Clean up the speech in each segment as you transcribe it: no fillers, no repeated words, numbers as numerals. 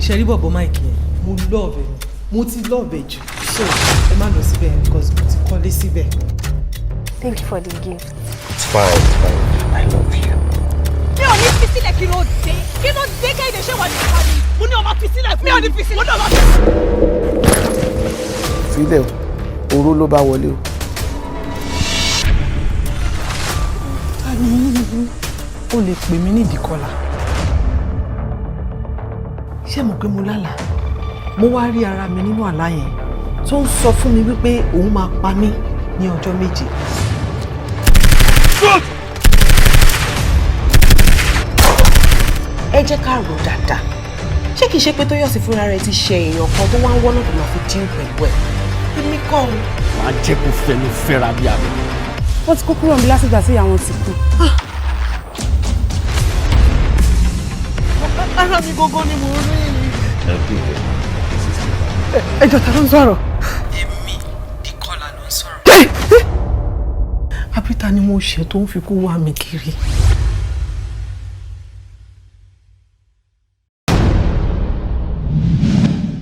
Ṣe rí bọ̀bọ̀ Mike yẹn, mo love ẹ̀, mo ti love ẹ̀ jù, so ẹ má lọ síbẹ̀ because mo ti kọ́lé síbẹ̀. Thank you for the gift. It's fine, it's fine. I love you. Mi ò ní fi sílẹ̀. Kí ló dé? Kí ló dé? Kéde, ṣé wà ní ìpa ni? Mo ní ọmọ fi sílẹ̀ fún mi. Ò ní fi sílẹ̀, mo ní ọmọ fi. Filẹ̀ o, oró ló bá wọlé o. O lè pè mí ní Ìdíkọlà. Ṣé mo pé mo lálàá, mo wá rí ara mi nínú àlá yẹn tó ń sọ fún mi wípé òun máa pa mí ní ọjọ́ 7. Ẹ jẹ́ ká rò dáadáa, ṣé kìí ṣe pé Tóyọ̀sí fúnra rẹ̀ ti ṣe èèyàn kan tó wá ń wọ́nà tó máa fi dín pẹ̀lú ẹ̀? Èmi kọ́ o. Wàá jẹ́ kó fẹnu fẹ́ra bí abẹ. Wọ́n ti kó kúrò níbi látìgbà tí ìyá wọn ti kú. Ara mi gógó ni mo rí. Ẹ bí ẹ. Ẹ jọ, ta ló ń sọ̀rọ̀? Èmi Dìkọlà ló ń sọ̀rọ̀. Àbí ta ni mo ṣe tó ń fi kú wá mi kiri?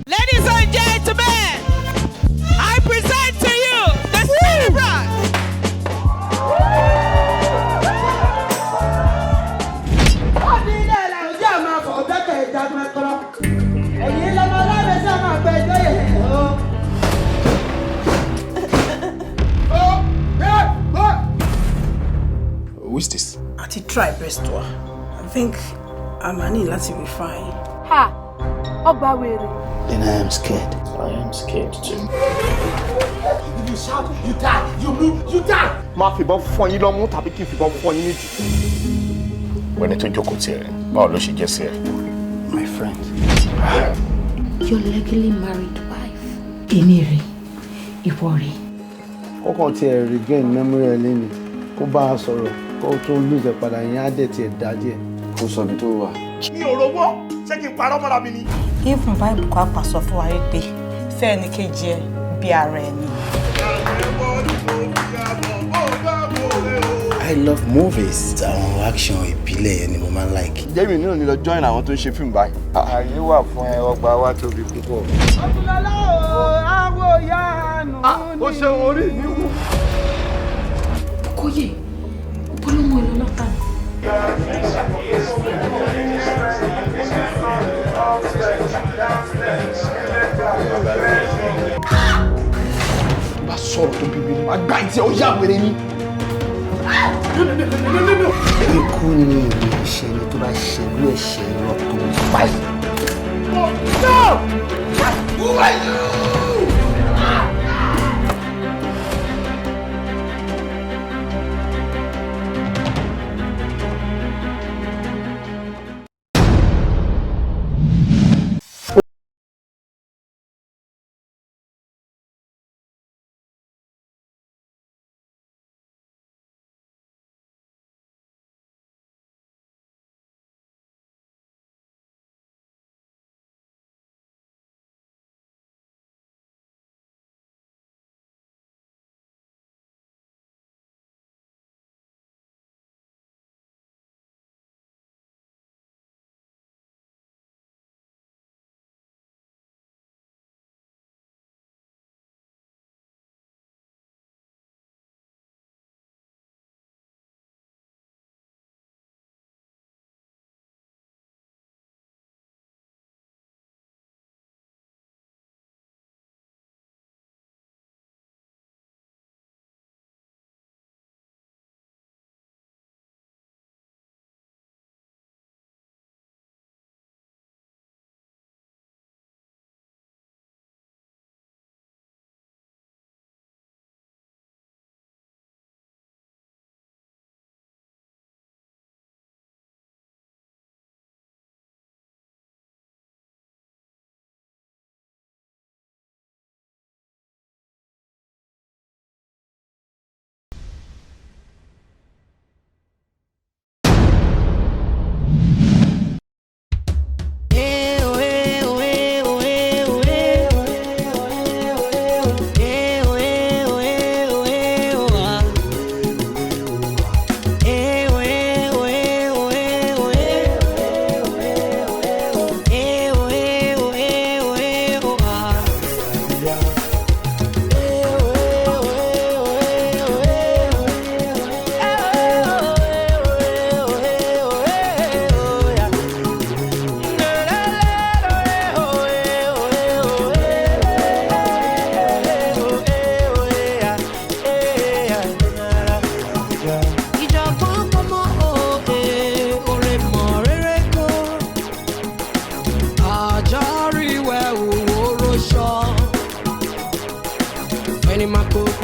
Ladies and gentlemen, I present to you the celebrant. Ọdún ilé ẹ̀la ojú àmọ́ àfọ̀ bẹ́tẹ̀ ìjagun ẹ̀kọ́rọ́. Ẹ̀yìn lọ́mọ ọlọ́run máa gbẹ ẹjọ́ yẹ̀ o. Who is this? A ti try best wa. I think a máa ní láti refine. Ha! Ọgbà wèrè. Then I am scared. I am scared too. If you shout, you die. You move, you die. Máa fìbọn fọ́ yín lọ́mú tàbí kí n fìbọn fọ́ yín nídìí. Wẹ́ni tó jókòó tiẹ̀, báwo ló ṣe jẹ́ sí ẹ? My friend. Your legally married wife. Èmi rè, ìwọ rè. Kọ́kàn tiẹ̀ regain memory ẹ̀ lẹ́nu, kó bá a sọ̀rọ̀, kó tó lose ẹ̀ padà yẹn á dẹ̀ tiẹ̀ dá díẹ̀. Kó sọ ibi tó wà. Mi ò rówó, ṣé kí n parọ́ mọ́ra mi ni? Even Bible kọ́ àpà sọ fún wa wípé fẹ́ ẹni kejì ẹ bí ara ẹni. I love movies. Àwọn action ìbílẹ̀ yẹn ni mo máa ń like. Jẹ́mi náà ni lọ join àwọn tó ń ṣe fíìmù báyìí. Ààyè wà fún ẹ, ọgbà wa tóbi púpọ̀. Ọdúnlọ́lá o, àwọ̀ yánu Ó ṣeun, orí mi wú. Kóyè, bọ́lọ́mọ ìlú lọ́tà ni. Tó bá sọ̀rọ̀ tó bí mi ni, màá gbá ìtì ẹ̀, ó yá wèrè ni. Ikú ni ìwé ẹ̀ṣẹ̀ ni tó bá ṣerú ẹ̀ṣẹ̀ lọ tó báyìí. No! Who are you?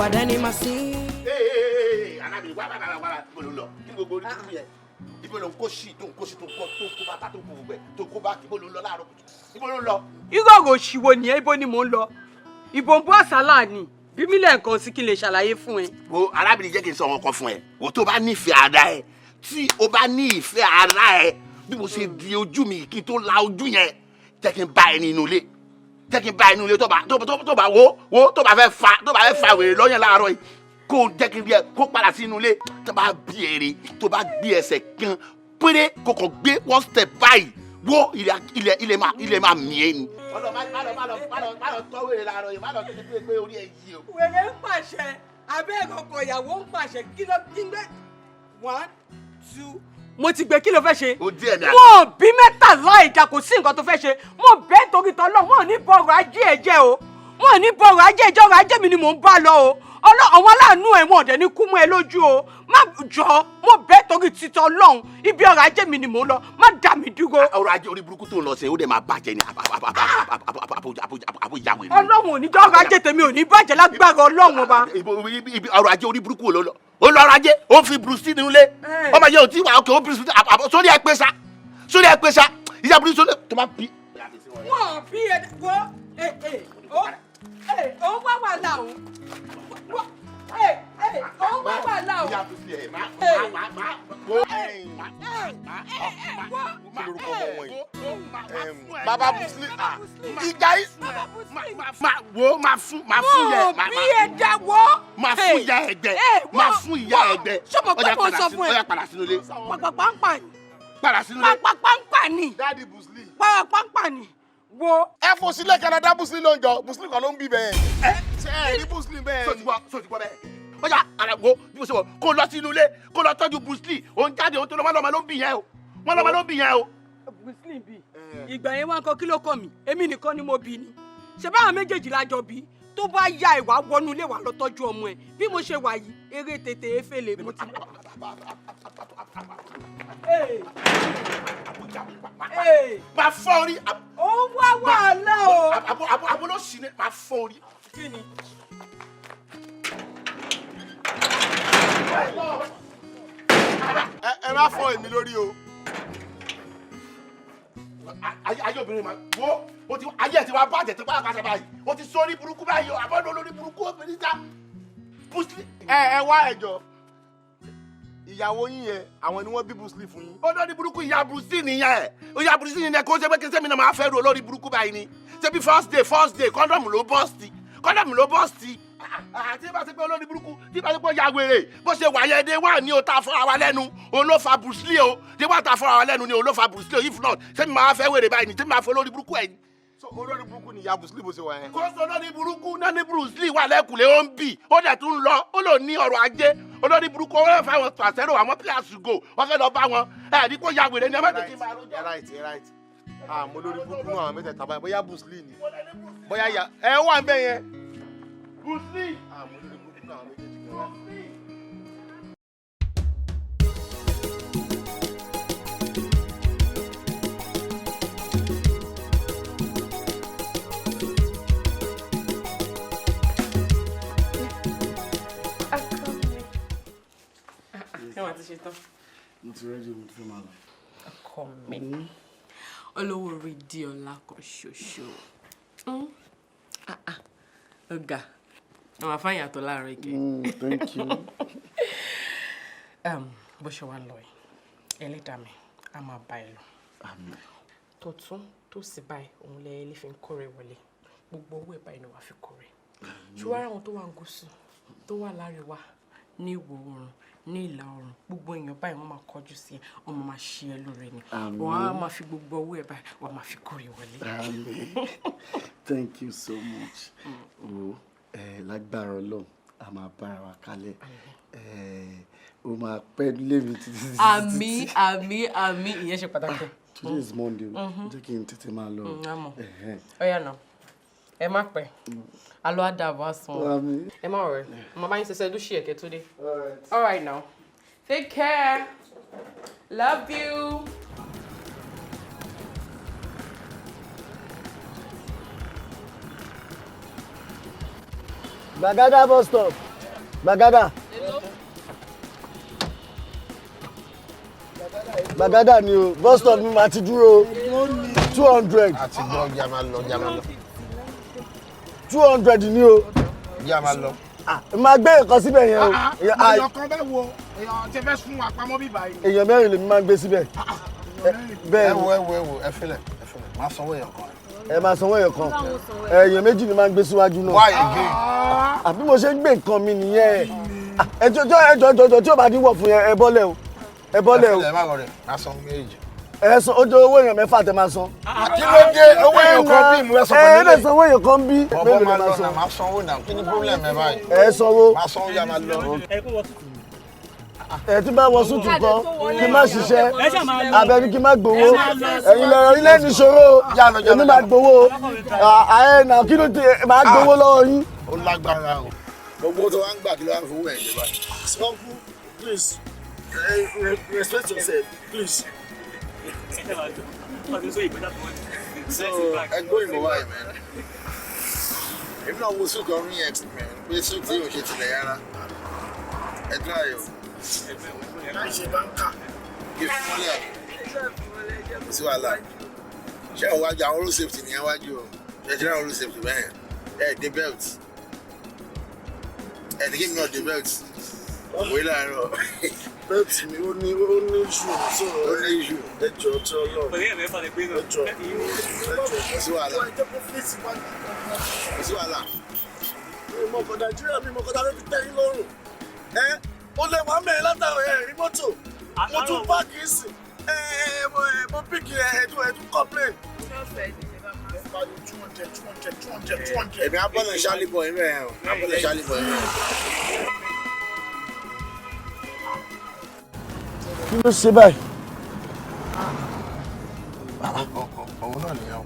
Ìbàdàn ni màá sí. Alábìrin wá wá wá wá, ibo ló ń lọ? Kí ni gbogbo orí kúkú yẹn? Ibo ló ń kó sí, tó ń kó sí, tó ń kó, tó ń kó bàtà, tó ń kó gbogbo ẹ, tó ń kó báàgì? Ibo ló ń lọ láàárọ̀ kùtù? Ibo ló ń lọ? Irú ọ̀rọ̀ òṣìwò nìyẹn? Ibo ni mò ń lọ? Ìbò ń bọ́ àsálà ni bí mílẹ̀ nǹkan sí kí n lè ṣàlàyé fún ẹ. Wo, arábìnrin, jẹ́ kí n sọ ọkọ fún ẹ. Wo, tó bá nífẹ̀ẹ́ ara ẹ, tí o bá ní ìfẹ́ ara ẹ, bí mo ṣe di ojú mi kí n tó la ojú yẹn, jẹ́ kí n bá ẹ nínú ilé, jẹ́ kí n bá ẹ nínú ilé. Tó bá wo wo, tó bá fẹ́ fa wèrè lọ́yàn láàárọ̀ yìí, kó jẹ́ kí n rí ẹ kó padà sínú ilé. Tó bá bí èrè, tó bá gbé ẹsẹ̀ kan péré, kó kàn gbé one step báyìí, wo, ilẹ̀ máa mì é ni. Ọlọ má lọ, má lọ, má lọ, má lọ tọ́ wèrè láàárọ̀ yìí, má lọ títí pé orí ẹ yí o. Wèrè ń pàṣẹ, abẹ́ ìkọ̀kọ̀ ìyàwó ń pàṣẹ. Kí ló kí n gbé? One, two, mo ti gbé. Kí ló fẹ́ ṣe? O díẹ̀ ní àná. Wọn ò bí mẹ́tàlá ìjà, kò sí nǹkan tó fẹ́ ṣe. Mo bẹ́ẹ̀ torí tọ́lọ́, wọn ò ní bọ̀rọ̀ ajé ẹ̀ jẹ́ o. Wọn ò ní bọ̀rọ̀ ajé ẹ̀ jẹ́. Ọrọ̀ ajé mi ni mò ń bá lọ o. Àwọn aláàánú ẹ̀, wọn ò dẹ̀ ní kú mọ́ ẹ lójú o. Má jọ, mo bẹ́ẹ̀ torí títọ́ lọ́hùn, ibi ọrọ̀ ajé mi ni mò ń lọ, má dà mí dúró. Ọrọ̀ ajé orí burúkú tó ń lọ sí, ó dẹ̀ máa bàjẹ́ ni àbò ìyàwó ẹ̀. Ọlọ́run ò ní jẹ́, ọrọ̀ ajé tèmi ò ní bàjẹ́ lágbára Ọlọ́run Ọba. Ibi ọrọ̀ ajé orí burúkú ló lọ? Ó lọ ọrọ̀ ajé, ó fi Bruce nínú ilé. Ọmọ yẹn ò tí wà ókè, ó Bruce sórí ẹ pé sa, sórí ẹ pé sa, ìyá Bruce sórí tó máa bí. Wọn ò bí ẹ wo ẹ ẹ ó ẹ ó wá wàhálà o, ẹ ẹ ó wá wàhálà o. Ìyá Bruce ẹ má má má má má. Kí lorúkọ ọmọ wọn yìí? Bàbá Bruce, ìjà yìí. Má wo, máa fún yẹ. Wọn ò bí ẹ dá wọ́. Máa fún ìyá ẹgbẹ, máa fún ìyá ẹgbẹ. Ṣé mo pé mo sọ fún ẹ? Ó yá, padà sínú ilé. Pàpàpàǹpà ni. Padà sínú ilé. Pàpàpàǹpà ni. Daddy Bruce Lee. Pàpàpàǹpà ni. Wo. Ẹ fò sílẹ̀, Canada, Bruce Lee ló ń jọ. Bruce Lee kan ló ń bí bẹ́ẹ̀. Ṣé ẹ rí Bruce Lee bẹ́ẹ̀? Sọ ti gbọ́ bẹ́ẹ̀? Ó yá, ara wo bí mo ṣe wọ̀, kó lọ sínú ilé, kó lọ tọ́jú Bruce Lee. Òun jáde, òun tó lọ, wọ́n lọ́mọ ló ń bì yẹn o, wọ́n lọ́mọ ló ń bì yẹn o. Bruce Lee bí ìgbà yẹn wá ń kọ, kí ló kọ mi? Èmi nìkan ni mo bí ni? Ṣe báwọn méjèèjì la jọ bí? Tó bá ya ìwà wọnú ilé wa lọ tọ́jú ọmọ ẹ. Bí mo ṣe wà yìí, eré tètè efele mo ti. Ee. Máa fọ́ orí. Ó ń wá wàhálà o. Àbò ló sì ní máa fọ́ orí. Kí ni? Ẹ má fọ́ èmi lórí o. Ayé obìnrin ma wo, o ti ayé ẹ ti wá bàjẹ́ tó bá kàṣà báyìí, o ti sórí burúkú báyìí o, àbọ̀dọ̀ olórí burúkú obìnrin sá. Bruce Lee. Ẹ wá ẹjọ, ìyàwó yín yẹn, àwọn ni wọ́n bí Bruce Lee fún yín? Olórí burúkú ìyá Bruce Lee nìyẹn, ìyá Bruce Lee nìyẹn. Kó ṣe pé kí sẹ́mi náà máa fẹ́ ru olórí burúkú báyìí ni? Ṣé bí first day, condom ló burst, condom ló burst. Àti bá ṣe pé olórí burúkú, tí bá ṣe pé ó ya wèrè bó ṣe wà yẹn, dé wà ní o ta fúnra wa lẹ́nu, òun ló fa Bruce Lee o. Dé wà ta fúnra wa lẹ́nu ni, òun ló fa Bruce Lee o. If not, sẹ́mi máa fẹ́ wèrè báyìí ni? Sẹ́mi máa fẹ́ olórí burúkú ẹ̀ ni? So olórí burúkú ni ìyá Bruce Lee bó ṣe wà yẹn? Kó sọ olórí burúkú náà ní Bruce Lee wà lẹ́kùlé, ó ń bì, ó dẹ̀ tún lọ, ó lò ní ọrọ̀ ajé. Olórí burúkú, ó fẹ́ fáwọn pàṣẹrò, àwọn players go, wọ́n fẹ́ lọ bá wọn. Ẹ̀ ní kó ya wèrè ni, ẹ má tètè máa rojọ́. Ẹ right, ẹ right. Àmọ́ olórí burúkú náà, àwọn mẹ́tẹ̀ẹ̀ta báyìí, bóyá Bruce Lee ni, bóyá ya ẹ wà ń bẹ yẹn. Bruce Lee. Àmọ́ olórí burúkú náà, àwọn méjèèjì kan wà. Ṣé wàá ti ṣe tán? Mo ti ready, mo ti fẹ́ máa lọ. Ọkọ mi, olówó orí di ọlá kan ṣoṣo. Ah, ah. Ọ̀gá àwọn afáyín àtọ̀ láàárọ̀ ike. Thank you. Bó ṣe wá lọ yìí, ẹlẹ́dàá mi á máa bá ẹ lọ. Àmín. Tọ̀tún tó sì báyìí, òun lẹ ilé fi ń kórè wọlé. Gbogbo owó ẹ̀ báyìí ni wàá fi kórè. Ṣùgbọ́n àwọn tó wà ń gúúsù, tó wà láríwá, ní ìwọ̀ oòrùn, ní ìlà oòrùn, gbogbo èèyàn báyìí, wọ́n máa kọjú sí ẹ, wọ́n máa ṣe ẹ lóore ni. Àmín. Wọ́n á máa fi gbogbo owó ẹ̀ báyìí, wọ́n máa fi kórè wọlé. Àmín. Thank you so much. O ẹ lágbára Ọlọ́run, a máa bára wa kalẹ̀. Ẹ o máa pẹ́ lémi títí títí. Àmín, àmín, àmín, ìyẹn ṣe pàtàkì. Today is Monday. Jẹ́ kí n tètè máa lọ. Àmọ́. Ẹ̀hẹ́n. Ó yá nà, ẹ má pẹ́, alọ́ àdàbọ̀ àsùn. Àmín. Ẹ má rẹ̀, mo bá yín ṣẹṣẹ lóṣì ẹ̀kẹ́ tó dé. All right now, take care, love you. Gbàgádà bus stop. Gbàgádà. Gbàgádà ni o, bus stop mi máa ti dúró 200. Àti gbọ́ jẹ́ a máa lọ, jẹ́ a máa lọ. 200 ni o. Jẹ́ a máa lọ. Máa gbé nǹkan síbẹ̀ yẹn o. Èèyàn kan bẹ́ẹ̀ wo èèyàn tí ẹ fẹ́ sún àpamọ́ bíbá yìí. Èèyàn mẹ́rin lèmi máa ń gbé síbẹ̀. Bẹ́ẹ̀ Ẹ wo, ẹ wo, ẹ wo, ẹ filẹ̀, ẹ filẹ̀, máa sanwó èèyàn kan. Ẹ máa sanwó èèyàn kan. Èèyàn méjì ni máa ń gbé síwájú náà. Why again? Àbí mo ṣe ń gbé nǹkan mi nìyẹn. Ẹ jọ jọ jọ jọ tí ò bá dín wọ̀ fún yẹn, ẹ bọ́lẹ̀ o. Ẹ bọ́lẹ̀ o. Ẹ filẹ̀, ẹ má wọrẹ, máa sanwó méjì. Ẹ san ojú owó èèyàn mẹ́fà tẹ máa san. Kí ló dé? Owó èèyàn kan bí mo fẹ́ sọ pẹ̀lú Ẹ lè sanwó èèyàn kan bí. Bọ̀bọ̀ Mélòó máa lè lọ máa náà, san? máa sanwó náà, kí ni problem ẹ báyìí? Ẹ sanwó. Máa sanwó yá máa lọ. Ẹ tí bá wọ súùtù kan kí n má ṣiṣẹ́ abẹ́ni kí n má gbowó, ẹ̀yin lẹ́rọ ilé níṣòro, èmi máa gbowó. Ẹ nà kí ló dé máa gbowó lọ́wọ́ yín. Ó lágbára o. Gbogbo tó wá ń gbà kí ló wá ń fowó ẹ̀ ṣe báyìí. Uncle, please, respect yourself, please. So, ẹ gbọ́ ìmọ̀ báyìí mẹ́rin. Èmi náà wo suit ọrùn yẹn mẹ́rin pé suit yóò ṣe tilẹ̀ yára. Ẹ try o. Láì ṣe báńkà. Kí fún mọ́lẹ̀ kò sí wàhálà. Ṣé àwọn wájú àwọn road safety nìyẹn wájú o? Ṣé ẹ ti rí àwọn road safety bẹ́ẹ̀? Ẹ dé belt. Ẹ ní kí mi náà dé belt. Òwe láàárọ̀. Bẹ́ẹ̀tì mi ó ní issue so Ó ní issue. Ẹ jọ̀ọ́ tí Ọlọ́run. Ẹ jọ̀ọ́, ẹ jọ̀ọ́. Kò sí wàhálà. Ẹ jẹ́ kó fèsì wájú. Kò sí wàhálà. Mi ò mọ ọkọ̀ Nàìjíríà, mi ò mọ ọkọ̀ tàbí fi tẹ́ yín lọ́rùn. Ẹ ó lè wá mẹ́rin látàrọ̀ ẹ̀ rí mọ́tò. Mo tún páàkì sí. Ẹ ẹ mo píkì ẹ ẹ tún complain. Èmi á bọ́lẹ̀ ṣálíbọ̀ yín bẹ́ẹ̀ o. Á bọ́lẹ̀ ṣálíbọ̀ yín bẹ́ẹ̀. Kí ló ṣe báyìí? Òun náà nìyẹn o.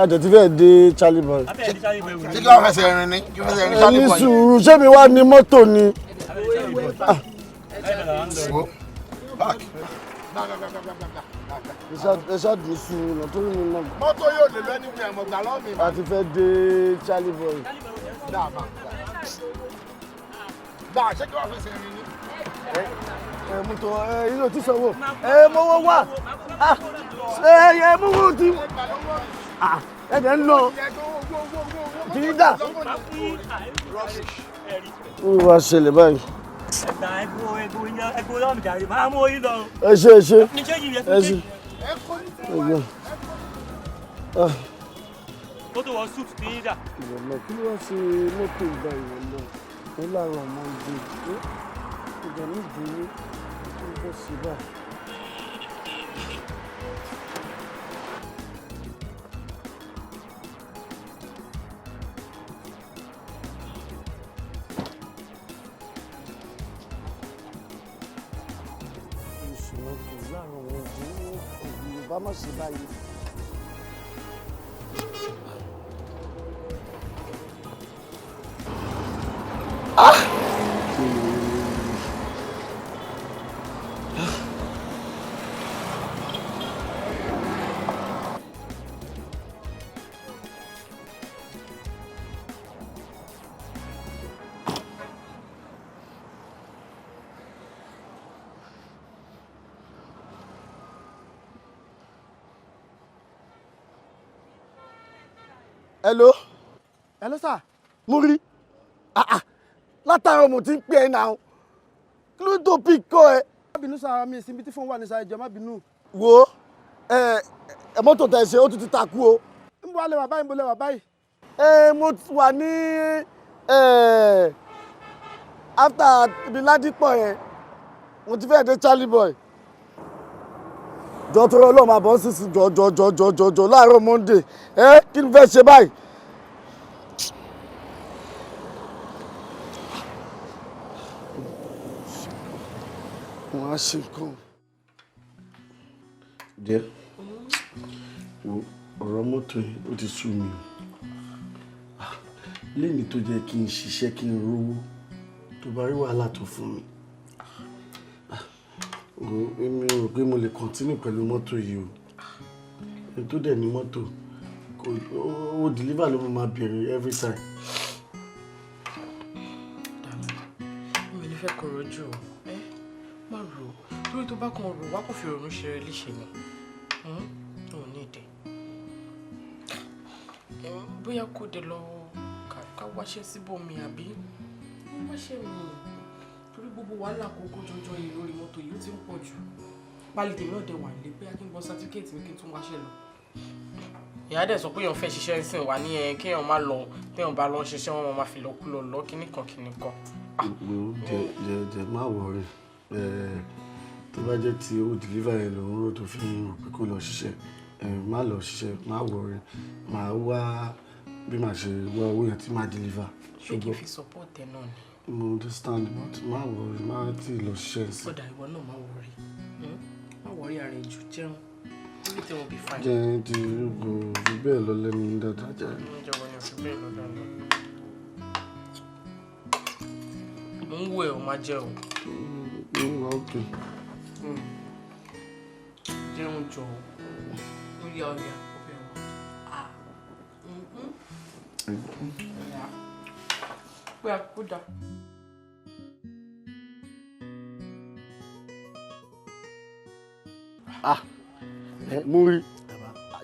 Àjọ ti fẹ́ dé Charlie Boy. Ṣé kí wọ́n fẹsẹ̀ rìn ni? Kí wọ́n fẹsẹ̀ rìn Ẹ ní ṣálíbọ̀ yín? sùúrù, ṣé mi wá ní mọ́tò ni? Wo, back. Ẹ ṣáàdùn sùúrù náà torí mi mọ̀. Mọ́tò yóò lè lọ níbi ẹ̀mọ̀ gbà lọ́wọ́ mi. A ti fẹ́ dé Charlie Boy. Dáàbà. Gbà ṣé kí wọ́n fẹsẹ̀ rìn ni? Ẹ mú tó ẹ ilé ò tí sanwó. Ẹ mọ́wọ́ wà. Ẹ ẹ mú wò tí. Ẹ dẹ̀ ń lọ. Kì í dà. Ó wá ṣẹlẹ̀ báyìí. Ẹ ṣe ẹ ṣe. Ẹ ṣe. Ẹ gbọ́. Ó tó wọ suit tí ń dà. Ìrọ̀lẹ́ kí ló wá ṣe mọ́tò ìgbà ìrọ̀lẹ́ ó láàárọ̀ ọmọ ìgbé ìgbà nídìí tó ń bọ̀ sí báyìí. Oṣù mọ́tò láàárọ̀ ọmọ ìgbé Yorùbá má ṣe báyìí. Hello. Hello sir. Mo rí. Ah ah. Látàárọ̀ mo ti ń pè ẹ́ náà. Kí ló tó pick kọ́ ẹ? Má bínú sára mi ìsinmi tí fóun wà ní sáà ìjọ, má bínú. Wo ẹ ẹ mọ́tò tẹ̀ ṣe ó tún ti takú o. Ń bọ̀ alẹ́ wà báyìí, ń bọ̀ lẹ́wà báyìí. Ẹ mo wà ní ẹ after ibi Ládìpọ̀ yẹn, mo ti fẹ́ dé Charlie Boy. Jọ torí Ọlọ́run máa bọ̀ sísìn jọ jọ jọ jọ jọ jọ láàárọ̀ Monday. Ẹ kí ni fẹ́ ṣe báyìí? Wọ́n á ṣe nǹkan. Díẹ̀, wo ọ̀rọ̀ mọ́tò yìí ó ti sú mi o. Léyìí tó jẹ́ kí n ṣiṣẹ́ kí n rówó tó bá rí wàhálà tó fún mi. Èmi ò rò pé mo lè continue pẹ̀lú mọ́tò yìí o. Ẹni tó dẹ̀ ní mọ́tò kò ó deliver ló máa bèrè every time. Mi ò ní fẹ́ kó rojú o. Ẹ́, má rò ó, torí tó bá kàn rò wá kò fi ronú ṣe rẹ léṣe ni. Ò ní ìdẹ. Bóyá kó dé lọ ká wáṣẹ́ síbòmí, àbí wáṣẹ́ mi, torí gbogbo wàhálà kókó jọjọ yìí lórí mọ́tò yìí, ó ti ń pọ̀ jù. Pálí tèmi náà dẹ̀ wà nílé. Bóyá kí n gbọ́ certificate mi, kí n tún wáṣẹ́ lọ. Ìyá dẹ̀ sọ pé èèyàn fẹ́ ṣiṣẹ́ ń sìn wá ní ẹ, kéèyàn má lọ. Téèyàn bá lọ ń ṣiṣẹ́, wọn máa fi lọ kú lọ lọ kíní kan kíní kan. Wo, jẹ jẹ jẹ, má worry. Tó bá jẹ́ ti owó deliver yẹn lòun rò tó fi ń rò pé kó lọ ṣiṣẹ́, má lọ ṣiṣẹ́, má worry. Màá wá bí màá ṣe wá owó yẹn tí màá deliver. Ṣé kí n fi support ẹ náà ni? Mo understand, but má worry, má tí ì lọ ṣiṣẹ́ sí. Ó dà, ìwọ náà má worry. Má worry ara ẹ jù, jẹun, everything will be fine. Jẹ́ ti kò fi bẹ́ẹ̀ lọ lẹ́nu dáadáa jẹ́. Oúnjẹ wo ni ò fi bẹ́ẹ̀ lọ dáadáa? Mo ń wo ẹ, ò máa jẹ o. Ó wà okay. Jẹun jọ o. Ó yá, ó yá, ó bẹ̀rẹ̀ wá. Ah. Yeah. Bóyá kó dà. Ah, ẹ mo rí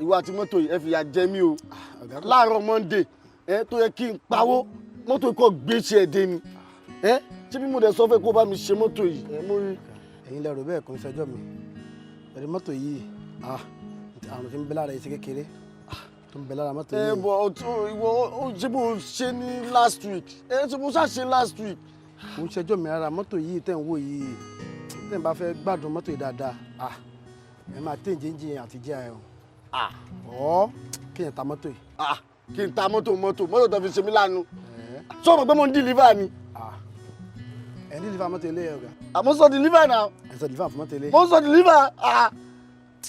ìwọ àti mọ́tò yìí, ẹ fìyà jẹ mí o. Láàárọ̀ Monday ẹ tó yẹ kí n pawó, mọ́tò yìí kò gbé ṣe ẹ̀ dé ni. Ẹ ṣé bí mo dẹ̀ sọ fẹ́ kó bá mi ṣe mọ́tò yìí, ẹ mo rí. Ẹ̀yin lẹ rò bẹ́ẹ̀, kò ń ṣẹjọ́ mi. Ẹ̀rí mọ́tò yìí, ah, àrùn tí ń bẹ lára yìí ṣe kékeré tó ń bẹ lára mọ́tò Ẹ yìí. bọ̀ ọtún ìwọ ó ṣe bó ṣe ní last week, ẹ ṣe bó ṣàṣe last week. Kò ń ṣẹjọ́ mi rárá. Mọ́tò yìí tẹ̀ ń wò yìí, tẹ̀ ń bá fẹ́ gbádùn mọ́tò yìí dáadáa, ah, ẹ máa tẹ̀ jíjìn àti jẹ́ ẹ o ọ̀ kí n ta mọ́tò yìí. Ah, kí n ta mọ́tò? Mọ́tò tó fi ṣe mí lánàá, sọ ma pé mo ń deliver ni? Ẹ ní deliver mọ́tò ilé ẹ̀, ọ̀gá. Àmọ́ sọ deliver náà. Ẹ sọ deliver fún mọ́tò ilé. Mo ń sọ deliver. Ah,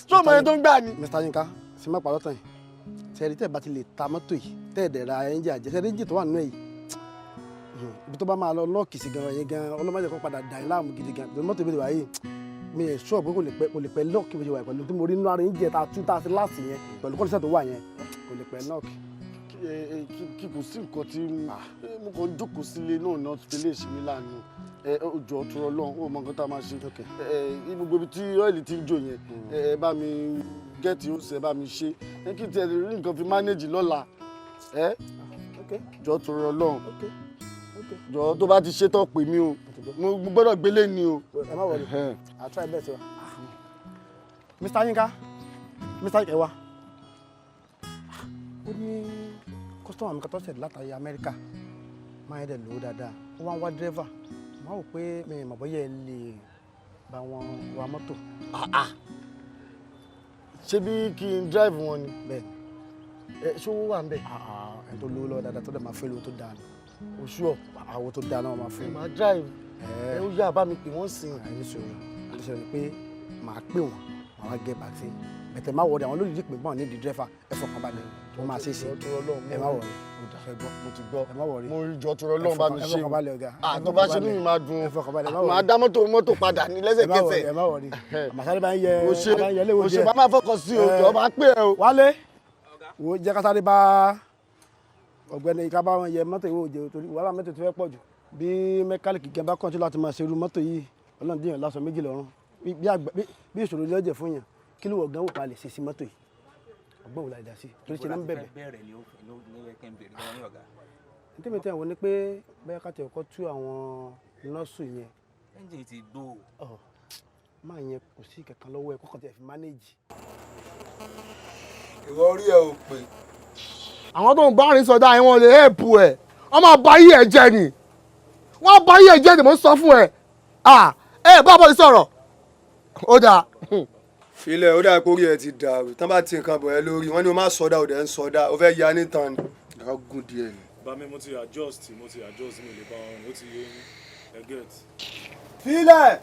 sọ ma yẹn tó ń gbà ni? Mr. Yinka, ṣe má parọ́ tán yìí. Sẹ́ẹ̀rì, tẹ́ ẹ bá ti lè ta mọ́tò yìí, tẹ́ ẹ̀ dẹ̀ ra ẹ́ńjì àjẹ́, sẹ́ẹ̀rì ẹ́ńjì tó wà nínú ẹ̀ yìí, ibi tó bá máa lọ lock sí gan yẹn gan, ọlọ́mọdé kan padà dà yín láàmú gidi gan. Pẹ̀lú mọ́tò ìbílẹ̀ wáyé mi ẹ̀ sọ pé kò lè pẹ́ lock bó ṣe wà yìí, pẹ̀lú tí mo rí nínú ara ẹ́ńjì tá a tú tá a ti láàsì yẹn, pẹ̀lú condition tó wà yẹn, kò lè pẹ́ lock. Kí kò sí nǹkan tí mo kàn ń jókòó sílé náà náà fi lè ṣe mí láàánú. Ẹ jọ, tó rọ lọ́hùn, ó mọ nǹkan tá a máa ṣe. Ẹ gbogbo ibi tí oil ti ń jò yẹn, ẹ bá mi get ó ṣe, ẹ bá mi ṣe ẹ, kí n tiẹ̀ lè rí nǹkan fi manage lọ́la. Ẹ jọ, tó rọ lọ́hùn, jọ, tó bá ti ṣe tán, pè mí o. Mo gbọ́dọ̀ gbélé ni o. Ẹ má worry, I try best wa. Mr. Yinka, Mr. Yinka, ẹ wá. Ó ní customer mi kan tó ṣẹ̀ látàrí Amẹ́ríkà, máa yẹ dẹ̀ lówó dáadáa, ó wá ń wá dírẹ́fà. Máa wò pé mi ì mọ̀ bóyá ẹ lè bá wọn wa mọ́tò. Ṣé bí kí n drive wọn ni? Bẹ́ẹ̀ni. Ẹ ṣé owó wà ń bẹ̀? Ẹni tó lówó lọ́wọ́ dáadáa, tó dẹ̀ máa fẹ́ lówó tó dáa ni. Oṣù ọ̀. Àwo tó dáa náà máa fẹ́. Ẹ máa drive ẹ, ó yá, bá mi pè wọ́n sí. Ẹ ní sọ̀rọ̀ àti sọ̀rọ̀ ni pé màá pè wọ́n, màá wá get back sí bẹ̀tẹ̀. Má worry, àwọn olóyìnbó pè pọ́n nídìí dírẹ́fà, ẹ fọkàn balẹ̀, wọ́n máa ṣe é ṣe. Ẹ má worry, ẹ gbọ́. Mo ti gbọ́. Ẹ má worry. Mo rí, jọ, tó rọ lọ́run, bá mi Ẹ ṣe. fọkàn balẹ̀, ọ̀gá. Ah, tó bá ṣe, inú mi máa dùn. Ẹ fọkàn balẹ̀, ẹ má Màá worry. dá mọ́tò padà ní lẹ́sẹ̀kẹsẹ̀. Ẹ má worry, àmàsáré bá ń yẹ. O ṣe. Bá ń yẹ léwo O ṣe. díẹ̀. Bá máa fọkàn sí o, jọ, máa pè ẹ o. Wálé, wo, jẹ́ ká sáré bá ọ̀gbẹ́ni ká bá wọn yẹ mọ́tò ìwé òjò, torí wàhálà mọ́tò ti fẹ́ pọ̀ jù. Bí mẹkáníìkì gan bá kọ́ńtù láti máa ṣe irú mọ́tò yìí, Ọlọ́run díyàn lásán méjì lọ́rùn bí ìṣòro lọ́jẹ̀ fún yàn. Kí ló wọ̀ gan wò pa lè ṣe sí mọ́tò yìí? Ọgbọ́n wò la lè dá sí, torí ṣe ní ń bẹ̀bẹ̀. Bẹ̀rẹ̀ ni ó ló yẹ kí n bèrè lọ́wọ́ ní, ọ̀gá. Nítorí tí àwọn ní pé bẹ́ẹ̀ ká tẹ̀ ọkọ́ tú àwọn nọ́ọ̀sù yẹn. Ẹ́ńjìn ti gbó. Ọ̀ máa yẹn kò sí kankan lọ́wọ́ ẹ̀, kọ́kàn tẹ̀ fi manage. Ìwọ orí ẹ ò pè. Àwọn tó ń bá rìn sọdá yẹn, wọn lè help ẹ, wọ́n máa bá yí ẹ jẹ ni, wọ́n bá yí ẹ jẹ ni. Mo ń sọ fún ẹ. Ẹ bá bọ́ sọ̀rọ̀, ó dáa. Filẹ̀, ó dà pé orí ẹ ti dàrú tán, bá ti nǹkan bọ̀ ẹ́ lórí wọ́n ní o má sọdá, ò dẹ̀ ń sọdá, o fẹ́ ya nítan ni. Gùn díẹ̀ ni. Bá mi, mo ti adjust, mi ò lè bá wọn rìn, ó ti yé yín, ẹ get. Filẹ̀.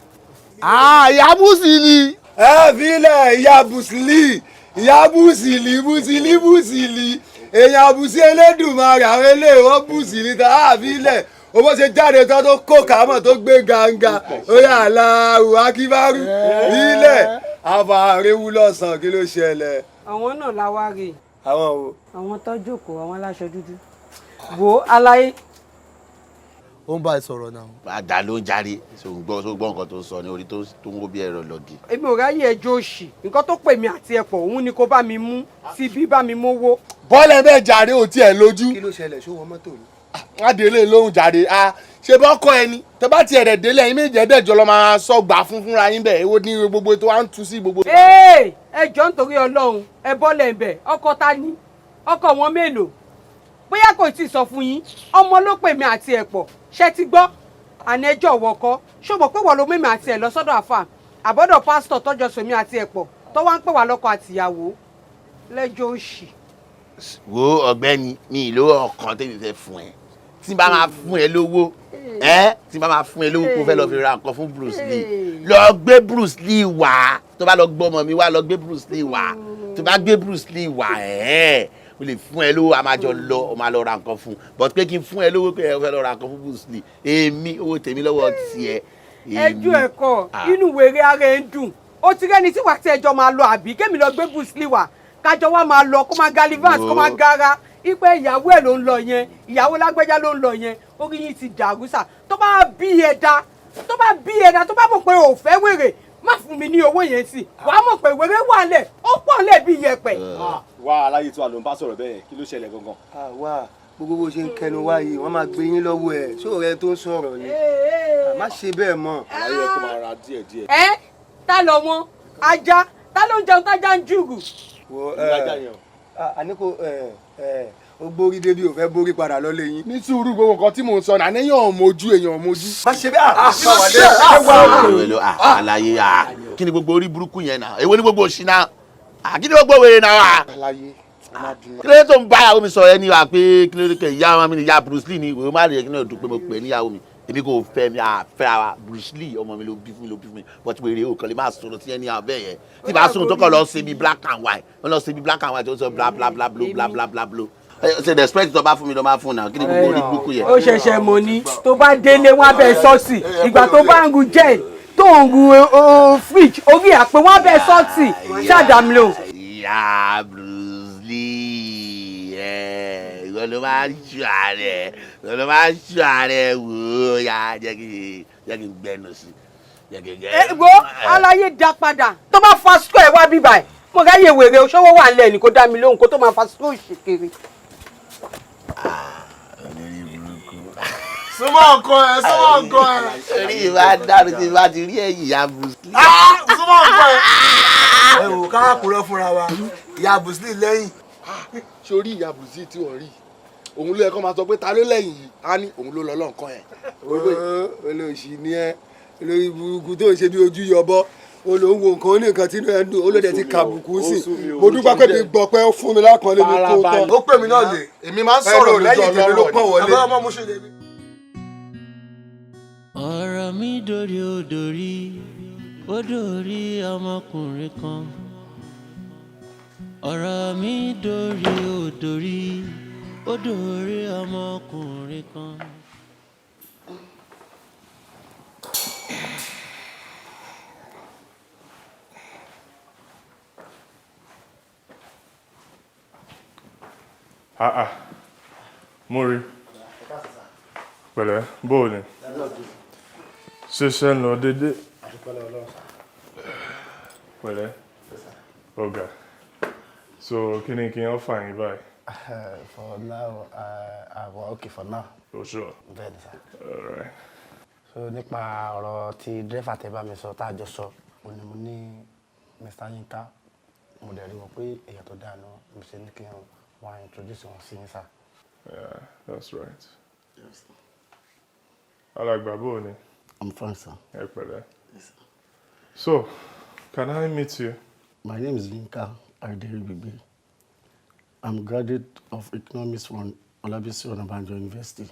Ìyá Bùsìlì. Ẹ filẹ̀, ìyá Bùsìlì, ìyá Bùsìlì, Bùsìlì, Bùsìlì, èèyàn àbùsí Elédùmarè, àwọn eléyìí wọ́n bùsìlì tá a filẹ̀. O bó ṣe jáde tán tó kó kàámọ̀ tó gbé gàǹgà, ó yà Allahu Akíbárú ilẹ̀ àfàrẹ́wù lọ́sàn-án, kí ló ṣẹlẹ̀? Àwọn náà la wá rí i. Àwọn wo? Àwọn tó jókòó, àwọn aláṣọ dúdú. Wo aláyé. Ó ń bá ẹ sọ̀rọ̀ náà. Àdá ló ń járe, ṣò ń gbọ́, ṣò gbọ́ nǹkan tó ń sọ ní orí tó ń wó bí ẹ̀rọ lọ́gì. Èmi ò ráyè ẹjọ́ òṣì. Nǹkan tó pè mí àti ẹ̀pọ̀ òun ni kó bá mi mú síbí, bá mi mówó. Bọ́ọ̀lù ẹ bẹ́ẹ̀ jàre, ò tiẹ̀ lójú. Kí ló ṣẹlẹ̀? Ṣó wọ mọ́tò ni? Wọ́n délé lóhùn jàre, a ṣe bọ́ kọ́ ẹni tẹ bá tiẹ̀ rẹ̀ délé, ẹ̀yin méjì ẹ̀dẹ̀jọ́ lọ́ máa sọ gbà fúnra yín bẹ́ẹ̀. Èwo ní gbogbo tó wá ń tu sí gbogbo. Ee, ẹ jọ̀ọ́, nítorí Ọlọ́run, ẹ bọ́lẹ̀ ń bẹ̀. Ọkọ ta ni? Ọkọ wọn mélòó? Bóyá kò tí ì sọ fún yín, ọmọ ló pè mí àti ẹ̀ pọ̀. Ṣé ti gbọ́? Àní ẹjọ́ ọ̀wọ́ kọ́. Ṣó mọ̀ pé wọ́n ló mímí àti ẹ̀ lọ sọ́dọ̀ àfà àbọ̀dọ̀ pásítọ̀ tọ́jọ́ sèmi àti ẹ̀ pọ̀, tó wá ń pè wá lọ́kọ àtìyàwó lẹ́jọ́ òṣì? Wo ọ̀gbẹ́ni, mi ì lówó ọkàn tèmi fẹ́ fún ẹ. Tí n bá máa fún ẹ lówó ẹ, tí n bá máa fún ẹ lówó kó fẹ́ lọ fi ra nǹkan fún Bruce Lee, lọ gbé Bruce Lee wá. Tó bá lọ gbọ́ ọmọ mi wá, lọ gbé Bruce Lee wá. Tó bá gbé Bruce Lee wá, ẹ mo lè fún ẹ lówó, a máa jọ lọ, o máa lọ ra nǹkan fún un. But pé kí n fún ẹ lówó pé ẹ fẹ́ lọ ra nǹkan fún Bruce Lee, èmi, owó tèmi lọ́wọ́ tiẹ̀, èmi. Ẹjọ́ ẹ̀kọ́ inú wèrè ara ẹ̀ ń dùn. Ó ti rẹ́ni tí wàá tí ẹjọ́ máa lọ, àbí kémi lọ gbé Bruce Lee wá, kájọ wá máa lọ, kó máa gallivant, kó máa gara ipe ìyàwó ẹ̀ ló ń lọ yẹn, ìyàwó lágbẹ́já ló ń lọ yẹn. Orí yín ti dàrú sà. Tó bá bí ẹ da, tó bá bí ẹ da, tó bá mọ̀ pé ò fẹ́ wèrè, má fún mi ní owó yẹn sí. Wàá mọ̀ pé wèrè wà lẹ̀, ó pọ̀ lẹ̀ bí yẹpẹ̀. Wá, aláyé tí wà ló ń bá sọ̀rọ̀ bẹ́ẹ̀, kí ló ṣẹlẹ̀ gangan? Wá, gbogbo bó ṣe ń kẹnu wá yìí, wọ́n máa gbé yín lọ́wọ́ ẹ̀. Ṣó rẹ tó ń sọ̀rọ̀ ni? Má ṣe bẹ́ẹ̀ mọ́. Aláyé, kó máa ra díẹ̀ díẹ̀. Ẹ ta lọ wọn ajá, ta ló ń jẹun tájá ń jùgù. Wo ẹ, àní kò ẹ ẹ, ó gbórí débi, ò fẹ́ borí padà lọ́lé yín. Ní sùúrù, gbogbo nǹkan tí mò ń sọ náà, àníyàn mojú èèyàn mojú. Má ṣe bẹ́ẹ̀. Àlàyé, kí ni gbogbo orí burúkú yẹn náà? Èwo ni gbogbo òṣì náà? Kí ni gbogbo wèrè náà? Àlàyé, má bínú. Kí ló dé tó ń bá ìyàwó mi sọ ẹni wà pé kí ló dé kẹ ìyá mi ni ìyá Bruce Lee ni? Ìwé má lè kí ní ọdún pé mo pè é níyàwó mi, èmi kò fẹ́ mi, àfẹ́ ara Bruce Lee, ọmọ mi ló bí fún mi, ló bí fún mi. But wèrè ò kàn lè máa sọ̀rọ̀ sí ẹni abẹ́ yẹn. Tí bá sọ̀rọ̀ tó kàn lọ sí ibi black and white, wọ́n lọ sí ibi black and white, tó sọ bla bla bla bla bla bla bla bla. Ṣe the respect tó bá fún mi ló máa fún náà? Kí ni gbogbo orí burúkú yẹn? Ó ṣẹ̀ṣẹ̀ mọ̀ ni. Tó bá délé, wọn abẹ́ sọ́ọ̀sì. Ìgbà tó bá ń ru gel, tó ń ru fridge, orí àpè wọn abẹ́ sọ́ọ̀sì ṣàdàmúlò. Ìyá Bruce Lee, ẹ ìwọ ló máa ń ṣù ààrẹ, ìwọ ló máa ń ṣù ààrẹ. Wò ó yá, jẹ́ kí n gbẹnu sí, jẹ́ kí n gbẹnu. Ẹ wo aláyé, dá padà. Tó bá fa square wá bíbà ẹ, mo ráyè wèrè òṣòwò wà lẹ́ẹ̀ ni kó dá mi lóhùn kó tó máa fa square òṣì kiri. Súnmọ́ nǹkan ẹ̀, súnmọ́ nǹkan ẹ̀. Orí ìbá dàrú tí ìbá ti rí ẹ̀yìn ìyá Bruce Lee. Súnmọ́ nǹkan ẹ̀. Ẹ wò, ká kúrò fúnra wa, ìyá Bruce Lee lẹ́yìn. Sórí ìyá Bruce Lee tí wọ́n rí, òun ló yẹ kó máa sọ pé ta ló lẹ́yìn yìí, á ní òun ló lọ lọ́nkàn ẹ̀. Olóòṣì ni ẹ, olórí burúkú tó ń ṣe bí ojú yọbọ. Ó ló ń wo nǹkan ó ní nǹkan tínú ẹ ń dùn, ó ló dẹ̀ ti kàbùkù sí. Mo dúpẹ́ pé mi gbọ́ pé ó fún mi lápọ̀nlé mi tó tán. Ó pè mí náà lè, èmi máa ń sọ̀rọ̀ lójú lẹ́yìn tèmi ló pọ̀ ọlọ́rọ̀ wọlé. ni. Àbá ọmọ mo ṣe lè mi. Ọ̀rọ̀ mi dòrí, ó dòrí, ó dòrí ọmọkùnrin kan. Ọ̀rọ̀ mi dòrí, ó dòrí, ó dòrí ọmọkùnrin kan. Ah ah, mo rí. Pẹ̀lẹ́, bóò ni? Ṣiṣẹ́ ń lọ dédé? Pẹ̀lẹ́, ọ̀gá. So, kí ni kí n offer yín báyìí? For now, I'm okay for now. Oh, sure. Bẹ́ẹ̀ni sir. All right. So nípa ọ̀rọ̀ tí dírẹ́fà tẹ́ bá mi sọ, tá a jọ sọ, mo ní mo ní Mr. Yinka, mo dẹ̀ rí wọn pé èèyàn tó dáa ni wọ́n. Mo ṣe ní kí n wá introduce wọn sí yín sir. Yeah, that's right. Alàgbà, bóò ni? I'm fine, sir. Ẹ pẹ̀lẹ́. So, can I meet you? My name is Yinka Aderibigbe. I'm graduate of economics from Olabisi Onabanjo University.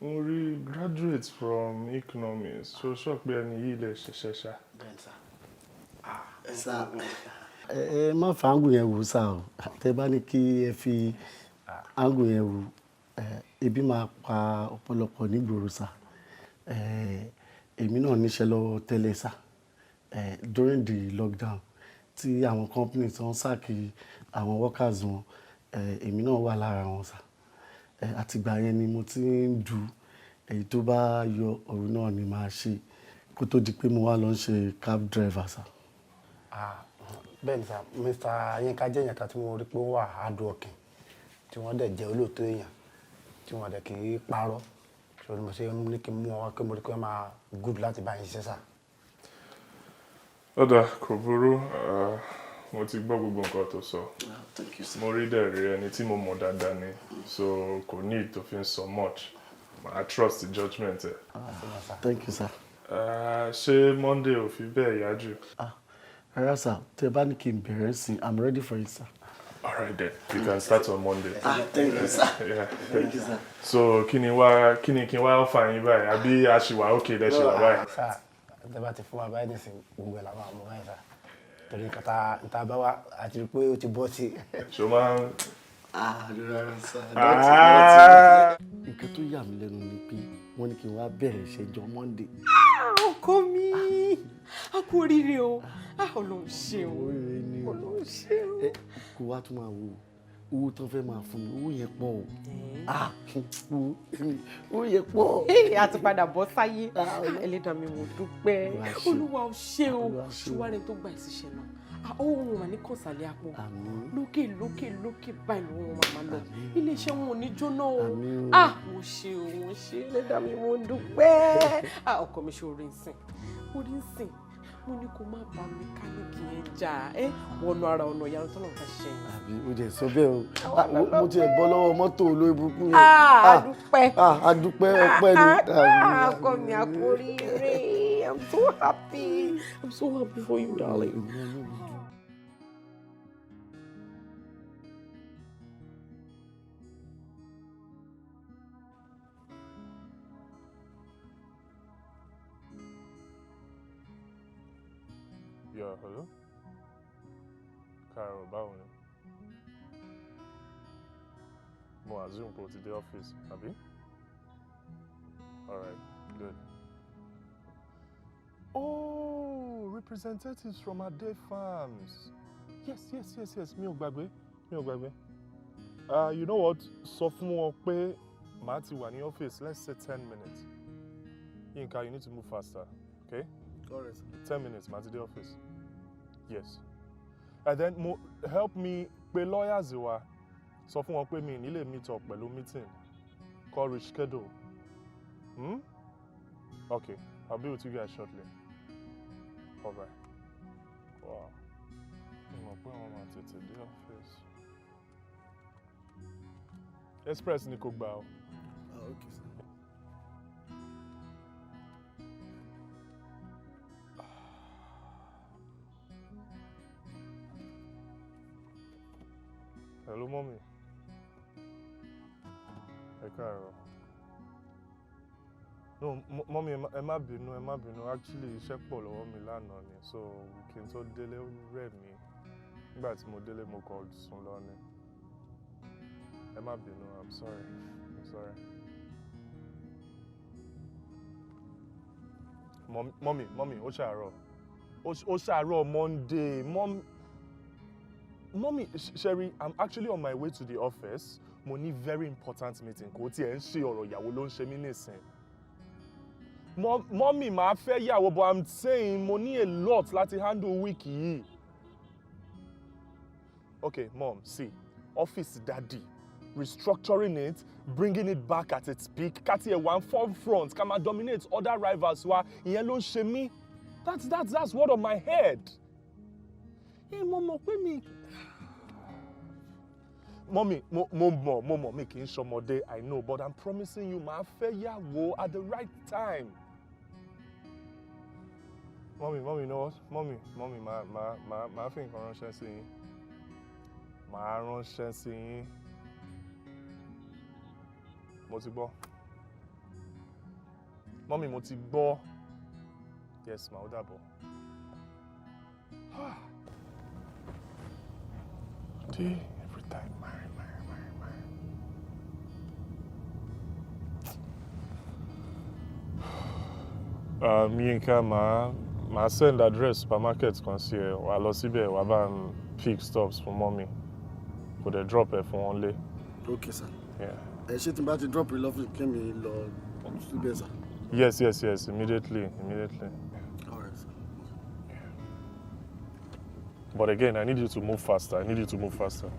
Mo rí graduate from economics, so sọ pé ẹni yìí lè ṣiṣẹ́ ṣá? Bẹ́ẹ̀ni sir. Sir, ẹ má fa angle yẹn wò sá o. Tẹ bá ní kí ẹ fi angle yẹn wò, Ebi máa pa ọ̀pọ̀lọpọ̀ nígboro sir. Èmi náà níṣẹ́ lọ́wọ́ tẹ́lẹ̀ sir. During the lockdown tí àwọn company tó ń sack àwọn workers wọn, èmi náà wà lára wọn sir. Àtìgbà yẹn ni mo ti ń du èyí tó bá yọ òun náà ni màá ṣe kó tó di pé mo wá lọ ń ṣe cab driver sir. Ah, bẹ́ẹ̀ ni sir, Mr. Yinka jẹ́ èèyàn kan tí mo rí pé ó wà hard working, tí wọ́n dẹ̀ jẹ́ olóòótọ́ èèyàn, tí wọ́n dẹ̀ kì í parọ́. Ṣé mo ṣe ní kí n mú wọn wá pé mo rí pé wọ́n máa good láti bá yín ṣiṣẹ́ sir. Ó dáa, kò burú. Mo ti gbọ́ gbogbo nǹkan tó sọ. Thank you, sir. Mo rí dẹ̀ rí ẹni tí mo mọ̀ dáadáa ni, so kò need tó fi ń sọ much. I trust the judgement ẹ. Thank you, sir. Ṣé Monday ò fi bẹ́ẹ̀ yá jù? Rárá sir, tẹ́ bá ní kí n bẹ̀rẹ̀ sí, I'm ready for it, sir. All right then, you can start on Monday. Ah, thank you, sir. Yeah. Thank you, sir. So kí ni kí n wá offer yín báyìí? Àbí a ṣì wà okay lẹ ṣì wà báyìí? Sir, tẹ́ bá ti fún wa báyìí nísìnyí, gbogbo ẹ̀ la máa mú báyìí sir. Torí nǹkan tá tá bá wá àti rí pé ó ti bọ́ sí. Ṣé o máa ń? Ah, rárá sir. Ah. Nǹkan tó yà mí lẹ́nu ni pé wọ́n ní kí n wá bẹ̀rẹ̀ iṣẹ́ jọ Monday. Ọkọ mi, a kú oríire o. Ah, Ọlọ́run ṣe o. Oríire ni o. Ọlọ́run ṣe o. Ẹ kó wá tún máa wo owó tán fẹ́ máa fún mi, owó yẹn pọ̀ o. Ah, owó yẹn pọ̀. A ti padà bọ́ sáyé. Ẹlẹ́dàá mi, mo dúpẹ́. Olúwa ò ṣe o. Ṣùwárẹ̀ tó gba ìṣiṣẹ́ náà, owó wọn mà ní kọ̀sálẹ̀ àpò. Lókè lókè lókè báyìí lówó wọn máa lọ. Iléeṣẹ́ wọn ò ní jóná o. Ah, mo ṣe o, mo ṣe. Ẹlẹ́dàá mi, mo dúpẹ́. Ah, ọkọ mi, ṣe orí ń sìn, orí ń sìn. Mo ní kó má bá mẹkáníìkì yẹn jà ẹ wọnú ara ọ̀nà ìyanu tó lọ́n ká ṣe yẹn. Àbí o jẹ sọ bẹ́ẹ̀ o. Mo tiẹ̀ bọ́ lọ́wọ́ mọ́tò olórí burúkú yẹn. Ah, a dúpẹ́. Ah, a dúpẹ́, ọpẹ́ ni. Ọkọ mi, a kú oríire. I'm so happy, I'm so happy for you, darling. Yeah, hello? Káàárọ̀, báwo ni? Mo assume pé o ti dé ọ́fíìsì, àbí? Alright, good. Oh, representatives from Ade Farms. Yes, mi ò gbàgbé, mi ò gbàgbé. You know what? Sọ fún wọn pé màá ti wà ní ọ́fíìsì, let's say 10 minutes. Yinka, you need to move faster, okay? Alright, sir. 10 minutes, màá ti dé ọ́fíìsì. Yes. And then mo help me pé lawyers wa, sọ fún wọn pé mi ní lè meet up pẹ̀lú meeting. Call reschedule. Okay, I'll be with you guys shortly. All right. Wow. Mo mọ̀ pé wọ́n máa tètè dé ọ́fíìsì. Express ni kò gbà o. Ah, okay, sir. Hello, mommy. Ẹ káàárọ̀. No, mommy, ẹ má bínú, ẹ má bínú. Actually, iṣẹ́ pọ̀ lọ́wọ́ mi lánàá ni, so kí n tó délé ó rẹ̀ mí. Nígbà tí mo délé, mo kàn sùn lọ ni. Ẹ má bínú, I'm sorry. I'm sorry. Mommy, mommy, ó ṣàárọ̀. Ó ṣàárọ̀ Monday. Mom, mommy, Sherry, I'm actually on my way to the office. Mo ní very important meeting. Kò tiẹ̀ ń ṣe ọ̀rọ̀ ìyàwó ló ń ṣe mí nísìn. Mommy, màá fẹ́ yàwó, but I'm saying mo ní a lot láti handle week yìí. Okay, mom, see, office daddy, restructuring it, bringing it back at its peak, ká tiẹ̀ wà front, ká máa dominate other rivals wa, ìyẹn ló ń ṣe mí. That's what on my head. Ẹ mo mọ̀ pé mi. Mommy, mo mọ̀, mi kì í ṣọmọdé, I know, but I'm promising you, màá fẹ́ yàwó at the right time. Mommy, mommy, you know what? Mommy, mommy, màá fi nǹkan ránṣẹ́ sí yín. Màá ránṣẹ́ sí yín. Mo ti gbọ́. Mommy, mo ti gbọ́. Yes, ma, ó dàbọ̀. Dé every time, marry, marry, marry, marry. Yinka, màá send address supermarket kan sí ẹ, wàá lọ síbẹ̀, wàá bá ń pick stuffs fún mummy. Kò dẹ̀ drop ẹ fún wọn lé. Ok sir. Yeah. Ẹ ṣé, tí n bá ti drop lọ́fíìsì kí mi lọ síbẹ̀ sir? Yes, immediately, immediately. All right sir. But again, I need you to move faster. I need you to move faster.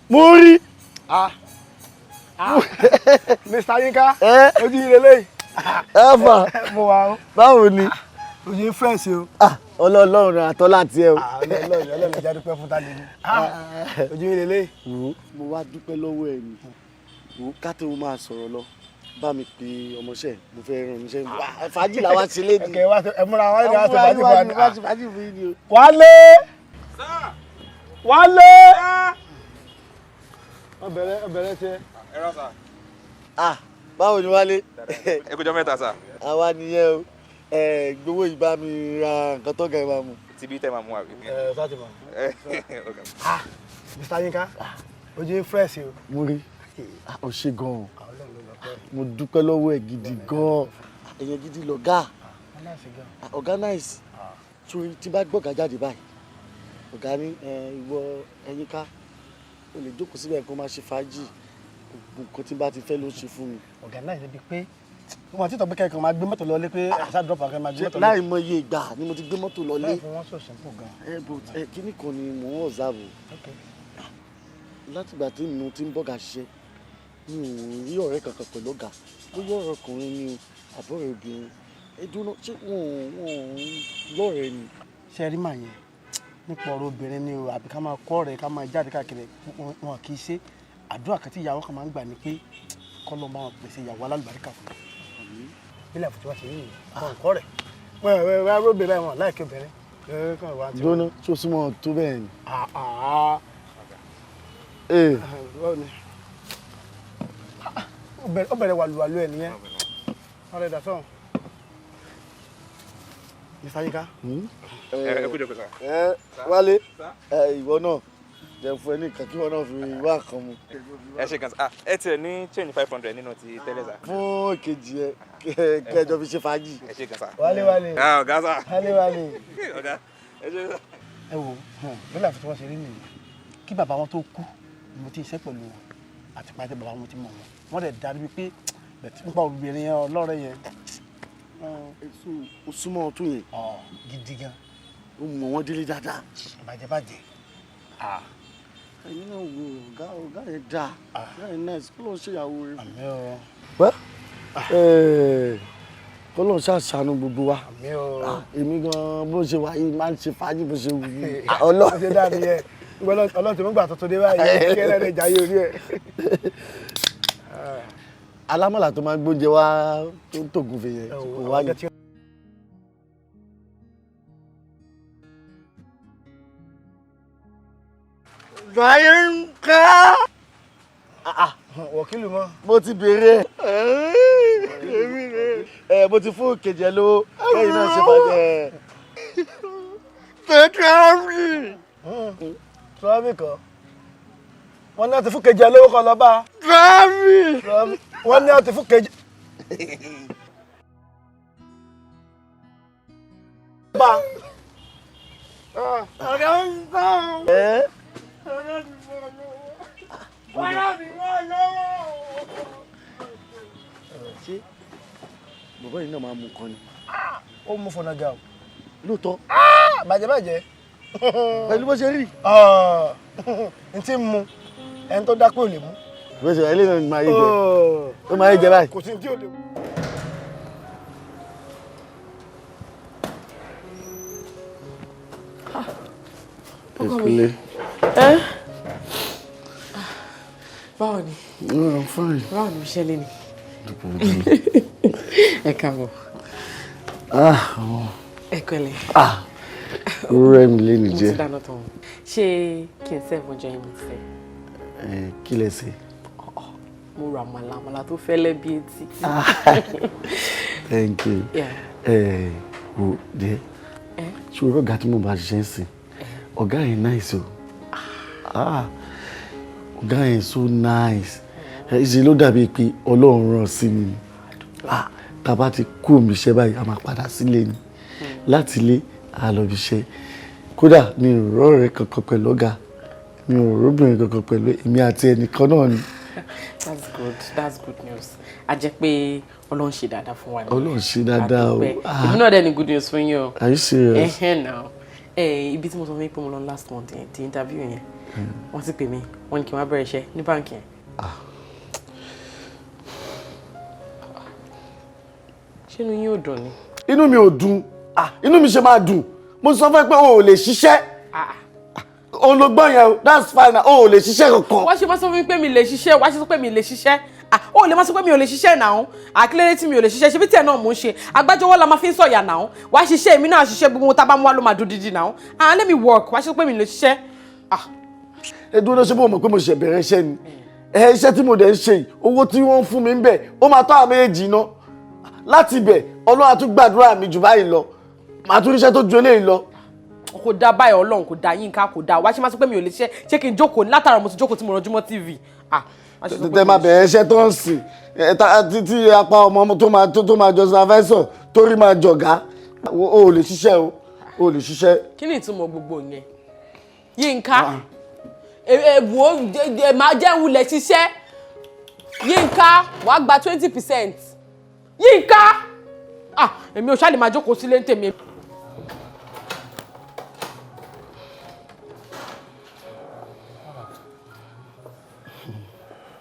Mo rí. Ah. Ah. Mr. Yinka, ojú ire lẹ́yìn. Ẹ fà. Mo wà o. Báwo ni? Ojú yín fresh o. Ọlọ́run àtọ́lá tiẹ̀ o. Ọlọ́run Ọlọ́run ẹja dúpẹ́ fún tálẹ́ ni. Ojú ire lẹ́yìn. Wo, mo wá dúpẹ́ lọ́wọ́ ẹ ni. Wo, ká tó máa sọ̀rọ̀ lọ, bá mi pe ọmọọṣẹ́, mo fẹ́ ràn níṣẹ́. Fàájì làwa ṣe léde. Ẹ̀kẹ́ wá ẹ múra wá ní wá ṣe fàájì fún wa. Wá ṣe fàájì fún yín ni o. Wálé! Wálé! Ọbẹ̀rẹ̀ ọbẹ̀rẹ̀ tiẹ̀. Ẹ rà sà. Ah, báwo ni Wálé? Ẹ kújọ́ mẹ́ta sà. Àwa nìyẹn o. Ẹ gbowó yìí, bá mi ra nǹkan tó ga ẹ máa mu. Tí bí tẹ́ máa mú àbí. Ẹ sá ti mọ̀. Ok. Ah, Mr. Yinka, ojú yín fresh o. Mo rí. Ó ṣe gan-an. Mo dúpẹ́ lọ́wọ́ ẹ gidi gan-an. Èèyàn gidi lọ̀gá. Ọ̀gá nice. Torí tí bá gbọ́gà jáde báyìí, ọ̀gá ní ìwọ Ẹyinká, o lè jókòó síbẹ̀ kó máa ṣe fàájì. Gbogbo nǹkan tí bá ti fẹ́ ló ń ṣe fún mi. Ọ̀gá náà ṣe bíi pé wọ́n àti ìtọ́gbẹ́ kẹ́kọ̀ọ́ máa gbé mọ́tò lọlé pé ẹ̀ṣá drop àkẹ́ máa gbé mọ́tò lọlé. Láì mọye ìgbà ni mo ti gbé mọ́tò lọlé. Báyìí fún wọn sọ simple gan. Ẹ but ẹ kíní kan ni mò ń observe o. Látìgbà tí mo ti ń bọ́gà ṣiṣẹ́, mi ò rí ọ̀rẹ́ kankan pẹ̀lú ọ̀gá. Bóyá ọ̀rẹ́ ọkùnrin ni o, àbọ̀rẹ́ obìnrin. Ẹ dúró, ṣé wọn ò lọ́rẹ̀ẹ́ ni? Ṣé ẹ rí màá yẹn nípa ọ̀rọ̀ obìnrin ni o, àbí ká máa kọ́ ọ̀rẹ́, ká máa jáde káàkiri, wọn kì í ṣe. Àdúrà kan tí ìyàwó kan máa ń gbà ni pé kọ́lọ́ máa pèsè ìyàwó alálùbáríkà fún mi. Bílẹ̀ àfọ̀tí wá ṣe yìí wọn kọ́ rẹ̀ wọ́n wọ́n róbìnrin báyìí, wọn láìkí obìnrin. Dúró, tó súnmọ́ tó bẹ́ẹ̀ ni? Ó bẹ̀rẹ̀ wàlúwàlú ẹ̀ nìyẹn, ọ̀rẹ́ dà sọ̀rọ̀. Mr. Yinka. Ẹ kú jókòó sà. Ẹ Wálé, ìwọ náà jẹ fún ẹ ní nǹkan kí wọn náà fi wá kan mu. Ẹ ṣe kan sà. Ẹ tiẹ̀ ní change 500 nínú ti tẹ́lẹ̀ sà. Fún ìkejì ẹ, kẹjọ fi ṣe fàájì. Ẹ ṣe kan sà. Wálé Wálé. Ọ̀gá sà. Wálé Wálé. Ọ̀gá ẹ ṣe sà. Ẹ wo, bí láti tí wọ́n ṣe rí nìyí, kí bàbá wọn tó kú ni mo ti ṣiṣẹ́ pẹ̀lú wọn, àti pàtẹ bàbá wọn ti mọ̀ wọn, wọ́n dẹ̀ darí wípé nípa obìnrin yẹn ọlọ́rẹ̀ yẹn. O súnmọ́ ọtún yẹn. Gidi gan. O mọ̀ wọ́n délé dáadáa. Bàjẹ́ bàjẹ́. Ẹ̀yin náà wo ọ̀gá, ọ̀gá yẹn dáa, ọ̀gá yẹn nice, kó ló ń ṣèyàwó rẹ̀. Àmín o. Wẹ́ kó ló ń ṣàṣàánú gbogbo wa. Àmín o. Èmi gan bó ṣe wà yìí máa ń ṣe fàájì bó ṣe wù mí. Ọlọ́run ṣe dáa nìyẹn, Ọlọ́run tí mo gbà tuntun dé báyìí kí ẹlẹ́rìí jayé orí ẹ̀. Alámọ̀là tó máa ń gbóúnjẹ wá tó ń tògùn fèyẹ kò wá ní. Yínká. Wọ̀kìlù mọ́. Mo ti béèrè ẹ, mo ti fún kejì ẹ lówó, kẹ́yìn náà ṣe bàjẹ́. Tẹ́tírafì. Tírafì kan. Wọ́n ní àti fún kejì ẹ lówó kan lọ bá. Tírafì. Wọ́n ní àti fún kejì. Bá. Ọ̀gá ń sọ. Ọ̀gá mi mọ̀ lọ́wọ́. Ọ̀gá mi mọ̀ lọ́wọ́. Ṣé bàbá yìí náà máa mú kan ni? Ó mú fọnà ga o. Lóòótọ́. Bàjẹ́ bàjẹ́. Pẹ̀lú bó ṣe rí. N tí ń mu, ẹni tó dákú ò lè mú. Bó ṣe wà ilé náà ni máa yé jẹ. Ó máa yé jẹ báyìí. Kò sí ní tí ò lè mú. Ọkọ mi. Ìpínlẹ̀. Ẹ́ báwo ni? No, I'm fine. Báwo ni iṣẹ́ lé ni? Ẹ káàbọ̀. Ah, ọmọ. Ẹ pẹ̀lẹ́. Ah, ó rẹ̀ mí léni Mo ti jẹ́. dáná tán. Ṣé kí n serve oúnjẹ yín mo ti sẹ́? Ẹ, kí lẹ ṣe? Mo rà àmàlà, àmàlà tó fẹ́lẹ́ bí etí. Thank you. Yeah. Ẹ wo díẹ̀. Eh? Ṣé o rí ọ̀gá tí mo bá ṣiṣẹ́ ń sìn? Ọ̀gá yẹn nice o. Ah, ọ̀gá yẹn so nice. Ẹ ṣe ló dàbí pé Ọlọ́run rán sí mi ni. Ah, tá a bá ti kú omi iṣẹ́ báyìí, a máa padà sílé ni. Láti ilé, a lọ bí iṣẹ́. Kódà mi ò rọ́ọ̀rẹ́ kankan pẹ̀lú ọ̀gá. Mi ò róbìnrin kankan pẹ̀lú èmi àti ẹnìkan náà ni. That's good. That's good news. A jẹ́ pé Ọlọ́run ṣe dáadáa fún wa ni. Ọlọ́run ṣe dáadáa o. A dúpẹ́. Ah. Èmi náà dẹ̀ ní good news fún yín o. Are you serious? Ẹhẹ́n now. Ẹ ibi tí mo sọ fún yín pé mo lọ last month yẹn, ti interview yẹn. Wọ́n ti pè mí, wọ́n ní kí n wá bẹ̀rẹ̀ iṣẹ́ ní báǹkì yẹn. Ṣé inú yín ò dùn ni? Inú mi ò dùn. Ah, inú mi ṣe máa dùn. Mo sọ fún ẹ pé o ò lè ṣiṣẹ́. Òun ló gbọ́ yẹn o, that's fine. O ò lè ṣiṣẹ́ kankan. Wá ṣe máa sọ fún mi pé mi lè ṣiṣẹ́, wá ṣe sọ pé mi lè ṣiṣẹ́. Ah, ó lè máa sọ pé mi ò lè ṣiṣẹ́ náà. Àkílérè tí mi ò lè ṣiṣẹ́, ṣebí tiẹ̀ náà mò ń ṣe. Agbájọwọ́ la máa fi ń sọ̀yà náà. Wá ṣiṣẹ́, èmi náà ṣiṣẹ́, gbogbo ohun tá a bá mú wá ló máa dùn dídì náà. Ah, let me work. Wá ṣe sọ pé mi lè ṣiṣẹ́. Ẹ dúró ṣé bó mọ̀ pé mo ṣẹ̀ bẹ̀rẹ̀ iṣẹ́ ni. Ẹ iṣẹ́ tí mo dẹ̀ ń ṣe yìí, owó tí wọ́n ń fún mi ń bẹ̀, ó máa tó àwọn méjèèjì iná. Láti ibẹ̀, Ọlọ́run á tún gbàdúrà mi jù báyìí lọ. Màá tún ríṣẹ́ tó ju eléyìí lọ. Kò dáa báyìí, Ọlọ́run kò dáa, Yínká kò dáa. Wá ṣe máa sọ pé mi ò lè ṣiṣẹ́, ṣé kí n jókòó ní látara mo ti jókòó tí mo rọjú mọ́ TV. Ah, wá ṣe sọ pé Tẹ máa bẹ̀rẹ̀ iṣẹ́ tó ń sìn. Ẹ títí apá ọmọ tó máa tó máa jọ supervisor torí máa jọ̀gá. O ò lè ṣiṣẹ́ o, o ò lè ṣiṣẹ́. Kí ni ìtumọ̀ gbogbo yẹn? Yínká, ẹ wò ó, ẹ máa jẹ́ ń wulẹ̀ ṣiṣẹ́. Yínká, wàá gba 20%. Yínká, ah, èmi ò ṣáà lè máa jókòó sílé ń tèmi.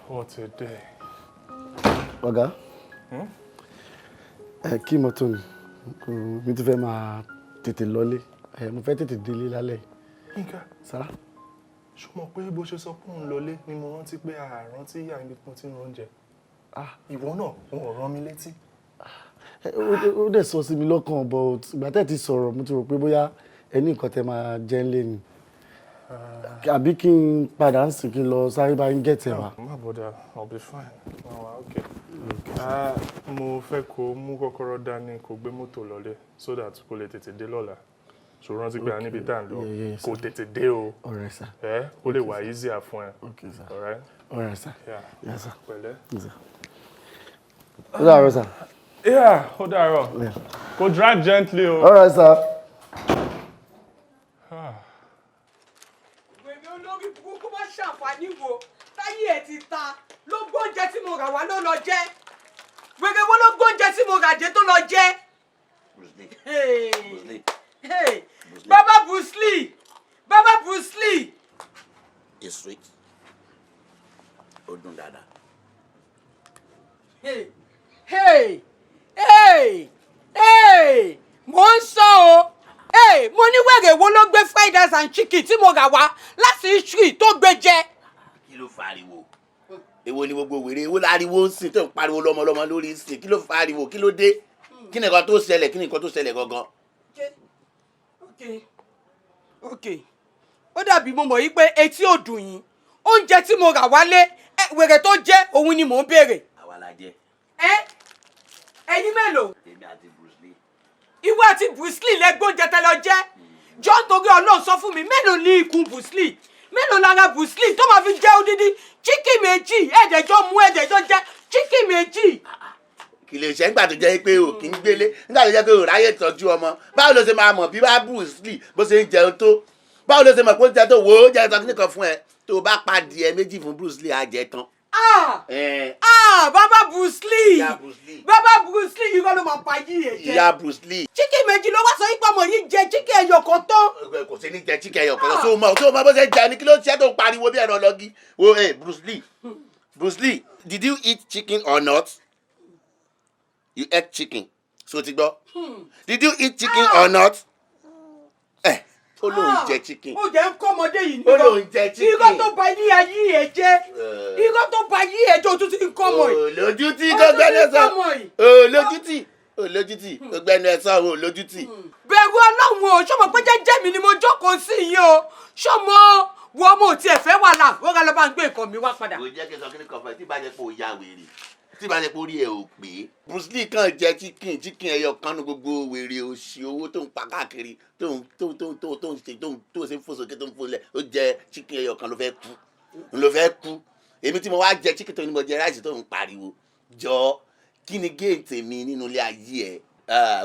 What a day. Ọ̀gá, Hmm? ẹ kí mọ́tò mi, mi ti fẹ́ máa tètè lọlé. Ẹ mo fẹ́ tètè délé lálẹ́. Yínká. Sá. Ṣó mọ̀ pé bó ṣe sọ pé òun lọlé ni mo rántí pé àrántí ìyá ibi tí mo ti ń oúnjẹ. Ìwọ náà, wọn ò rán mi létí. Ẹ, ó dẹ̀ sọ sí mi lọ́kàn, but ìgbà tẹ́ ti sọ̀rọ̀ mo ti rò pé bóyá ẹ ní nǹkan tẹ́ máa jẹ ńlé ni. Àbí kí n padà ń sìn kí n lọ sáré bá ń gẹ̀tẹ̀ wá. Má bother, I'll be fine. No, okay. Ah, mo fẹ́ kó mú kọ́kọ́rọ́ dání kó gbé mọ́tò lọlé so that kó lè tètè dé lọ́la. Ṣó rántí pé a níbi tá à ń lọ Yeah, kó sir. tètè dé o. All right, sir. Ẹ kó lè wà easier fún ẹ. Okay, sir. All right? All right, sir. Yeah. Yes, sir. Pẹ̀lẹ́. Yes, sir. Ó dàárọ̀, sir. Yeah, ó dàárọ̀. Yeah. Kó drive gently o. All right, sir. Ah. Wèrè olórí burúkú má ṣàǹfààní wo táyé ẹ̀ ti ta ló gbóúnjẹ tí mo rà wá ló lọ jẹ. Wèrè wo ló gbóúnjẹ tí mo rà dé tó lọ jẹ? Hey. Hey. Baba Bruce Lee! Baba Bruce Lee! It's sweet. Ó dùn dáadáa. Hey! Hey! Hey! Hey! Mo ń sọ o! Hey! Mo ní wèrè wo ló gbé fried rice and chicken tí mo rà wá láti Italy tó gbé jẹ? Kí ló fa ariwo? Èwo ni gbogbo wèrè? Èwo láriwo ń sìn tó ń pariwo lọ́mọlọ́mọ lórí ń sìn? Kí ló fa ariwo? Kí ló dé? Kí ni nǹkan tó ṣẹlẹ̀? Kí ni nǹkan tó ṣẹlẹ̀ gangan? Okay. Okay. Ó dàbí mo mọ̀ yí pé etí ò dùn yín. Oúnjẹ tí mo rà wálé, wèrè tó jẹ́ òun ni mò ń béèrè. Àwa la jẹ. Ẹ ẹ̀yin mélòó? Èmi àti Bruce Lee. Ìwọ àti Bruce Lee lẹ gbóúnjẹ tẹ lọ jẹ. Jọ́ nítorí Ọlọ́run sọ fún mi, mélòó ní ikùn Bruce Lee? Mélòó lára Bruce Lee tó máa fi jẹ odidi chicken méjì? Ẹ̀ẹ́dẹ̀jọ́ mú ẹ̀ẹ́dẹ̀jọ́ jẹ chicken méjì. Kì lè ṣe nígbà tó jẹ́ pé o kì í gbélé, nígbà tó jẹ́ pé o ráyè tọ́jú ọmọ. Báwo ló ṣe máa mọ̀ bí bá Bruce Lee bó ṣe ń jẹun tó? Báwo ló ṣe mọ̀ pé ó ń jẹun tó? Wò ó jẹun tán nìkan fún ẹ. Tó o bá pa adìẹ méjì fún Bruce Lee, á jẹ tán. Ah! Ẹ Ah! Bàbá Bruce Lee! Ìyá Bruce Lee. Bàbá Bruce Lee irọ́ ló máa pa yí ẹ̀ jẹ. Ìyá Bruce Lee. Chicken méjì ló wá sọ yípa ọmọ yìí jẹ chicken ẹyọ kan tán. Kò sí ní jẹ chicken ẹyọ kan. Tó mọ tó mọ bó ṣe jẹ ni kí ló ń ṣe tó ń pariwo bí ẹran ọlọ́gí. Wo ẹ Bruce Lee, Bruce Lee, did you eat chicken or not? You ate chicken. So ti gbọ́. Did you eat chicken or not? Ó lóun jẹ chicken. Ó jẹ́ ń kọ́ ọmọdé yìí. Ó lóun jẹ chicken. Irọ́ tó ba ilé ayé ẹ jẹ́, irọ́ tó ba ayé ẹ jẹ́, o tún ti ń kọ́ ọmọ yìí. Olójútì tó gbẹ́nu ẹ sọ. Olójútì, olójútì tó gbẹ́nu ẹ sọ, olójútì. Bẹ̀rù Ọlọ́run o. Ṣọmọ pé jẹ́jẹ́ mi ni mo jókòó sí yìí o? Ṣọmọ wo ọmọ ò tiẹ̀ fẹ́ wàhálà? Ó rà lọ́ bá ń gbé nǹkan mi wá padà. Kò jẹ́ kí n sọ kí ni kan fún ẹ. Tí bá jẹ́ pé o ya wèrè, tí bá jẹ́ pé orí ẹ ò pé, Bruce Lee kàn jẹ chicken, chicken ẹyọ kan nu gbogbo wèrè òṣì owó tó ń pa káàkiri, tó ń ṣe, tó ń ṣe ń fò sókè, tó ń fò lẹ̀. Ó jẹ chicken ẹyọ kan ló fẹ́ kú, ló fẹ́ kú. Èmi tí mo wá jẹ chicken tó ní mo jẹ rice tó ń pariwo jọ, kí ni gain tèmi nínú ilé ayé ẹ?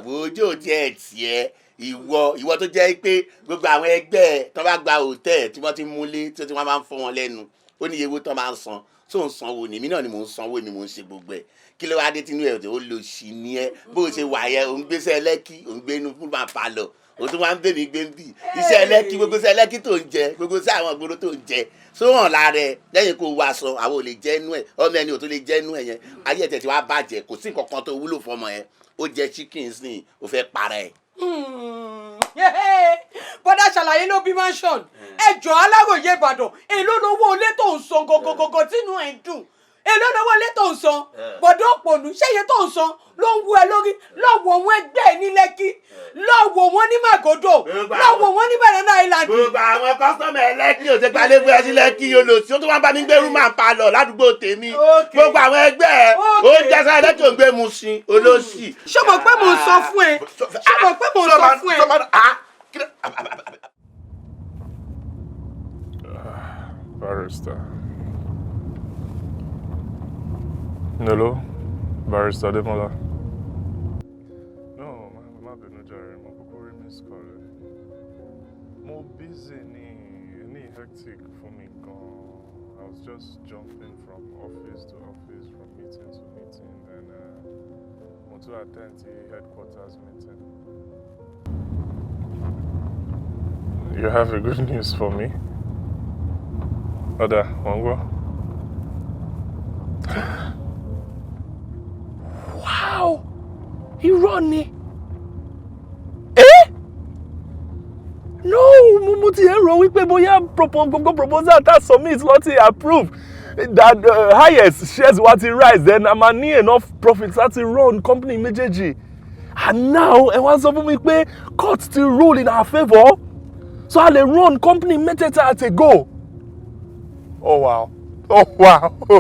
Ojú tiẹ̀ tiẹ̀, ìwọ tó jẹ́ pé gbogbo àwọn ẹgbẹ́ ẹ tó bá gba hòtẹ́ẹ̀ tí wọ́n ti múlé, tí wọ́n máa ń fọ́ wọn lẹ́nu, ó ní iye owó tó máa ń san, tó ń sanwó ni. Èmi náà ni mò ń sanwó, èmi mò ń ṣe gbogbo ẹ̀. Kí ló wá dé tínú ẹ̀ ó lò sí ní ẹ? Bó o ṣe wà yẹ, ò ń gbéṣẹ́ Lẹ́kì, ò ń gbé inú fún bàbá lọ, o tún wá ń bèmí gbé ń bì iṣẹ́ Lẹ́kì, gbogbo iṣẹ́ Lẹ́kì tó ń jẹ, gbogbo iṣẹ́ àwọn ìgboro tó ń jẹ sóhàn lára ẹ. Lẹ́yìn kó wá aṣọ, àwọn ò lè jẹ́ inú ẹ̀, ọmọ ẹni ò tó lè jẹ́ inú ẹ̀ yẹn. Ayé ẹ̀ tẹ̀ tí wàá bàjẹ́, kò sí nǹkan kan tó wúlò fọmọ yẹn. Ó jẹ chicken sí, ó fẹ́ para ẹ̀. Bọ́dá ṣàlàyé ló bí mansion. Ẹjọ́ Aláròye Ìbàdàn, èló lówó ilé tó ń san gọgọgọgọ tínú ẹ̀ ń dùn? Èló lówó ilé tó ń san, bọ̀dọ̀ òpònú? Ṣéye tó ń san ló ń wú ẹ lórí? Lọ́wọ́ wọn ẹgbẹ́ ẹ ní Lẹ́kí, lọ́wọ́ wọn ní Màgòdò, lọ́wọ́ wọn ní Banana Island. Gbogbo àwọn customer ẹlẹ́kì ò ṣe gbalẹ̀ fún ẹ sí Lẹ́kì, olòsí ó tún wá bá mi gbé room and parlour ládùúgbò tèmi. Gbogbo àwọn ẹgbẹ́ ẹ ó ń jẹ́sẹ̀ ẹlẹ́kì, ò ń gbé mu sí olóṣì. Ṣé mo pé mo sọ fún ẹ? Ṣé mo pé mo sọ fún ẹ? Barrister. Hello, Barrister Demola. No, má bínú jàre, mo kúkú rí miss call ẹ. Mo busy ní hectic fún mi gan. I was just jumping from office to office, from meeting to meeting, then mo tún attend to headquarters meeting. You have a good news for me? Ó dáa, wọ́n gbọ́. Wow! Irọ́ ni. Eh? No, mo ti ń rò wípé bóyá gbogbo proposal tá submit lọ ti approve, that highest shares wa ti rise, then a máa ní enough profit láti run company méjèèjì. And now ẹ wá sọ fún mi pé court ti rule in our favour, so a lè run company mẹ́tẹ̀ẹ̀ta at a go. Oh wow. Oh wow. No,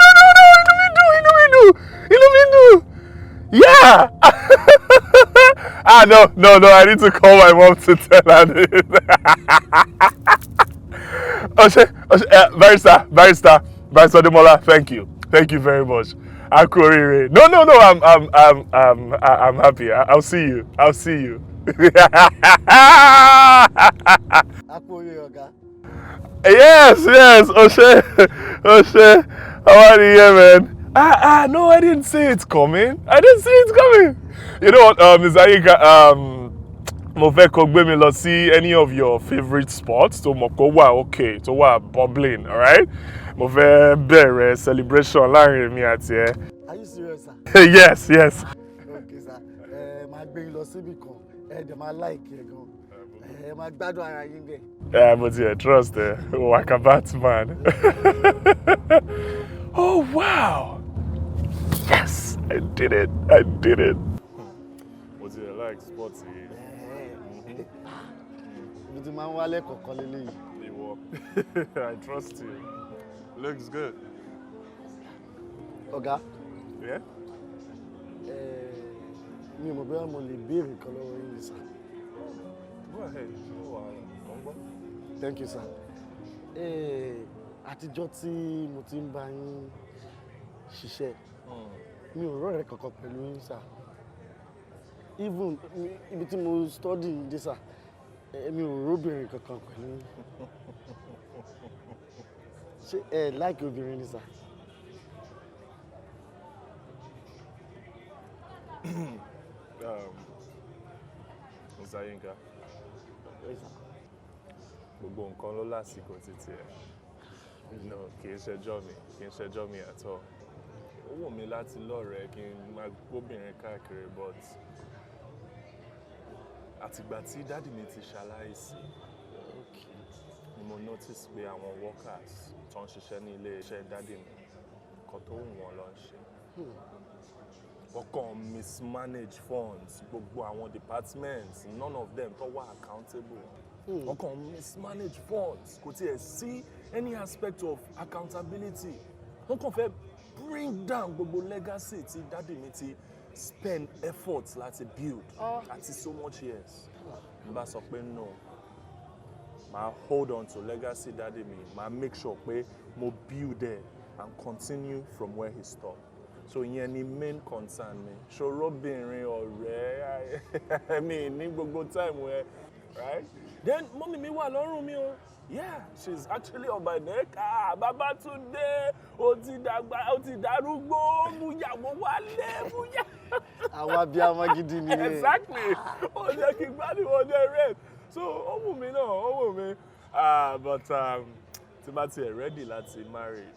no, no, no, inú mi dùn, inú mi dùn, inú mi dùn. Yeah. Ah, no, no, no, I need to call my mom to tell her this. Ose, Ose, Barrister, Barrister, Barrister Demola, thank you. Thank you very much. A kú oríire. No, no, no, I'm happy. I'll see you. I'll see you. A kú oríire, ọ̀gá. Yes, Ose, Ose, how are you, man? Ah, ah, no, I didn't see it coming. I didn't see it coming. You know what, Ms. Ayinka, mo fẹ́ kó gbé mi lọ sí any of your favourite spots tó mọ̀ kó wà okay, tó wà bubbling, alright? Mo fẹ́ bẹ̀rẹ̀ celebration láàrin èmi àti ẹ. Are you serious, sir? Yes. Okay, sir. Ẹ máa gbé yín lọ síbì kan, ẹ dẹ̀ máa like ẹ gan, ẹ máa gbádùn ara yín bẹ́ẹ̀. Yeah, but yeah, trust ẹ, like a Batman. Oh, wow. Yes, I did it. I did it. Mo ti like sports yìí. Ibi tí máa ń wálẹ̀ kọ̀ọ̀kan lélẹ́yìí. Ìwọ, I trust you. Looks good. Ọ̀gá. Yeah? Mi ò mọ̀ bóyá mo lè béèrè nǹkan lọ́wọ́ yín ni, sir. Go ahead. No wahala. Mo ń gbọ́. Thank you, sir. Àtijọ́ tí mo ti ń bá yín ṣiṣẹ́, mi ò rọ̀rẹ́ kankan pẹ̀lú yín, sir. Even ibi tí mo study dé, sir, mi ò róbìnrin kankan pẹ̀lú yín. Ṣé ẹ like obìnrin ni, sir? Mr. Yinka, gbogbo nǹkan ló lásìkò títí ẹ̀. No, kì í ṣẹjọ́ mi, kì í ṣẹjọ́ mi at all. Ó wù mí láti lọ́rẹ̀ẹ́, kí n máa gbóbìnrin káàkiri, but Àtìgbà tí daddy mi ti ṣaláìsí ni mo notice pé àwọn workers tó ń ṣiṣẹ́ ní ilé iṣẹ́ daddy mi, nǹkan tó wù wọ́n ló ń ṣe. Wọ́n kàn mismanage funds. Gbogbo àwọn departments, none of them tó wà accountable. Wọ́n kàn mismanage funds, kò tiẹ̀ sí any aspect of accountability. Wọ́n kàn fẹ́ bring down gbogbo legacy tí daddy mi ti spend effort láti build àti so much years. N bá sọ pé no, màá hold on to legacy daddy mi, màá make sure pé mo build there and continue from where he stopped. So ìyẹn ni main concern mi. Ṣòro-bìnrin ọ̀rẹ́ mi ní gbogbo time where, right? Then mummy mi wà lọ́rùn mi o. Yeah, she's actually on my neck. Ah, Babátúndé, ó ti dàgbà, ó ti darúgbó, múyàwó wálé, múyà. Àwọn abiyamọ gidi nìyẹn. Exactly. Ó jẹ́ kí n gbádùn ọjọ́ rẹ̀. So ó wù mí náà, ó wù mí. Ah, but tí bá tiẹ̀ ready láti marry,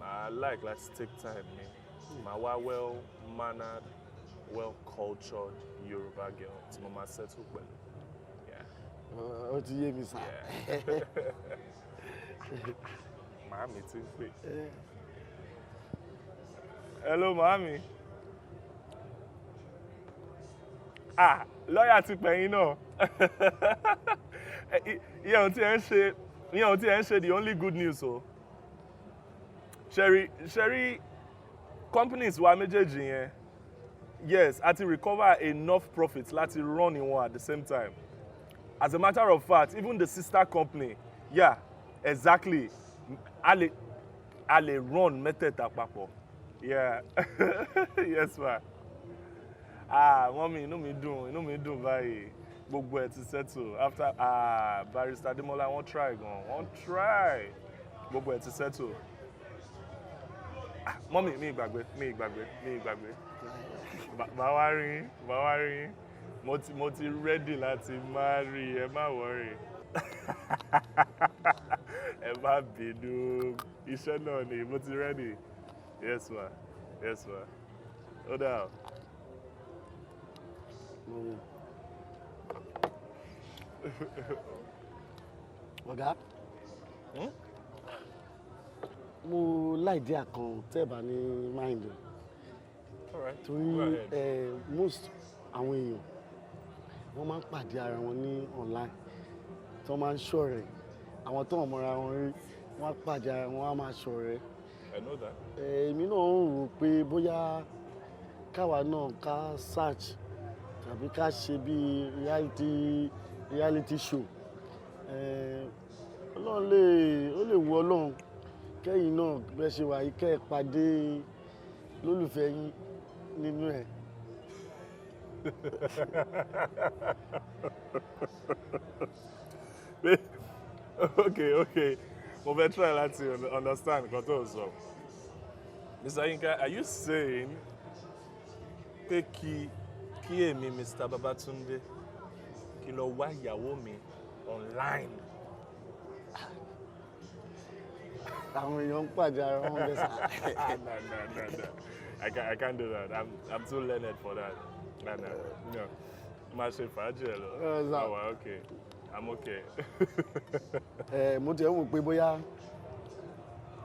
màá like láti take time mi. Màá wá well mannered, well cultured Yorùbá girl tí mo máa settle pẹ̀lú. Yeah. Ó ti yé mi sá. Màámi ti ń pè. Hello, màámi. Ah, lọ́yà ti pè yín náà. Ìyẹn ò tí ẹ ń ṣe the only good news o. Sherry, Sherry, companies wa méjèèjì yẹn, yes, a ti recover enough profit láti run wọn at the same time. As a matter of fact, even the sister company, yeah, exactly, a lè run mẹ́tẹ̀ẹ̀ta papọ̀. Yeah, yes ma. Ah, mummy, inú mi dùn, inú mi dùn báyìí. Gbogbo ẹ̀ ti settle after, ah, Barrister Demola, wọ́n try gan, wọ́n try. Gbogbo ẹ̀ ti settle. Ah, mummy, mi ìgbàgbé, mi ìgbàgbé, mi ìgbàgbé. Màá wá rí yín, màá wá rí yín. Mo ti ready láti marry, ẹ má worry. Ẹ má bínú, iṣẹ́ náà ni, mo ti ready. Yes ma, yes ma. Ó dà o. Mummy. Ọ̀gá. Mo l'idea kan tẹ́ ẹ̀ bá ní mind. All right. Torí Go ahead. Most àwọn èèyàn wọ́n máa ń pàdé ara wọn ní online, tí wọ́n máa ń ṣọ̀rẹ́. Àwọn tó ń mọra wọn rí, wọ́n á pàdé ara wọn, wọ́n á máa ṣọ̀rẹ́. I know that. Èmi náà ń rò pé bóyá káwa náà ká search tàbí ká ṣe bí reality show. Ọlọ́run lè, ó lè wu Ọlọ́run kẹ́yìn náà bẹ́ẹ̀ ṣe wà yìí, kẹ́ ẹ pàdé lólùfẹ́ yín nínú ẹ̀. Okay. Mo fẹ́ try láti understand nǹkan tó ń sọ. Mr. Yinka, are you saying pé kí èmi, Mr. Babatunde, kí lọ wá ìyàwó mi online? Àwọn èèyàn ń pàdé ara wọn bẹ́ẹ̀ sá. No. I can't do that. I'm too learned for that. No. Má ṣe fàájì ẹ lọ. Ẹ sá. Oh, okay. I'm okay. Ẹ mo tiẹ̀ ń wò pé bóyá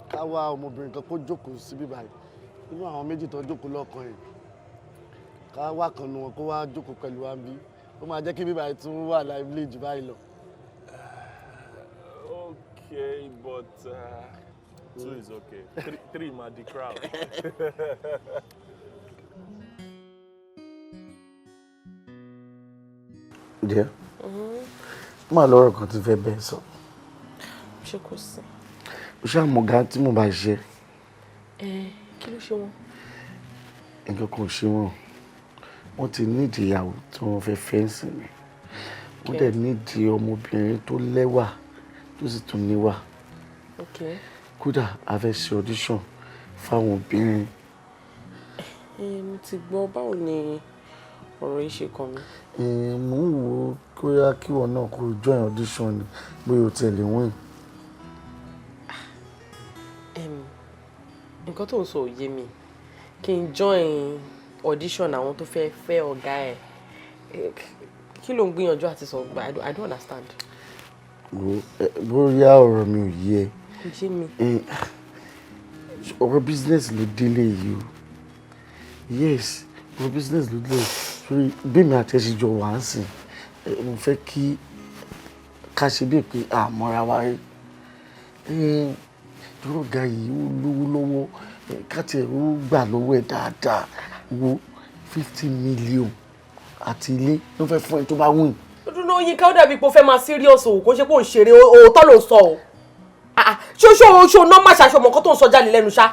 ká wá ọmọbìnrin kan kó jókòó síbí báyìí nínú àwọn méjì tó jókòó lọ́kàn yìí, ká wá kan nu wọn kó wá jókòó pẹ̀lú wa bí ó máa jẹ́ kí bíbáyìí tún wà lively jù báyìí lọ. Okay, but two is okay. Three ma the crowd. Díẹ̀ máa lọ́rọ̀ kan tí fẹ́ bẹ́ẹ̀ sọ. Ṣé kò sí? Ó ṣáà mọ̀ ọ̀gá tí mo bá ṣe. Ẹ kí ló ṣe wọn? Nǹkan kan ò ṣe wọ́n. Wọ́n ti nídìí ìyàwó tí wọ́n fẹ́ fẹ́ sí ni. Wọ́n dẹ̀ nídìí ọmọbìnrin tó lẹ́wà tó sì tún níwà. Kódà, a fẹ́ ṣe audition fáwọn obìnrin. Ẹ mo ti gbọ́. Báwo ni ọ̀rọ̀ yìí ṣe kàn mí? Mò ń wò ó kóyá kíwọ náà kó join audition ni, bóyá o tiẹ̀ lè win. Nǹkan tó ń sọ ò yé mi. Kí n join audition àwọn tó fẹ́ fẹ́ ọ̀gá ẹ̀? Kí ló ń gbìyànjú àti sọ gbà? I don't understand. Wo, bóyá ọ̀rọ̀ mi ò yé ẹ. Kò yé mi. Ọ̀rọ̀ business ló délé yìí o. Yes, ọ̀rọ̀ business ló délé. Sórí bí mi àti ẹ ṣe jọ wà ń sìn, mo fẹ́ kí ká ṣe bíi pé àmọ́ra wa rí. Dúró, ọ̀gá yìí ó lówó lọ́wọ́, ká tiẹ̀ ó gbà lọ́wọ́ ẹ̀ dáadáa. Wo, 50 million àti ilé ló fẹ́ fún ẹ tó bá win. Dúró, Yínká, ó dàbí pé o fẹ́ máa serious o. Kò ṣe pé ò ń ṣeré, òótọ́ ló ń sọ o. Ah, ah, ṣó ṣó ṣó normal ṣaṣọ mọ̀ nǹkan tó ń sọ jáde lẹ́nu ṣá?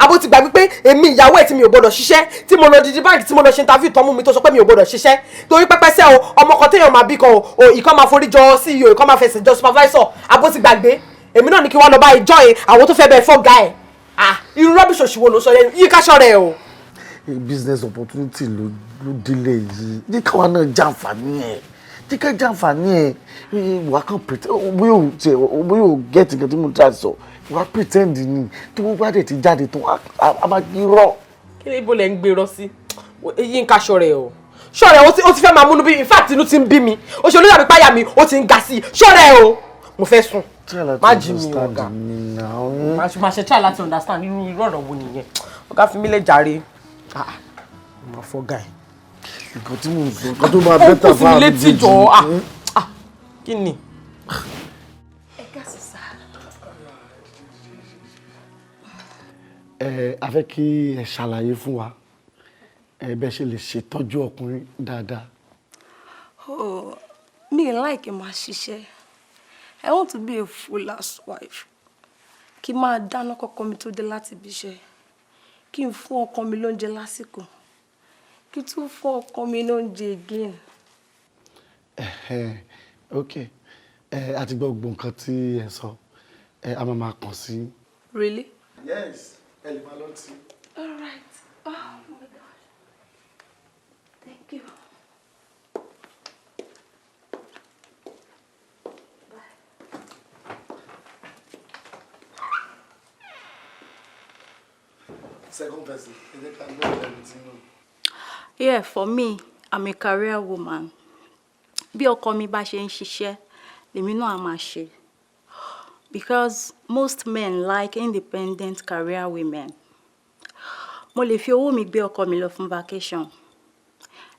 Àbó ti gbàgbé pé èmi ìyàwó ẹ̀ tí mi ò gbọ́dọ̀ ṣiṣẹ́, tí mo lọ dídí báńkì, tí mo lọ ṣe interview tán mú mi, tó sọ pé mi ò gbọ́dọ̀ ṣiṣẹ́ torí pẹ́pẹ́sẹ́ o, ọmọ kan téèyàn máa bí kan o, ìkan máa forí jọ CEO, ìkan máa fẹsẹ̀ jọ supervisor. Àbó ti gbàgbé èmi náà ní kí wọ́n lọ bá ìjọ yẹn, àwọn tó fẹ́ bẹ́ẹ̀ fọ́ ga ẹ̀? Ah, irú rubbish òṣìwò ló sọ lẹ́nu? Yínká, ṣọ́ra ẹ̀ o. Business opportunity ló délé yìí, ní káwa náà jàǹfààní ẹ̀, ní ká jàǹfààní ẹ̀. Wà á kàn pretend, bóyá ò tiẹ̀, bóyá ò get nǹkan tí mo try sọ, wà á pretend ni. Tí wọ́n bá dẹ̀ ti jáde tán, á máa gbé rọ̀. Kí ni, ibo lẹ ń gbèrọ sí? Yínká, ṣọ́ra ẹ̀ o, ṣọ́ra ẹ̀. Ó ti fẹ́ máa múnú bí. In fact, inú ti ń bí mi. Ó ṣe olóyè àbí páyà mi ó ti ń ga sí i. Ṣọ́ra ẹ̀ o, mo fẹ́ sùn. Má jí mi, ọ̀gá. Má ṣe try láti understand. Irú ọ̀rọ̀ wo nìyẹn? Ọ̀gá, fi mí lè jàre. Ah, mo fọ́ guy. Nǹkan tí mo sọ, nǹkan tó máa better Ó kù sí mi fún létí jọ. Ah ah, kí ni? Ẹ káàsán, sir. Ẹ a fẹ́ kí ẹ ṣàlàyé fún wa ẹ bẹ́ẹ̀ ṣe lè ṣètọ́jú ọkùnrin dáadáa. Oh, mi like máa ṣiṣẹ́. I want to be a full housewife. Kí máa dáná kọ́kọ́ mi tó dé láti ibi iṣẹ́. Kí n fún ọkọ mi lóúnjẹ lásìkò. Kí n tún fún ọkọ mi lóúnjẹ again. Ẹhẹ́n, ok, ẹ a ti gbọ́ gbogbo nǹkan tí ẹ sọ. Ẹ a máa máa kàn sí. Really? Yes, ẹ lè máa lọ tí. All right. Oh my God. Thank you. Bye. Second person, ẹ jẹ́ ká gbọ́ ẹni tí ń. Yeah, for me, I'm a career woman. Bí ọkọ mi bá ṣe ń ṣiṣẹ́, lèmi náà á máa ṣe. Because most men like independent career women. Mo lè fi owó mi gbé ọkọ mi lọ fún vacation.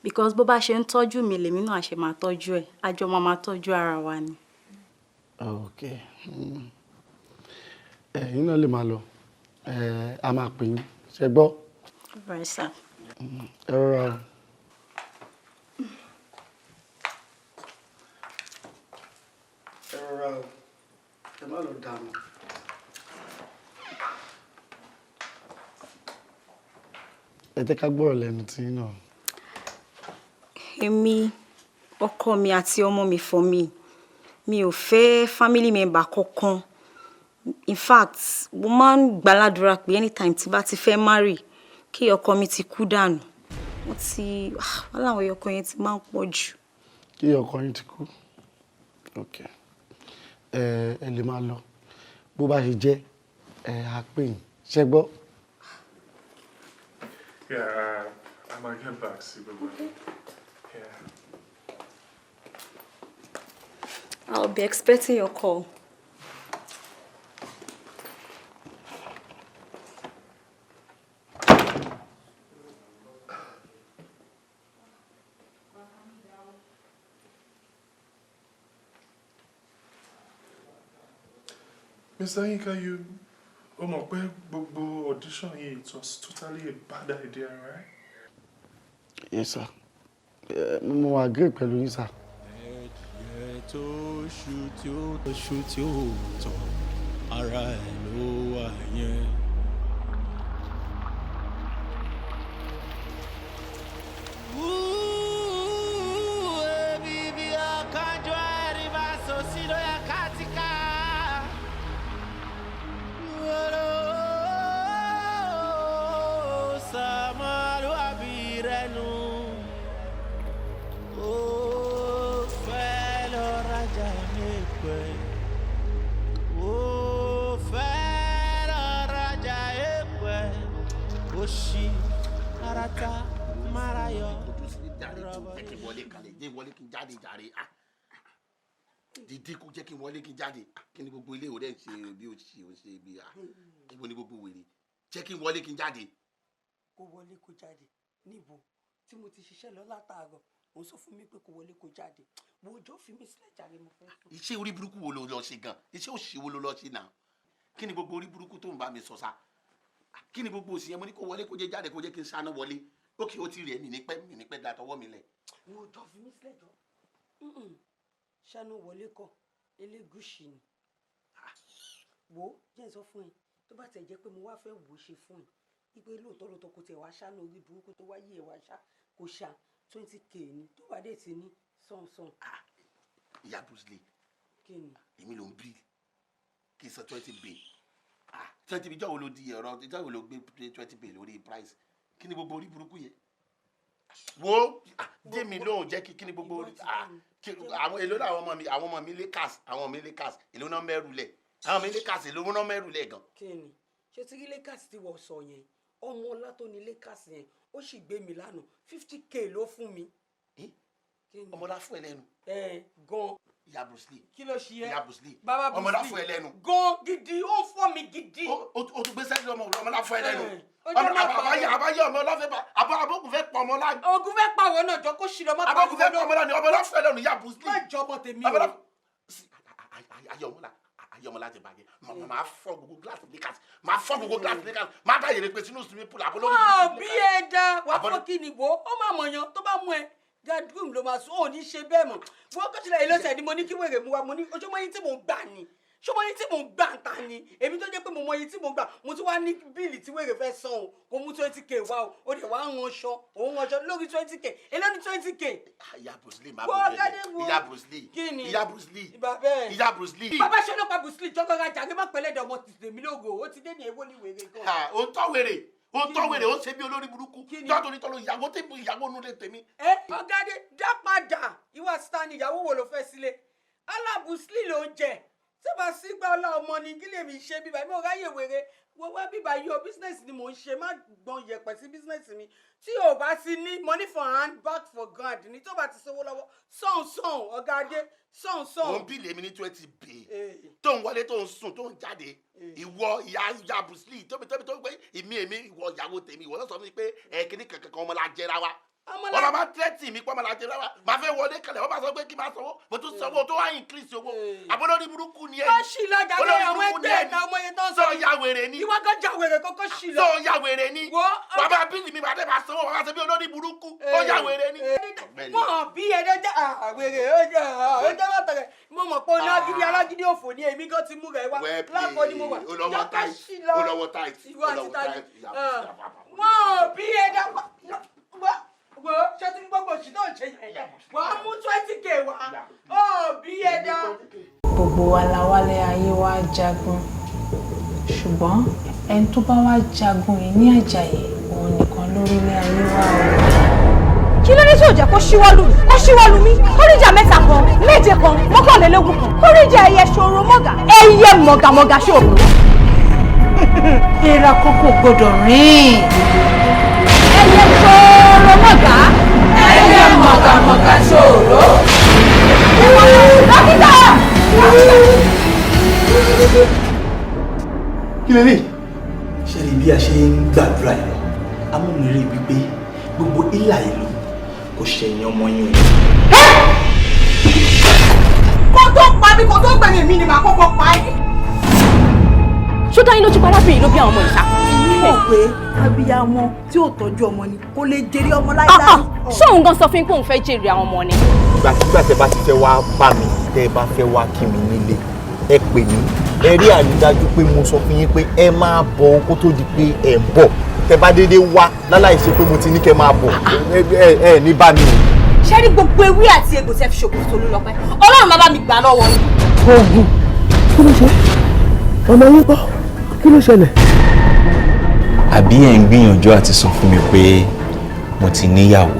Because bó bá ṣe ń tọ́jú mi, lèmi náà á ṣe máa tọ́jú ẹ̀. A jọ máa máa tọ́jú ara wa ni. Ok, ẹ̀yin náà lè máa lọ. Ẹ a máa pè yín, ṣe gbọ́? Right, sir. Ẹ rọra o. Ẹ rọra o, ẹ má lọ dànù. Ẹ jẹ́ ká gbọ́rọ̀ lẹ́nu tí náà. Èmi, ọkọ mi àti ọmọ mi. For me, mi ò fẹ́ family member kankan. In fact, mo máa ń gbàládùra pé anytime tí bá ti fẹ́ marry, kí ọkọ mi ti kú dànù. Wọ́n ti wọ́n láwọn ọkọ yẹn ti máa ń pọ̀ jù. Kí ọkọ yín ti kú. Ok, ẹ ẹ lè máa lọ. Bó bá ṣe jẹ́, ẹ á pè yín, ṣe gbọ́? Yeah, I might get back, see, baby. Yeah. I'll be expecting your call. Mr. Yinka, you, ó mọ̀ pé gbogbo audition yìí, it was totally a bad idea, right? Yes, sir. Mo agree pẹ̀lú yín, sir. Ẹ̀dìyẹ tó ṣu tí ó ṣu tí ó tọ̀, ara ẹ̀ ló wà yẹn. Bíbí ọ̀kánjọ́ ẹ̀rí bá sọ sí ló yẹ ká ti ká. Sọmọlúwàbí rẹ̀ nù. Ó fẹ́ lọ rajà ní ìpẹ́. Ó fẹ́ Jẹ́ wọlé kí n jáde jàre. Ah, dìde kó jẹ́ kí n wọlé kí n jáde. Ah, kí ni gbogbo ilé ìwé ń ṣe bí ó ṣe ó ṣe bí? Ah, ibo ni gbogbo wèrè? Jẹ́ kí n wọlé kí n jáde. Kó wọlé kó jáde níbo tí mo ti ṣiṣẹ́ lọ látàárọ̀? Òun sọ fún mi pé kó wọlé kó jáde. Wo, ọjọ́, fi mí sílẹ̀ jàre, mo fẹ́ sùn. Iṣẹ́ orí burúkú wo ló lọ ṣe gan? Iṣẹ́ òṣì wo ló lọ ṣe náà? Kí ni gbogbo orí burúkú tó ń bá mi sọ sa? Kí ni gbogbo òṣì yẹn? Mo ní kó wọlé kó jẹ́ jáde, kó jẹ́ kí n sáná wọlé. Ókè, ó ti rẹ̀ mí ní pẹ́, mi ní pẹ́ da tọwọ́ mi lẹ̀. Wo, ọjọ́, fi mí sílẹ̀ jọ. Ṣáná wọlé kọ, Elégùṣì ni. Wo, jẹ́ n sọ fún ẹ, tó bá tẹ̀ jẹ́ pé mo wá fẹ́ wò ó ṣe fún ẹ wípé lóòótọ́ lóòótọ́ kò tẹ̀ wá ṣáná orí burúkú tó wáyé ẹ̀ wá ṣá, kò ṣá 20K ni tó bá dé ti ní sọ̀nsọ̀n. Ìyá Bruce Lee. Kí ni? Èmi ló ń bí kí n sọ 20 bay? Ah, 20 bay, ìjọ́ wo ló di ẹ̀rọ? Ìjọ́ wo ló gbé 20 bay lórí price? Kí ni gbogbo orí burúkú yẹn? Wo, ah, dé mi lóhùn, jẹ́ kí ni gbogbo orí? Ah, àwọn èlò náà, àwọn ọmọ mi, àwọn ọmọ mi Lakers, àwọn ọmọ mi Lakers, èlò náà mẹ́rù lẹ̀? Àwọn ọmọ mi Lakers, èlò náà mẹ́rù lẹ̀ gan? Kí ni? Ṣé tí rí Lakers tí wọ́n sọ yẹn, ọmọ ọlá tó ní Lakers yẹn, ó sì gbé mi lánàá, 50K ló fún mi. Ọmọlá fún ẹ lẹ́nu? Ẹ gan. Ìyá Bruce Lee. Kí ló ṣe ẹ? Ìyá Bruce Lee. Bàbá Bruce Lee. Ọmọlá fún ẹ lẹ́nu? Gan gidi, ó fọ́ mi gidi. O tún gbé sẹ́yìn ọmọ ọmọlá fún ẹ lẹ́nu? Ó jẹ́ má pa Àbáyé, àbáyé, ọmọlá fẹ́ bá àbọ̀, àbókù fẹ́ pọ̀ ọmọlá. Ogun fẹ́ pàwọ́ náà, jọ kó ṣì lọ má. Àbókù fẹ́ pọ̀ ọmọlá ni, ọmọlá fún ẹ lẹ́nu, ìyá Bruce Lee. Má jọ ọmọ tèmi Ọmọlá o. Ayé ọmọlá, ayé ọmọlá ti bàjẹ́. Màá máa fọ́ gbogbo gíláàsì Lakers, máa fọ́ gbogbo gíláàsì Lakers, máa dá yèrè pé sínú swimming pool àbólórí. Wọ́n bí ẹ dá wàá fọ́. Kí ni? Wo, ó máa mọ̀yàn tó bá mú ẹ, guard room ló máa sùn, ó ní ṣe bẹ́ẹ̀ mọ̀. Wọ́n kò tilẹ̀ èlò sẹ̀ ni mo ní kí wèrè mu wa. Mo ní ojú mọ́yìn tí mò ń gbà ni, ṣé mọ́yìn tí mò ń gbà ń ta ni? Èmi tó jẹ́ pé mo mọyìn tí mò ń gbà, mo tún wá ní bill tí wèrè fẹ́ san o, kò mú 20K wá o. Ó dẹ̀ wá ń ranṣọ, òun ranṣọ lórí 20K. Èló ní 20K? Ìyá Bruce Lee, máa Wọ́n bọ̀ gádé jẹ́ wo. ìyá Bruce Lee. Kí ni? Ìyá Bruce Lee. Ìbá bẹ́ẹ̀. Ìyá Bruce Lee. Bàbá ṣe ló pa Bruce Lee, jọ́kọ́ ra jàre, má pẹ́lẹ́ dẹ̀ ọmọ tèmi lógo, ó ti dé ní. Èwo ni wèrè gan? Ha, ó tọ́ wèrè, ó tọ́ wèrè, ó ṣe bí olórí burúkú tọ́tò ní tọ́lọ́ ìyàwó tèmi, ìyàwó nulẹ̀ tèmi. Ẹ ọ̀gádé, dá padà. Ìwà star ni ìyàwó wo ló fẹ́ sílé? Alábùsílì ló ń jẹ tí ó bá sí gbá ọlá ọmọ ni. Kí lèmi ṣe bíbá mi ò ráyè wèrè? Wo wá bíbá yìí o, business ni mò ń ṣe, má gbọ́n yẹ̀pẹ̀ sí business mi. Tí o bá ti ní money for hand, back for ground ni. Tó bá ti sówó lọ́wọ́, sọ̀n sọ̀n, ọ̀gádé, sọ̀n sọ̀n. Òun bill èmi ní 20 bay, tó ń wọlé, tó ń sùn, tó ń jáde. Ìwọ ìyá Bruce Lee, tóbi tóbi tó ń pé èmi ìwọ ìyàwó tèmi, ìwọ náà sọ fún mi pé ẹ kíní kankan kan ọmọ la jẹra wa. Wọ́n máa tẹ́tì mi pọ́ ọmọ la jẹra wa. Máa fẹ́ wọlé kalẹ̀, wọ́n máa sọ pé kí n máa sanwó, mo tún sanwó tó wá increase owó. Àbólórí burúkú ni ẹ. Kó sì lọ jàre. Olórí Àwọn burúkú ni ẹgbẹ́ ẹ. ẹ̀ náà ọmọ yẹn tó ń sọ. Sọ ya wèrè ni? Ìwọ gan ja wèrè kókó, sì lọ. Sọ ya wèrè ni? Wo. Wàá máa bill mi, màá dé máa sanwó, wàá máa ṣe bí olórí burúkú. Ó ya wèrè ni. Wọn bí ẹdẹ jẹ àwèrè, ó jẹ bàtà rẹ. Mo mọ̀ pé onágídí, alágídí òfò ni. Èmi gan ti mú rẹ wá lápò ni mo wà. Ó lọ́wọ́ Jọ́ká tight. sí lọ. Ó lọ́wọ́ tight. Ìwọ Ó àti lọ́wọ́ tani? tight. Ìyá Bruce Lee. Wọn bí ẹdẹ wá. Wo, ṣé tí gbogbo òṣì náà ṣe yẹn, wàá mú 20K wá? Ó bí ẹdẹ. Gbogbo wa la wálé ayé wá jagun, ṣùgbọ́n ẹni tó bá wá jagun yìí ní àjàyè, òun nìkan lórílẹ̀ ayé wá o. Kí ló dé tí ò jẹ́ kó ṣíwọ́ lù mí, kó ṣíwọ́ lù mí? Kóríjà mẹ́ta kan, méje kan, mọ́kànlélógún kan, kóríjà ẹyẹ ṣòro mọ́gà, ẹyẹ mọ̀gàmọ̀gà ṣòro. Èèrà kan kò gbọdọ̀ rìn. Ẹyẹ ṣòro mọ́gà, ẹyẹ mọ̀gàmọ̀gà ṣòro. Dókítà! Kí lè rí ṣe rí bí a ṣe ń gbàdúrà yìí lọ, amúnirè wípé gbogbo ìlà ìlú kò ṣẹ̀yìn ọmọ yín o. Kó tó pa mí, kó tó gbẹ̀mí mi ni màá kọ́kọ́ pa ẹ́. Ṣó dá yín lójú pé arábìnrin ló bí àwọn ọmọ ìṣá? Èmi mọ̀ pé abiyamọ tí ò tọ́jú ọmọ ni kò lè jèrè ọmọ láíláí. Ṣé òun gan sọ fún yín pé òun fẹ́ jèrè àwọn ọmọ ni? Ìgbàkigbà tẹ bá ti fẹ́ wá bá mi, tẹ bá fẹ́ wá kí mi nílé, ẹ pè mí. Ẹ rí àrídájú pé mo sọ fún yín pé ẹ máa bọ̀ kó tó di pé ẹ ń bọ̀. Tẹ bá dédé wá láláì ṣe pé mo ti ní kẹ́ máa bọ̀, ẹ ní bá mi o. Ṣé rí gbogbo ewé àti egbò tẹ́ fi ṣògùn Tolúlọpẹ́, Ọlọ́run máa bá mi gbà lọ́wọ́ yín. Oògùn, kí ló ṣe ọmọ yín kọ́? Kí ló ṣẹlẹ̀? Àbí ẹ̀ ń gbìyànjú àti sọ fún mi pé mo ti níyàwó,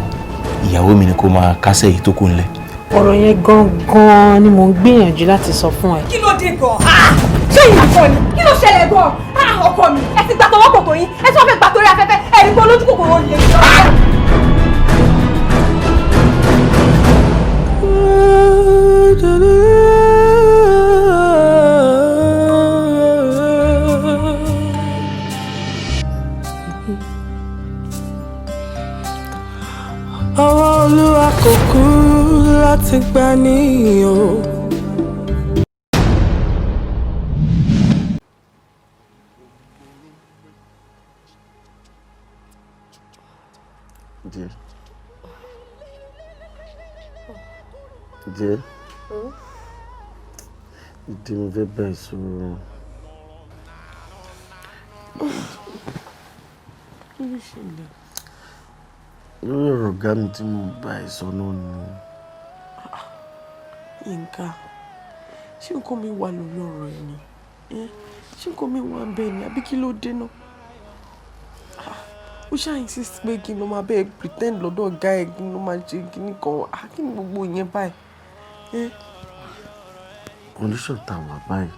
ìyàwó mi ni kó máa kásẹ̀ yìí tó kù ńlẹ̀? Ọ̀rọ̀ yẹn gangan ni mò ń gbìyànjú láti sọ fún ẹ. Kí ló dé gan-an? Ṣé ìyá kọ́ ni? Kí ló ṣẹlẹ̀ gan-an? Ọkọ mi, ẹ ti gbà tọwọ́ kòkò yín, ẹ tí wọ́n fẹ́ gbà torí afẹ́fẹ́, ẹ rí pé olójú kòkòrò lè. Ọwọ́ Olúwa kò kúrú láti gbà ní o. Dear. Dear. Ìdí mo fẹ́ bá ẹ sọ̀rọ̀. Kí ló ṣẹlẹ̀? Lórí ọ̀rọ̀ ọ̀gá mi tí mo bá ẹ sọ náà ni. Yínká, ṣé nǹkan mi wà lórí ọ̀rọ̀ yìí ni? Ṣé nǹkan mi wà bẹ́ẹ̀ ni? Àbí kí ló dé náà? Ó ṣáà insist pé kí n lọ máa bẹ́ẹ̀ pretend lọ́dọ̀ ọ̀gá ẹ̀, kí n lọ máa ṣe kíní kan. Kí ni gbogbo ìyẹn báyìí? Condition tá a wà báyìí,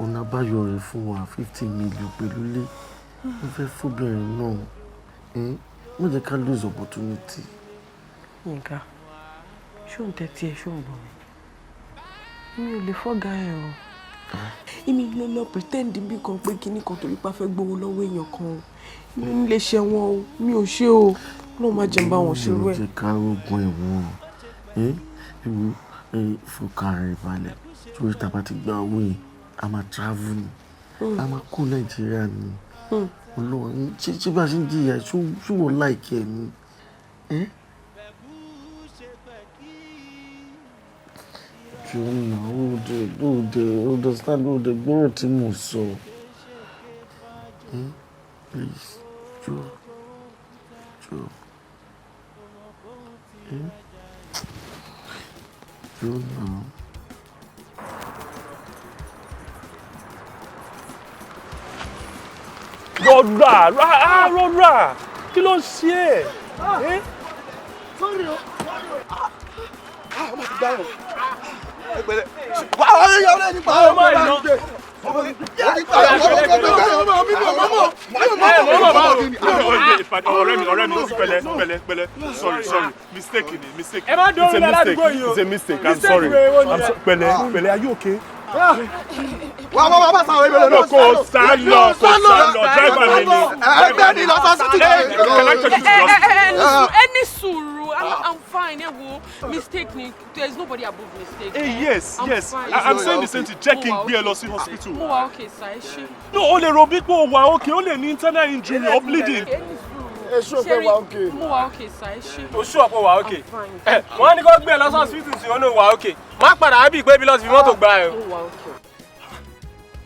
ọ̀nà àbáyọ rẹ̀ fún wa 50 million pẹ̀lú ilé. Mo fẹ́ fóbìnrin náà. Má jẹ́ ká lose opportunity. Yínká, ṣé ò ń tẹ́tí ẹ, ṣé ò ń gbọ́ mi? Mi ò lè fọ́gá ẹ o. Èmi ló lọ pretend bí kan pé kíní kan torí pa fẹ́ gbowó lọ́wọ́ èèyàn kan o. Mi ò ní lè ṣe wọn o, mi ò ṣe o. Ọlọ́run má jẹ́ n bá wọn ṣerú ẹ̀. Jẹ́ ká rógun ẹ̀wọ̀n. Ìwọ fọkàn rẹ̀ balẹ̀. Torí tá a bá ti gba owó yẹn, a máa travel ni. A máa kó Nàìjíríà ni. Ọlọ́run, ṣé bá a ṣe ń jìyà, ṣé wọ́n like ẹ ni? Jọ̀ọ́ náà, ó dé understand, ó dé gbọ́rọ̀ tí mò ń sọ. Please, jọ̀ọ́, jọ̀ọ́. Jọ̀ọ́ náà. Rọra, rọra, kí ló ń ṣe ẹ́? Sorry o. Ọmọ ti gbárùn. Ẹ pẹ̀lẹ́. Wà á yọ ọ́ nípa ọmọ Ọmọ ìná. Ọ̀rẹ́ mi, pẹ̀lẹ́, pẹ̀lẹ́, pẹ̀lẹ́. Sorry, sorry, mistake ni, mistake. Ẹ má dóhùn It's a mistake, ládùúgbò yìí o. it's a mistake, I'm Mistake sorry. rẹ̀ wo I'm nìyẹn? Pẹ̀lẹ́, pẹ̀lẹ́, are you okay? Wà wá wá bá sáwọn ebèrè No, kò sá lọ, kò sá lọ, driver mi ni. Ẹgbẹ́ ni lọ sọ sí títì. Can I take you to hospital? Ẹ ní sùúrù, I'm fine. Ẹ wo, mistake ni, there is nobody above mistake. Hey, yes, I'm yes. fine. I'm saying the same thing. Jẹ́ kí n gbé ẹ lọ sí hospital. Mo wà okay sir, ẹ ṣé. No, o lè rò bí pé o wà okay, o lè ní internal injury or bleeding. Ẹ ní sùúrù. Ẹ ṣó pé wà okay. Mo wà okay sir, ẹ ṣé. O ṣú ọ̀pọ̀ wà okay. Wọ́n ní kó gbé ẹ lọ sí hospital sí, ó ní wà okay. Má padà á bí pé bí lọ́ọ́ ti fi mọ́tò gbá ẹ o. Mo wà okay.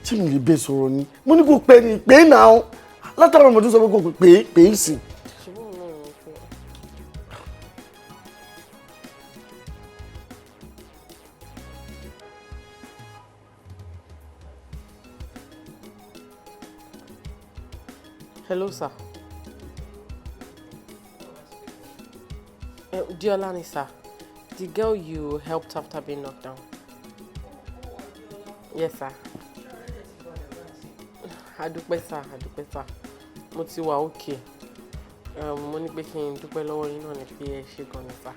Tí mi lè bẹ́ẹ̀ sọ̀rọ̀ ni, mo ní kó pẹ́ ni, pé náà. Látara ọmọdé sọ pé kò pé pé é sìn. Hello, sir. Diola ni, sir. The girl you helped after being knocked down. Yes, sir. Adúpẹ́ sir, adúpẹ́ sir. Mo ti wà okay. Mo ní pé kí n dúpẹ́ lọ́wọ́ yín náà ni pé ẹ ṣé gan ni, sir.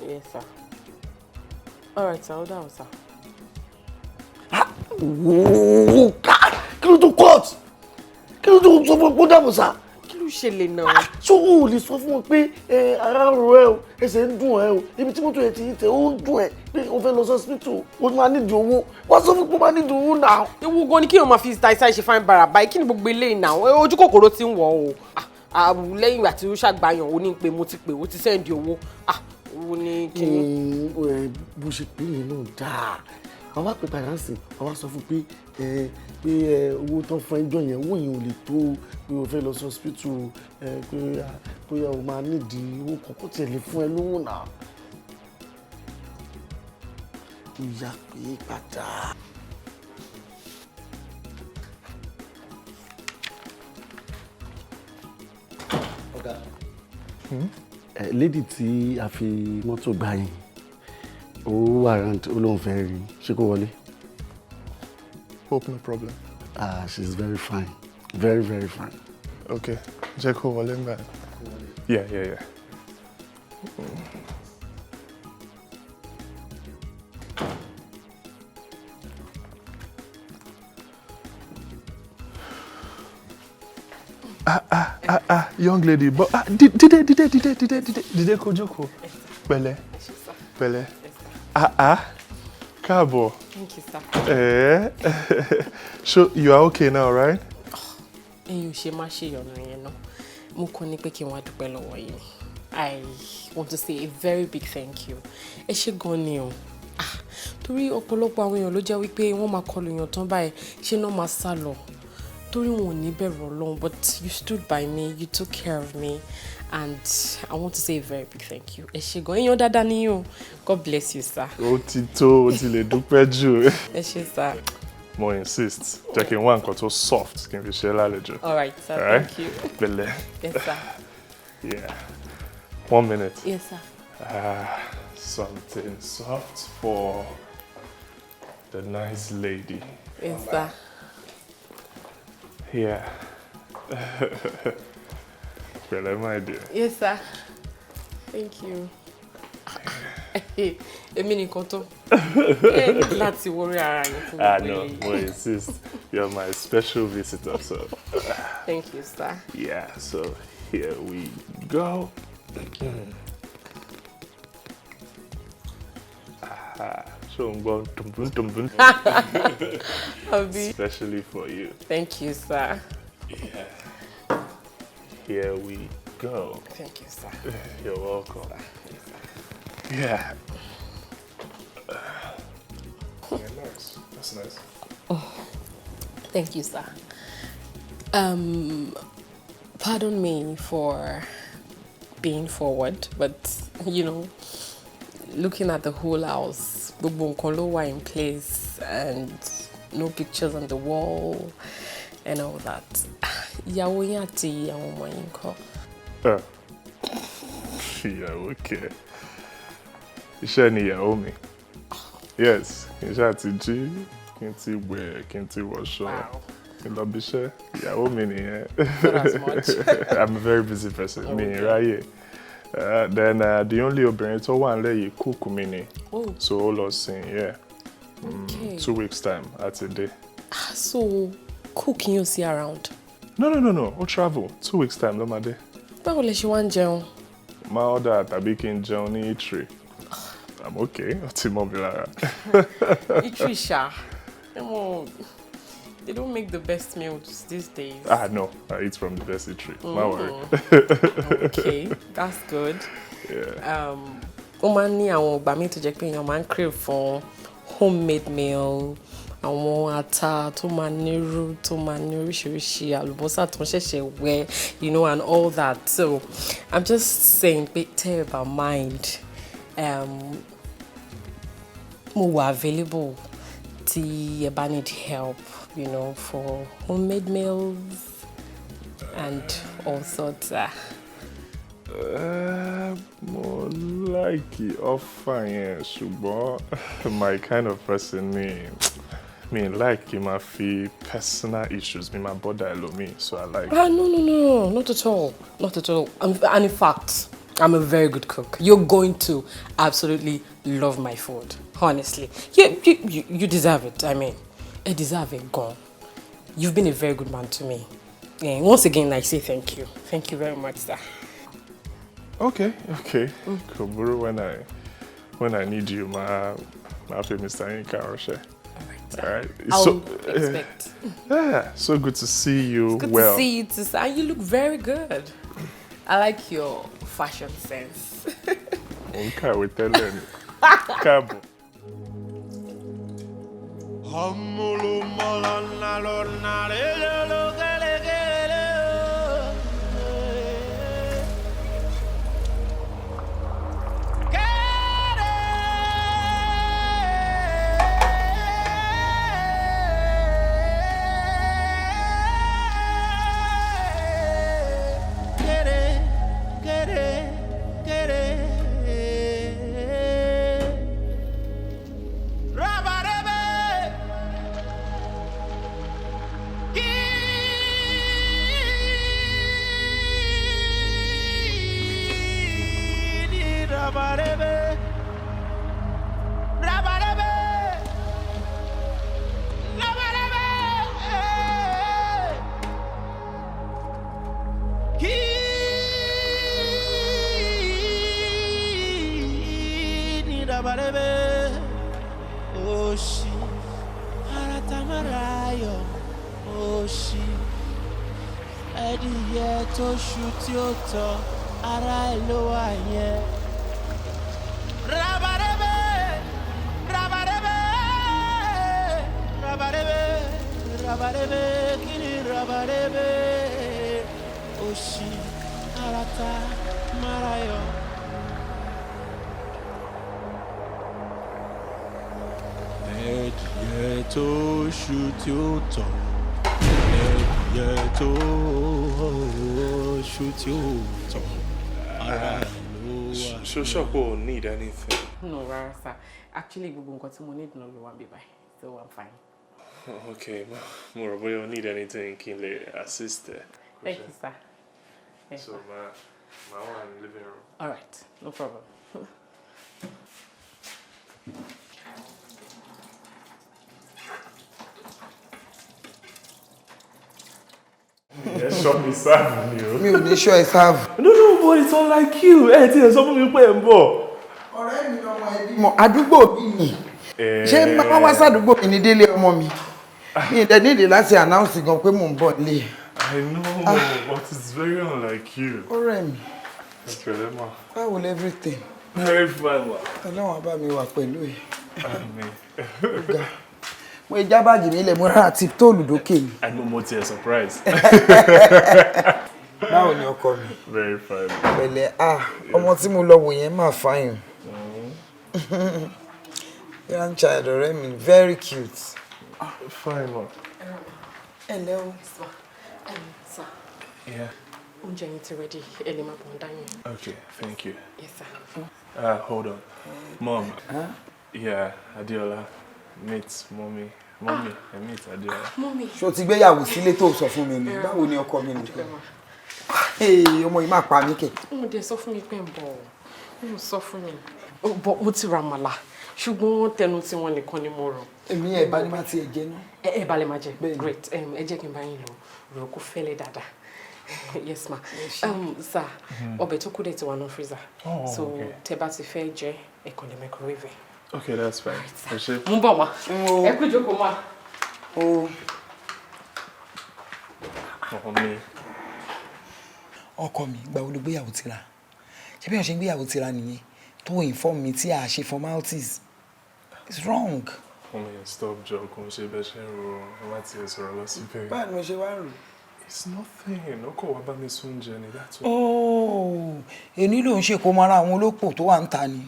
Yes, sir. All right, sir. Ó dàbọ̀, sir. Wòó ká kí ló tó court? Kí ló tó sọ fún ẹ pé ó dàbọ̀ sá? Kí ló ṣẹlẹ̀ náà? Ṣé o ò lè sọ fún wọn pé ara ń ro ẹ o, ẹsẹ̀ ń dùn ẹ o, ibi tí mọ́tò yẹn ti tẹ̀ ó ń dùn ẹ pé o fẹ́ lọ sí hospital, o máa nídìí owó, wọ́n sọ fún pé o máa nídìí owó náà. Ewu gan ni kí èèyàn máa fi ṣàìsàn ṣe fáin bàrà báyìí, kí ni gbogbo eléyìí náà? Ojú kòkòrò ti ń wọ̀ o. Lẹ́yìn ìgbà tí ó ṣàgbáyàn, ó ní pé mo ti pè, ó ti send owó. Owó ní kíní. Bó ṣe pé yẹn náà dáa. Àwa pè padà sí, àwa sọ fún pé pé owó tán fún ẹjọ́ yẹn, owó yẹn ò lè tó pé o fẹ́ lọ sí hospital, pé bóyá o máa nídìí owó kan kó tiẹ̀ lè fún ẹ lówó náà. Ó yá pé padà. Ọ̀gá. Lady tí a fi mọ́tò gbá yẹn, ó wà round, ó lóun fẹ́ rí, ṣé kó wọlé? Hope no problem. Ah, she's very fine. Very, very fine. Okay, jẹ́ kó wọlé ńgbà. Yeah. Ah ah ah ah, young lady, but ah, dìde dìde dìde dìde dìde dìde, kó jókòó. Pẹ̀lẹ́ pẹ̀lẹ́, ah ah, káàbọ̀. Thank you, sir. Eh, so you are okay now, right? Ẹ̀yin ò ṣe má ṣe ìyọnu yẹn náà. Mo kàn ní pé kí n wá dúpẹ́ lọ́wọ́ yín ni. I want to say a very big thank you. Ẹ ṣé gan ni o. Ah, torí ọ̀pọ̀lọpọ̀ àwọn èèyàn ló jẹ́ wípé wọ́n máa kọlù èèyàn tán báyìí, ṣé náà máa sá lọ, torí wọn ò ní bẹ̀rù Ọlọ́run. But you stood by me, you took care of me, and I want to say a very big thank you. Ẹ ṣé gan, èèyàn dáadáa ni yín o. God bless you, sir. Ó ti tó, ó ti lè dúpẹ́ jù. Ẹ ṣé, sir. Mo insist, jẹ́ kí n wá nǹkan tó soft kí n fi ṣe é lálejò. All right, sir. All right? Thank you. Pẹ̀lẹ́. Yes, sir. Yeah, one minute. Yes, sir. Ah, something soft for the nice lady. Yes, sir. Yeah. Pẹ̀lẹ́, my dear. Yes, sir. Thank you. Èmi nìkan tó. Ẹ ní láti worry ara yín fún Ah, gbogbo no, eléyìí. mo insist. You're my special visitor, so Thank you, sir. Yeah, so here we go. Ah, so I'm going dum dum dum dum. Àbí. Especially for you. Thank you, sir. Yeah. Here we go. Thank you, sir. You're welcome. Yeah. Yeah, nice. That's nice. Oh, thank you, sir. Pardon me for being forward, but looking at the whole house, gbogbo nǹkan ló wà in place and no pictures on the wall and all that. Ìyàwó yín àti àwọn ọmọ yín ńkọ́? Ìyàwó kẹ̀. Iṣẹ́ ni ìyàwó mi. Yes, kí n ṣáà ti jí, kí n ti wẹ̀, kí n ti wọṣọ, kí n lọ bí iṣẹ́. Ìyàwó mi nìyẹn. Not as much. I'm a very busy person. Mi ì ráyè. Then the only obìnrin tó wà nílẹ̀ yìí, cook mi ni. Oh. So ó lọ sìn, yeah. Okay. 2 weeks time, á ti dé. Ah, so cook yín ò sí around? No, ó travel. 2 weeks time ló máa dé. Báwo lẹ ṣe wá ń jẹun? Máa order tàbí kí n jẹun ní eatery. I'm okay, ó ti mọ́ mi lára. Eatery ṣá. Ẹ mọ̀, they don't make the best meals these days. Ah, no, I eat from the best eatery. Má worry. Okay, that's good. Yeah. Ó máa ń ní àwọn ìgbà míì tó jẹ́ pé èèyàn máa ń crave fún homemade meal, àwọn ata tó máa nírú, tó máa ní oríṣiríṣi àlùbọ́sà tó ń ṣẹ̀ṣẹ̀ wẹ̀, and all that. So I'm just saying pé tẹ́ ẹ bá mind, mo wà available tí ẹ bá need help for homemade meals and all sorts. Mo like offer yẹn, ṣùgbọ́n my kind of person ni mi, like kí n máa fi personal issues mi máa bother ẹlòmíì, so I like. Ah, no, not at all. Not at all. And in fact, I'm a very good cook. You're going to absolutely love my food. Honestly. You deserve it. I mean, I deserve it, gone. You've been a very good man to me. And once again, I say thank you. Thank you very much, sir. Okay. Kò burú, when I need you, máa fi Mr. Yinka ránṣẹ́. All right. I'll expect. Yeah, so good to see you. It's good well. to see you too, sir. And you look very good. I like your fashion sense. Mo ń kàwé tẹ́lẹ̀ ni. Káàbọ̀. Kere, kere, kere. Rabarebe. Kí Òṣì ẹdìyẹ tó ṣu tí ó tọ́, ara ẹ̀ ló wà yẹn. Rabarebe, rabarebe, rabarebe, rabarebe, kini rabarebe, òṣì arata marayọ. Ẹdìyẹ tó ṣu tí ó tọ́, ẹdìyẹ tó ṣu tí ó tọ́, ara ẹ̀ ló wà. So shop will need anything? No, rárá sir. Actually, gbogbo nǹkan tí mo need náà ló wà níbí báyìí. So I'm fine. Okay, mo rò bóyá o need anything kí n lè assist ẹ. Thank you, sir. Yes, So sir. ma wà ní living room. All right, no problem. Ẹ ṣọ́ mi serve mi o. Mi ò ní ṣọ́ ẹ serve. No, but it's unlike you. Ẹ ti ẹ sọ fún mi pé ẹ ń bọ̀. Ọ̀rẹ́ mi lọmọ ẹbí mọ àdúgbò mi ni. Ṣé máa wá sàdúgbò mi ní délé ọmọ mi? Mi ì dẹ̀ nídìí láti announce gan pé mò ń bọ̀ nílé. I know, but it's very unlike you. Ọ̀rẹ́ mi, Ẹ pẹ̀lẹ́ ma. báwo lẹ everything? Very fine ma. Ọlọ́run á bá mi wà pẹ̀lú ẹ̀. Àmín. Mo já báàgì mi lẹ̀, mo rárá ti tóòlù dókè mi. I know, mo ti ẹ surprise. Báwo ni ọkọ mi? Very fine. Pẹ̀lẹ́, ah, ọmọ tí mo lọ wò yẹn máa fine. Grandchild ọ̀rẹ́ mi, very cute. Fine ma. Ẹ ǹlẹ́ o. Sir, Yeah. oúnjẹ yín ti ready. Ẹ lè máa bọ̀ ń dáyẹn. Okay, thank you. Yes, sir. Hold on. Mom. Yeah, Adeola. Meet mommy. Mommy, I meet Adeola. Mommy. Ṣé o ti gbéyàwó sílé tó sọ fún mi ni? Báwo ni ọkọ mi nìkan? Ee, ọmọ yìí máa pa mí kẹ̀. Mo dẹ̀ sọ fún mi pé ń bọ̀ ọ́. Mo sọ fún mi. Bọ̀ mo ti ra màlà. Ṣùgbọ́n tẹnu tiwọn nìkan ni mo rò. Èmi ẹ̀ bá ní má tiẹ̀ jẹ náà. Ẹ bá lè máa jẹ. Great. Ẹ jẹ́ kí n bá yín lọ. Rò kó fẹ́lẹ́ dáadáa. Yes ma. Sir, ọbẹ̀ tó kù dẹ̀ ti wà ní freezer. Oh, So okay. tẹ bá ti fẹ́ jẹ, ẹ kàn lè microwave ẹ. Okay, that's fine. Ẹ ṣé. Mo ń bọ̀ ma. Ẹ kú ìjókòó ma. O. Mommy. Ọkọ mi, ìgbà wo ló gbéyàwó tira? Ṣé bí wọ́n ṣe ń gbéyàwó tira nìyẹn? Tó inform mi tí a ṣe formalities. It's wrong. Mommy, stop joke. Kò ń ṣe bẹ́ẹ̀ ṣe ń ro ẹ má ti sọ̀rọ̀ lọ síbẹ̀. Báwo ni mo ṣe wá ń rò? It's nothing. Ó kọ̀ wá bá mi sún oúnjẹ ni, that's all. Oh, èní ló ń ṣe kó mara àwọn olópò tó wà ń ta ni.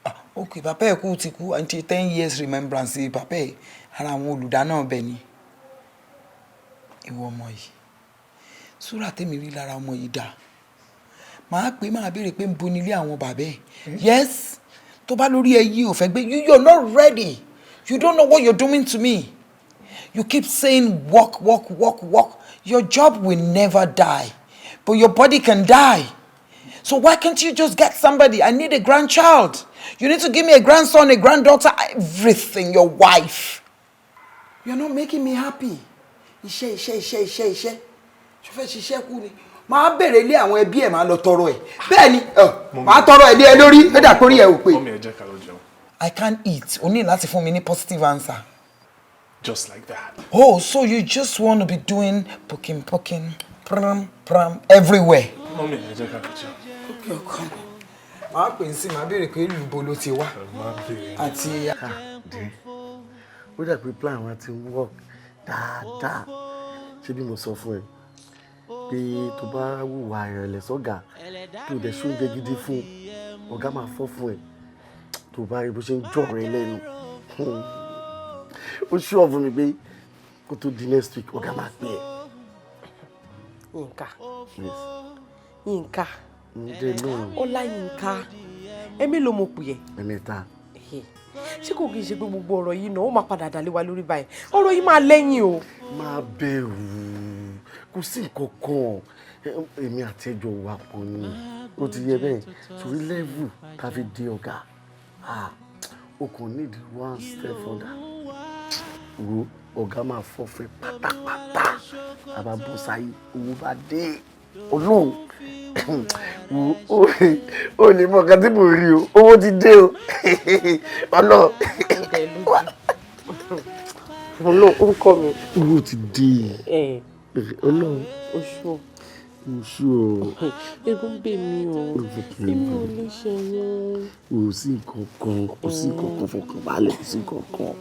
Ah, ok, bàbá ẹ̀ kú ti kú àti 10 years remembrance bàbá ẹ̀, ara àwọn olùdáná ọbẹ̀ ni. Ìwọ ọmọ yìí, súrà tèmi rí lára ọmọ yìí dáa. Màá pè, máa béèrè pé ń bo nílé àwọn bàbá ẹ̀. Yes, tó bá lórí ẹ yìí ò fẹ́ gbé, you're not ready. You don't know what you're doing to me. You keep saying work, work, work, work. Your job will never die, but your body can die. So why can't you just get somebody? I need a grandchild. You need to give me a grandson, a granddaughter, everything, your wife. You're not making me happy. Iṣẹ́, iṣẹ́, iṣẹ́, iṣẹ́, iṣẹ́. Ṣo fẹ́ ṣiṣẹ́ kú ni? Máa bèrè ilé àwọn ẹbí ẹ̀, máa lọ tọrọ ẹ̀. Bẹ́ẹ̀ ni, máa tọrọ ẹ̀ lé ẹ lórí, ó dà kórí ẹ̀ ò pé. Mommy, ẹ jẹ́ ká lọ jẹun. I can't eat. O ní láti fún mi ní positive answer. Just like that. Oh, so you just want to be doing poking, poking, pram, pram everywhere. Mommy, ẹ jẹ́ ká lọ jẹun. Okay, ọkọ mi. Màá pè é sí, màá béèrè pé ìlú bo ló ti wá. Má béèrè. Àti. Dé ó dà pé plan wa ti work dáadáa. Ṣé bí mo sọ fún ẹ pé tó bá hùwà ìrẹ̀lẹ̀ sọ́gà, tó dẹ̀ ṣóúnjẹ gidi fún ọ̀gá, máa fọ́ fún ẹ. Tó bá rí bó ṣe ń jọ̀ rẹ lẹ́nu, ó ṣúọ̀ fún mi pé kó tó di next week, ọ̀gá máa pè ẹ́. Yínká. Yes. Yínká. Ń dé lóhùn. Ọláyínká, ẹ mélòó mo pè ẹ́? Ẹ̀mẹ́ta. Ṣé kò kí n ṣe pé gbogbo ọ̀rọ̀ yìí náà ó máa padà dàlé wa lórí báyìí? Ọ̀rọ̀ yìí máa lẹ́yìn o. Má bẹ̀rù, kò sí nǹkan kan. Èmi àti ẹjọ́ wà pọ̀ ni, ó ti yẹ bẹ́ẹ̀. Torí level tá a fi di ọ̀gá, ah, o kàn need one step further. Wo, ọ̀gá máa fọ́fẹ́ pátápátá, a bá bọ́ sáyé, owó bá dé. Ọlọ́run wo, ó lè mọ nǹkan tí mo rí o, owó ti dé o, Ọlọ́run. Ọlọ́run, ó ń kọ́ mi. Owó ti dé. Ọlọ́run. Oṣù. Oṣù o. Egun ń bè mí o. Èmi ò lè ṣe wọn. Kò sí nǹkan kan, kò sí nǹkan kan, fọkànbalẹ̀, kò sí nǹkan kan.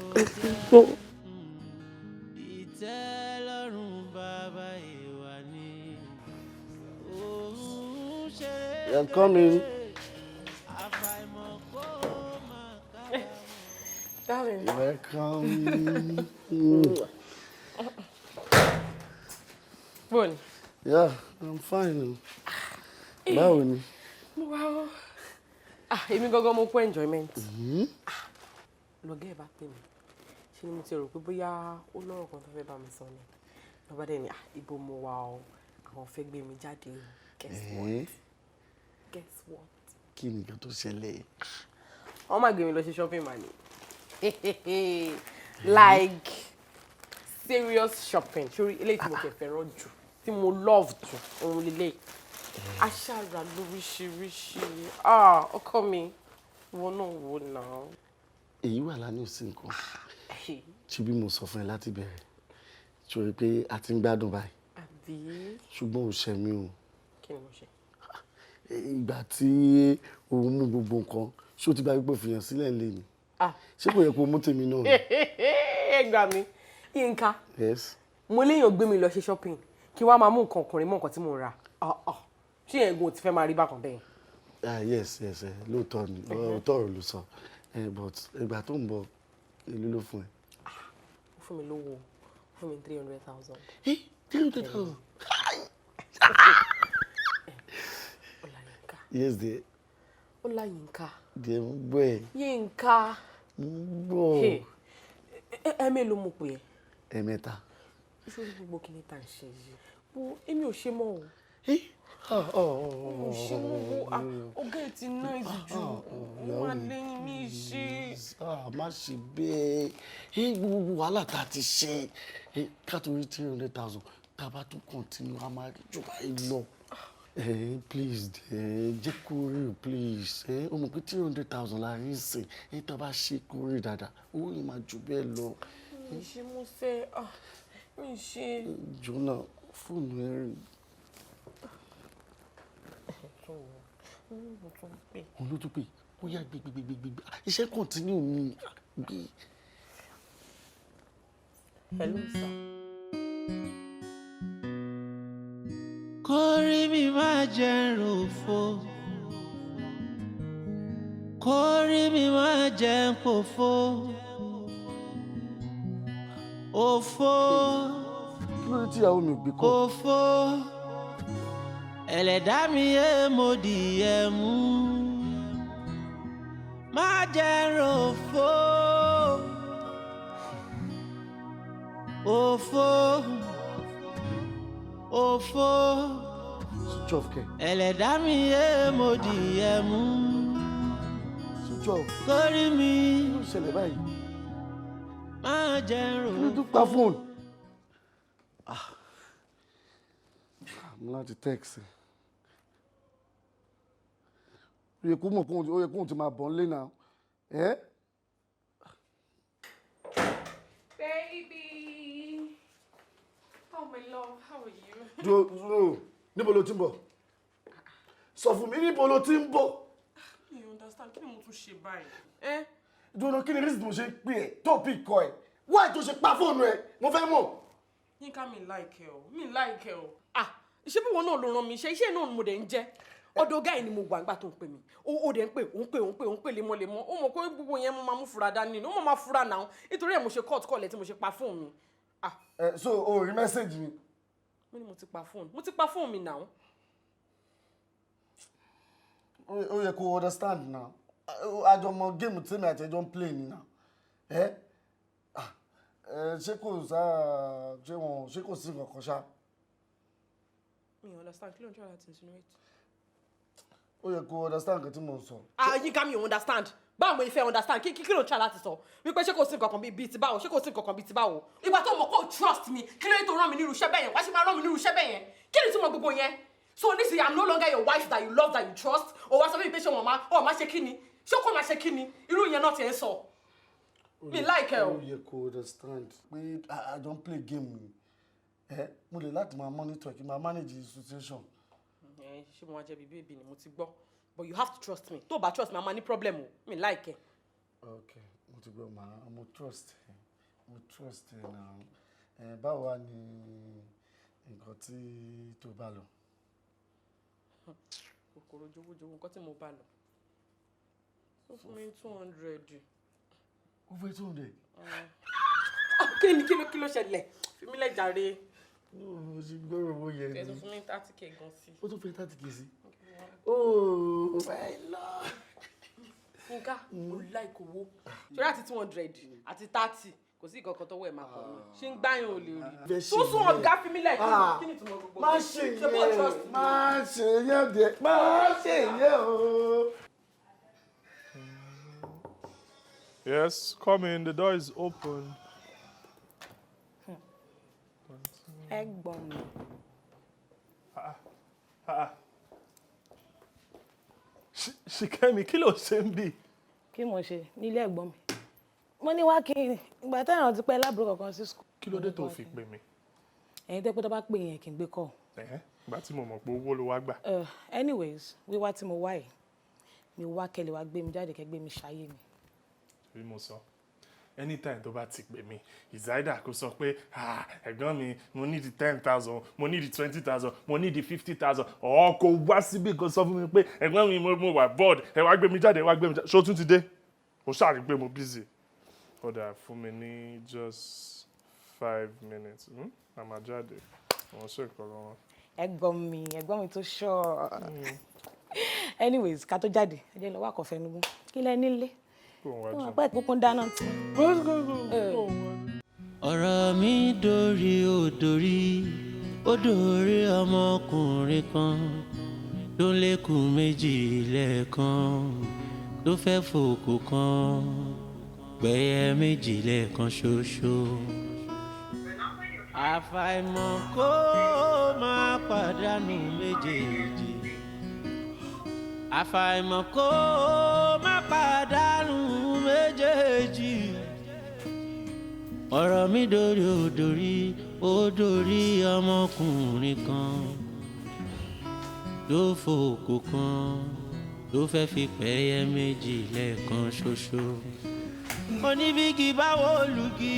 Ìtẹ́lọ́rùn bàbá ìwà ni òun ṣeré. I'm coming. Darling. Welcome. Bọ́ọ̀lù. Yeah, I'm fine. Báwo ni? Mo wá o. Ah, èmi gangan mo kó enjoyment. Lọ́gẹ́ ẹ̀ bá pè mí. Ṣé ni mo ti rò pé bóyá ó lọ́rọ̀ kan tó fẹ́ bá mi sọ ni? Lọ́ba dẹ̀ ni, ah, ibo mo wà o. Àwọn fẹ́ gbé mi jáde o. Guess what? Guess what? Kí ni nǹkan tó ṣẹlẹ̀? Wọ́n máa gbé mi lọ ṣe shopping mà ní. Like serious shopping. Sórí eléyìí tí mo tẹ̀ fẹ́ràn jù, tí mo love jù, òun lélẹ̀. Aṣára lóríṣiríṣi. Ah, ọkọ mi, ìwọ náà wò náà. Èyí wà lánàá sí nǹkan. Ṣé bí mo sọ fún ẹ láti bẹ̀rẹ̀? Ṣé o rí pé a ti ń gbádùn báyìí? Àbí? Ṣùgbọ́n ò ṣẹ̀ mí o. Kí ni mo ṣe? Ìgbà tí òun mú gbogbo nǹkan, ṣé o ti gba gbogbo fìyàn sílẹ̀ ńlẹ̀ ni? Ah. Ṣé kò yẹ kó mú tèmi náà ni? Ẹ gbà mí. Yínká. Yes. Mo léèyàn gbé mi lọ ṣe shopping kí wàá máa mú nǹkan ọkùnrin mọ́ nǹkan tí mo rà. Ah, ah. Ṣé yẹn gan ò ti fẹ́ máa rí bákan bẹ́ẹ̀? Ah, yes, lóòótọ́ ni, òótọ́ ọ̀rọ̀ ló sọ. But ìgbà tó ń bọ̀, èló ló fún ẹ? Ó fún mi lówó, ó fún mi 300,000. 300,000? Ọláyínká. Yes, dear. Ọláyínká. Dear, mo gbọ́ ẹ. Yínká. Mo gbọ́. Hey, ẹ mélòó mo pè ẹ́? Ẹ̀mẹ́ta. Sórí gbogbo kíní tá à ń ṣe yìí. Wo, èmi ò ṣe mọ́ o. Mo ṣe mọ́ wo, ah, ọ̀gá ẹ̀ ti nice jù. Ó máa lẹ́yìn mi ṣe. Ah, má ṣe bẹ́ẹ̀. Gbogbo wàhálà tá a ti ṣe, ká tó rí 300,000, tá a bá tún continue, a máa rí jù báyìí lọ. Please, jẹ́ kó rí o, please. O mọ̀ pé 300,000 la rí sìn. Tá a bá ṣe kó rí dáadáa, owó yìí máa jù bẹ́ẹ̀ lọ. Mi ṣe mo fẹ́, ah, mi ṣe. Jọ̀nà, fóònù ẹ rìn. Òun ló tún pè, ó yá gbé gbé gbé gbé gbé. Iṣẹ́ continue ni gbé. Hello, sir. Kórí mi má jẹ́ ròfo, kórí mi má jẹ́ pòfo, òfo. Kí ló dé tí ìyàwó mi ò gbé kọ́? Òfo, ẹlẹ́dàá mi yé mo dì ẹ́ mú, má jẹ́ ròfo, òfo, òfo. Switch off kẹ̀. Ẹlẹ́dàá mi yé mo dì ẹ́ mú. Switch off. Kórí mi. Kí ló ṣẹlẹ̀ báyìí? Má jẹ́ ròfo. Kí ló tún pa fóònù? Ah, mo láti text ẹ. Ó yẹ kó mọ̀ kóun, ó yẹ kóun ti máa bọ̀ nílé náà. Ẹ́. Baby. Oh my love, how are you? Dúró dúró, níbo ló ti ń bọ̀? Sọ fún mi, níbo ló ti ń bọ̀? Mi ò understand, kí ni mo tún ṣe báyìí? Eh? Dúró, kí ni reason mo ṣe ń pè ẹ́ tó pick call ẹ̀? Why tó ṣe pa fóònù ẹ̀? Mo fẹ́ mọ̀. Yínká, mi like ẹ o, mi like ẹ o. Ah, ṣé bí wọn náà ló rán mi iṣẹ́, iṣẹ́ náà ni mo dẹ̀ ń jẹ́. Ọ̀dọ̀ ọ̀gá yìí ni mo wà nígbà tó ń pè mí. Ó dẹ̀ ń pè, ó ń pè, ó ń pè, ó ń pè lemọ́lemọ́. Ó mọ̀ pé gbogbo yẹn mo máa mú fura dání ni, ó mọ̀ máa fura náà. Nítorí ẹ̀ mo ṣe cut call ẹ̀ tí mo ṣe pa fóònù mi. Ah. Ẹ so o rí message mi? Mo ní mo ti pa fóònù. Mo ti pa fóònù mi náà. Ó yẹ kó understand now. Àjọmọ game tí mi àti ẹjọ́ ń play ni now. Ẹ ṣé kò sá, ṣé wọn, ṣé kò sí nǹkan kan ṣá? Mi ò understand, kí ló ń try láti insinuate? Ó yẹ kó understand nǹkan tí mò ń sọ. Ah, Yínká, mi ò understand. Báwo mo fẹ́ understand? Kí ló ń try láti sọ? Wípé ṣé kò sí nǹkan kan bíi ti báwo? Ṣé kò sí nǹkan kan bíi ti báwo? Ìgbà tó mọ̀ kó trust mi, kí ló dé tó rán mi nírú iṣẹ́ bẹ́ẹ̀ yẹn? Wá ṣe máa rán mi nírú iṣẹ́ bẹ́ẹ̀ yẹn? Kí ni ìtumọ̀ gbogbo yẹn? So nísìnyí, I'm no longer your wife that you love, that you trust. O wá sọ fún mi pé ṣé wọ́n máa ṣe kí ni? Ṣé kò máa ṣe kí ni? Irú yẹn náà ti ń sọ. Mi like ẹ o. Ó yẹ kó understand pé I don't play game ni. Ẹ mo lè láti máa monitor, kí n máa manage the situation. Ẹ ṣé, mo wá jẹ́ bí baby ni? Mo ti gbọ́, but you have to trust me. Tó o bá trust me, a máa ní problem o. Mi like ẹ. Ok, mo ti gbọ́, màá mo trust ẹ, mo trust ẹ now. Ẹ báwo wá ní nǹkan tí tó bá lọ? Kòkòrò jowójowó, nǹkan tí mo bá lọ, ó fún mi 200. Ó fẹ́ 200. Kí ni? Kí ló ṣẹlẹ̀? Fi mí lẹ̀ jàre. Mo ti gbọ́rọ̀ owó yẹn. Ẹ ni tún fún mi 30K gan sí. Ó tún fẹ́ 30K sí. Oh my Lord. Nǹkan mo like owó ṣọlá àti 200 àti 30, kò sí ìkankan tọwọ́ ẹ̀ máa kọ̀ mí. Ṣé ń gbáyàn ò lè rí Fẹ́ ṣe tún sún yẹn. Ọ̀gá, fi mí lẹ̀. Ah, Kí ni ìtumọ̀ gbogbo má ṣe ṣe bó trust yẹn me? Má ṣe yẹn díẹ̀, má ṣe yẹn o. Yes, come in. The door is open. Ẹ̀gbọ́n mi. Ah, ah. Ṣìkẹ́mi, kí ló ṣe ń bì? Kí mo ṣe nílé ẹ̀gbọ́n mi? Mo ní wá kí n ìgbà táwọn ti pẹ́ lábúrò kankan sí school. Kí ló dé tó fi pè mí? Ẹ̀yin tẹ́ pé tó bá pè yẹn, kí n gbé kọ́. Ẹ̀hẹ́, ìgbà tí mo mọ̀ pé owó ló wá gbà. Anyways, wíwá tí mo wá yìí, mi wá kẹ́lẹ̀ wá gbé mi jáde, kẹ́ gbé mi ṣayé mi. Bí mo sọ, anytime tó bá ti pè mí, ìzáídà kó sọ pé, "Ah, ẹ̀gbọ́n mi, mo need 10,000, mo need 20,000, mo need 50,000," ọ̀ kò wá síbí kó sọ fún mi pé, "Ẹ̀gbọ́n mi, mo wà bored, ẹ wá gbé mi jáde, ẹ wá gbé mi jáde." Ṣó tún ti dé? Mo ṣáà rí pé mo busy. Ó dáa, fún mi ní just 5 minutes, A máa jáde. Wọ́n ṣe nǹkan lọ́wọ́. Ẹ̀gbọ́n mi, ẹ̀gbọ́n mi tó ṣọ́. Anyways, ká tó jáde, ẹ jẹ́ lọ wá kọ̀fẹ́ nugún. Kí lẹ nílé? Kó ń wájú. Wọ́n pẹ́ kúkú ń dáná tí. Ọ̀rọ̀ mi dórí, ó dórí, ó dórí ọmọkùnrin kan tó lékun méjì lẹ́ẹ̀kan, tó fẹ́ fòkò kan gbẹ̀yẹ méjì lẹ́ẹ̀kan ṣoṣo. Àfàìmọ̀ kó máa pàdánù méjèèjì, àfàìmọ̀ kó má pàdánù méjèèjì. Ọ̀rọ̀ mi dórí, ó dórí, ó dórí ọmọkùnrin kan tó fòkò kan, tó fẹ́ fi pẹ́yẹ méjì lẹ́ẹ̀kan ṣoṣo. Oníbígi báwo lùgì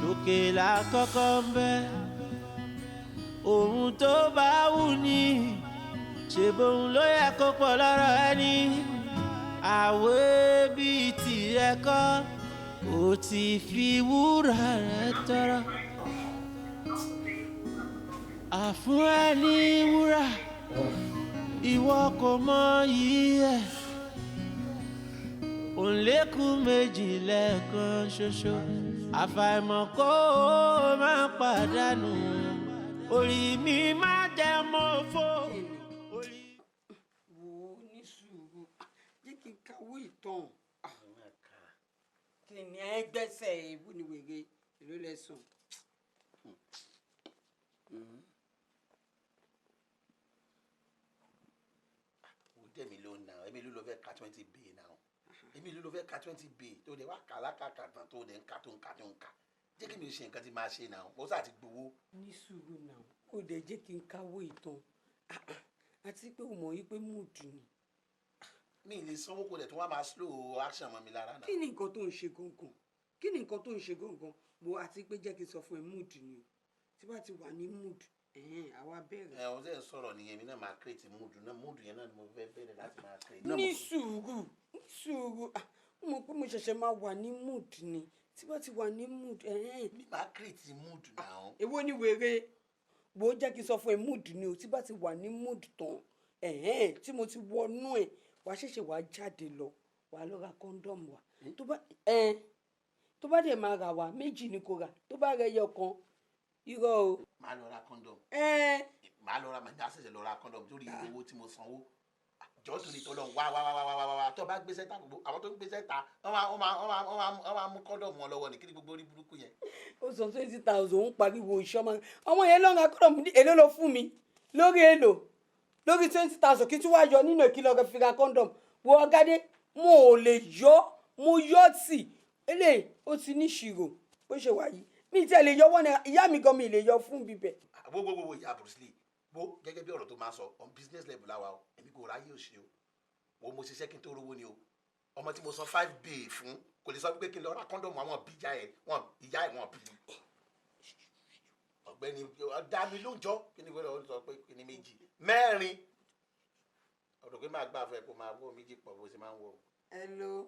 lókè là kọ́kọ́ ń bẹ́, ohun tó bá wù ní ṣe bóun ló yẹ kó pọ̀ lọ́rọ̀ ẹni. Àwẹ̀ bíi tìrẹ kọ́, ó ti fi wúrà rẹ̀ tọrọ àfún ẹni wúrà, ìwọ kò mọ yìí ẹ̀ òǹlẹ́kùn méjì lẹ́ẹ̀kan ṣoṣo. Àfàìmọ̀ kó o má pàdánù, orí mi má jẹ́ mọ́ fò. Wò ó, ní sùúrù, jẹ́ kí n kàwé ìtàn. Kí ni ẹ gbẹ́sẹ̀ ìwú ni wèrè èló lẹ́sùn? Ó dẹ̀ mí ló nà, èmi ló fẹ́ ka 20 bay náà, èmi ló fẹ́ ka 20 bay tó dẹ̀ wá kà lákàkà tán, tó dẹ̀ ń ka, tó ń ka, tó ń ka. Jẹ́ kí mi ṣe nǹkan tí máa ṣe náà, mo sáà ti gbowó. Ní sùúrù náà, ó dẹ̀ jẹ́ kí n kàwé ìtàn, àti pé o mọ̀ yí pé mood ni. Mi ì lè sanwó kó dẹ̀ tó wá máa slow action mọ́ mi lára náà. Kí ni nǹkan tó ń ṣe gangan? Kí ni nǹkan tó ń ṣe gangan bo? Àti pé jẹ́ kí n sọ fún ẹ, mood ni o. Tí bá ti wà ní mood, ẹ̀hẹ́n, àwa bẹ̀rẹ̀. Ẹ ọ̀sẹ̀ ń sọ̀rọ̀ nìyẹn, mi náà máa create mood náà. Mood yẹn náà ni mo fẹ́ bẹ̀rẹ̀ láti máa create. Ní sùúrù, ní sùúrù. Ah, mo mọ̀ pé mo ṣẹ̀ṣẹ̀ máa wà ní mood ni. Tí bá ti wà ní mood, ẹ̀hẹ́n. Mi máa create mood náà. Èwo ni wèrè wo? Jẹ́ kí n sọ fún ẹ, mood ni o. Tí bá ti wà ní mood tán, ẹ̀hẹ́n, tí mo ti wọnú ẹ̀, wàá ṣẹ̀ṣẹ̀ wàá jáde lọ, wàá lọ ra condom wá. Tó bá ẹ̀ tó bá dẹ̀ máa rà wá, méjì ni kò rà. Tó bá rẹ ẹyọ kan, irọ́ o. Màá lọ ra condom. Ẹ. Màá lọ ra, màá ṣẹ̀ṣẹ̀ lọ ra condom torí owó tí mo sanwó. Jọ, torí tọ́lọ́, wá wá wá wá wá wá wá. Tó bá gbé sẹ́ta, gbogbo àwọn tó ń gbé sẹ́ta, wọ́n máa mú condom wọn lọ́wọ́ ní. Kí ni gbogbo orí burúkú yẹn? Ó sọ 20,000, ń pariwo iṣẹ́ ọmọ àwọn yẹn lọ́ra condom ní èló ló fún mi lórí èlò lórí 20,000, kí tí wàá yọ nínú ìkìlọ̀ rẹ̀ fi ra condom. Wo, ọ̀gádé, mo ò lè yọ, mo yọ tì. Eléyìí ó ti ní ìṣirò bó ṣe wà yìí. Mi tí ẹ lè yọ wọ́n náírà, ìyá mi gan mi lè yọ fún bíbẹ̀. Wo wo wo, ìyá Bruce Lee, wo gẹ́gẹ́ bí ọ̀rọ̀ tó máa ń sọ, on business level láwa o, èmi kò ráyè òṣì o. Wo, mo ṣiṣẹ́ kí n tó rówó ni o. Ọmọ tí mo san 5 bay fún kò lè sọ pé kí n lọ ra condom. Àwọn bí ìyá ẹ̀ wọ́n, ìyá ẹ̀ wọ́n bí. Ọ̀gbẹ́ni, dá mi lóúnjọ́. Kí ni wọ́n sọ pé kí ni méjì mẹ́rin ọ̀rọ̀ pé máa gbà fún ẹ kó máa wọ́ méjì pọ̀ bó ṣe máa ń wọ̀. Hello,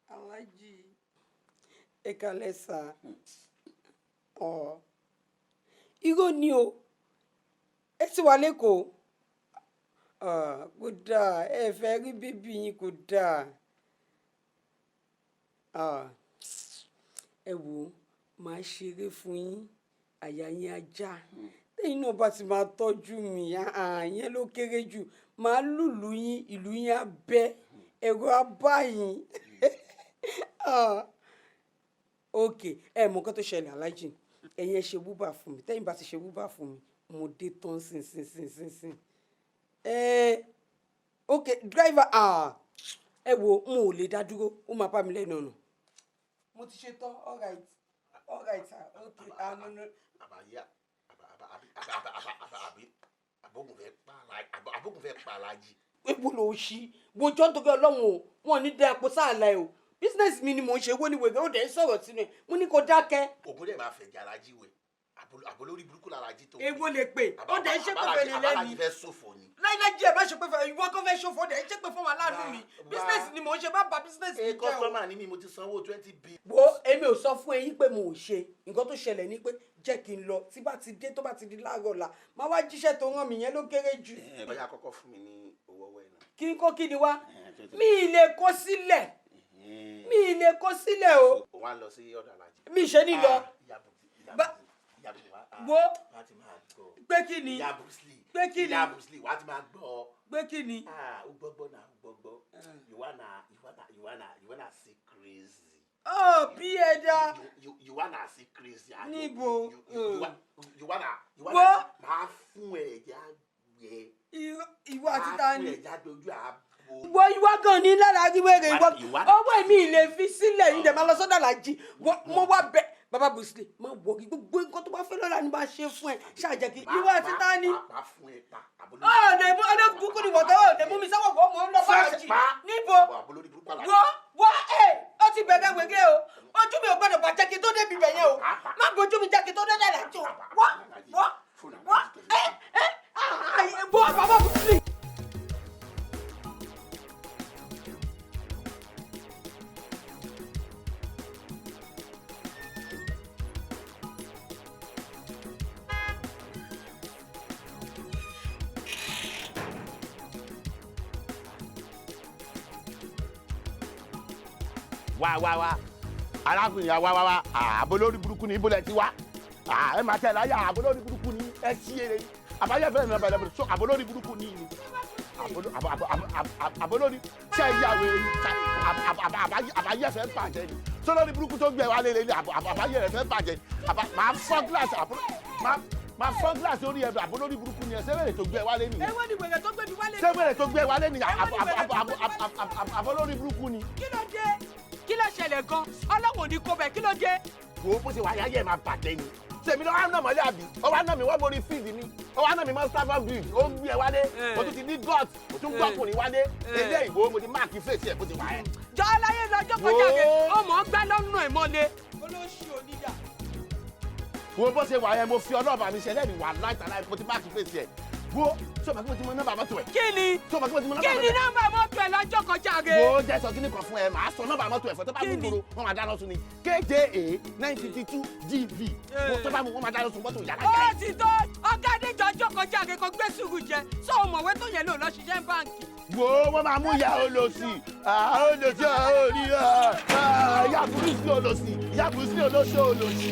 Alhaji, ẹ kalẹ̀ sá. Ọ irọ́ ni o, ẹ ti wà lẹ́kọ̀ọ́. Kò dáa, ẹ fẹ́ rí baby yín, kò dáa. Ẹ wò ó, màá ṣeré fún yín, àyà yín á já. Tẹ́yìn náà bá ti máa tọ́jú mi, ìyẹn ló kéré jù. Màá lùlù yín, ìlú yín á bẹ́, ẹ̀rọ á bá yín. Ok, ẹ mọ nǹkan tó ṣẹlẹ̀, Alhaji, ẹ̀yin ẹ ṣe wúbà fún mi. Tẹ́yìn bá ti ṣe wúbà fún mi, mo dé tán sìn sìn sìn sìn sìn. Ẹ ok, driver, ẹ wo, n ò lè dá dúró, ó máa bá mi lẹ́nu ọ̀nà. Mo ti ṣe tán, all right, all right sir, ok, ah, no, no. Àbáyá àbí àbí àbógun fẹ́ pa Alájí. Ewu ló ṣí wojọ́ nítorí Ọlọ́run o, wọn ò ní dẹ àpò sáàlà ẹ o. Business mi ni mò ń ṣe. Owó ni wèrè ó dẹ̀ ń sọ̀rọ̀ sínú ẹ̀. Mo ní kó dákẹ́. Ògùn dẹ̀ máa fẹ̀ jẹ́ Alájí wẹ̀, àbólórí burúkú làlájí tó. Ewo lè pè ó dẹ̀ ń ṣépè fẹ́ni lẹ́ni. Àbálájí fẹ́ ṣòfò ni. Láíláí ẹ má ṣe pé fẹ́ ìwọ kó fẹ́ ṣòfò, dẹ̀ ń ṣépè fún wa láàánú mi. Business ni mò ń ṣe, má bà business mi Ẹ jẹ́ o. Customer ni mi, mo ti sanwó 20 b. Wo, èmi ò sọ fún eyín pé mo ò ṣe. Nǹkan tó ṣẹlẹ̀ ni pé jẹ́ kí n lọ, tí bá ti dé, tó bá ti di láàárọ̀ ọ̀la, máa wá jíṣẹ́ tó rán mi, yẹn ló kéré jù. Ẹ bóyá kọ́kọ́ fún mi ní owó ọwọ́ ẹ̀ náà. Kí n kó kí ni wá? Mi ì lè kó sílẹ̀, mi ì lè kó sílẹ̀ o. Òun á lọ sí ọ̀dọ̀ Alájí. Mi ì ṣe ní lọ. Wo, pé kí ni? Ìyá Bruce Lee. Pé kí ni? Ìyá Bruce Lee, wàá ti máa gbọ́. Pé kí ni? Ah, ó gbọ́gbọ́ náà, ó gbọ́gbọ́. You wanna you wanna you wanna you wanna see crazy. Ọ bí ẹ dá. You wanna see crazy. Ah, Níbo? You wanna Wo. Máa fún ẹ ẹ̀jẹ̀ àgbẹ̀. Ìwọ àti ta ni? Máa fún ẹ̀jẹ̀ àgbẹ̀ ojú àbò. Wo, ìwọ gan ni lára rí wèrè ìwọ. Owó mi ì lè fi sílẹ̀ yìí dẹ̀ máa lọ sọ́dọ̀ Alájí. Mo wá bẹ bàbá Bruce Lee, má wọrí, gbogbo nǹkan tó bá fẹ́ lọ́la ni máa ṣe fún ẹ. Ṣáàjẹ́ kí ìwọ àti ta ni? Máa fún ẹ pa. Ọ̀ lè mú ọdún kúkú ni wọ̀tọ́, ọ̀ lè mú mi sáwọ̀ wọ́, mò ń lọ bá Alájí. Níbo? Wọ́ wọ́ ẹ̀ ó ti bẹ̀rẹ̀ wèrè o. Ojú mi ò gbọ́dọ̀ bàjẹ́ kí n tó débi bẹ̀ yẹn o. Má gbójú mi jẹ́ kí n tó dé Alájí o. Wọ́ wọ́ wọ́ ẹ ẹ wọ́ bàbá Bruce Lee. Wá wá wá, arákùnrin yà, wá wá wá. Àbò lórí burúkú ni, ibo lẹ ti wá? Ẹ máa tẹ̀ láyà. Àbò lórí burúkú ni, ẹ sí ere ni àbáyé fẹ́rẹ̀ mi bẹ̀rẹ̀ so. Àbò lórí burúkú ni ni àbò lórí ṣe é yà wẹ̀ ni àbáyé fẹ́ bàjẹ́ ni sọ lórí burúkú tó gbẹ wá lé lé àbáyé rẹ fẹ́ bàjẹ́ ni. Máa fọ́ gíláàsì, máa fọ́ gíláàsì orí ẹ. Àbò lórí burúkú ni ẹ. Ṣé wẹ̀rẹ̀ tó gbẹ wá lé nìyẹn? Èwo ni wèrè tó gbé mi wálé? Ṣé wẹ̀rẹ̀ tó gbẹ wá lé nìyẹn? Àbò lórí burúkú ni. Kí ló dé? Kí ló ṣẹlẹ̀ gan? Ọlọ́run ò ní kó bẹ́ẹ̀, kí ló dé? Wo, bó ṣe wà yáyẹ máa bàjẹ́ ni. Sèmi lọ́wọ́ àná mọ́lẹ́ àbí ọwọ́ àná mi wọ́n borí fíìdì mi, ọwọ́ àná mi mọ́ Stamford Bridge, ó ń gbé ẹ wálé. O tún ti ní gut, o tún gbọ́kùnrin wálé. Ilé ìbò mo ti máàkì fèsì ẹ̀ bó ti wà ẹ́. Jọ aláyé lọ́jọ́ kọjá rẹ̀, ó mọ̀ ọ́ gbá lọ́nà ẹ̀ mọ́lẹ̀. Olóṣì oníyà. Wo, bó ṣe wà yẹn, mo fi ọlọ́ọ̀bà mi ṣẹlẹ̀ ní wà láìta láì, mo ti máàkì fèsì ẹ̀. Wo, sọ ma kí mo ti mọ nọ́mbà mọ́tò ẹ̀? Kí ni? Sọ ma kí mo ti mọ nọ́mbà Kí mọ́tò ni ẹ̀? nọ́mbà mọ́tò ẹ̀ lọ́jọ́ kọjá rẹ̀? Wo, jẹ́ sọ kíní kan fún ẹ, màá sọ nọ́mbà mọ́tò ẹ̀ fún ẹ. Tó bá mú gbòòrò, wọ́n máa dáná sun ni. KJA 952 GV. Wo, tó bá mú, wọ́n máa dáná sun mọ́tò yàrá. Ó ti tó, ọ̀gá Adéjọ́ ọjọ́ kọjá rẹ̀ kò gbé sùúrù jẹ. Sọ òmọ̀wé tó yẹn lò lọ ṣiṣẹ́ báǹkì. Wo, wọ́n máa mú ìyá olòṣì, olòṣì òní, ìyá burúkú olòṣì, ìyá burúkú olóṣì olòṣì.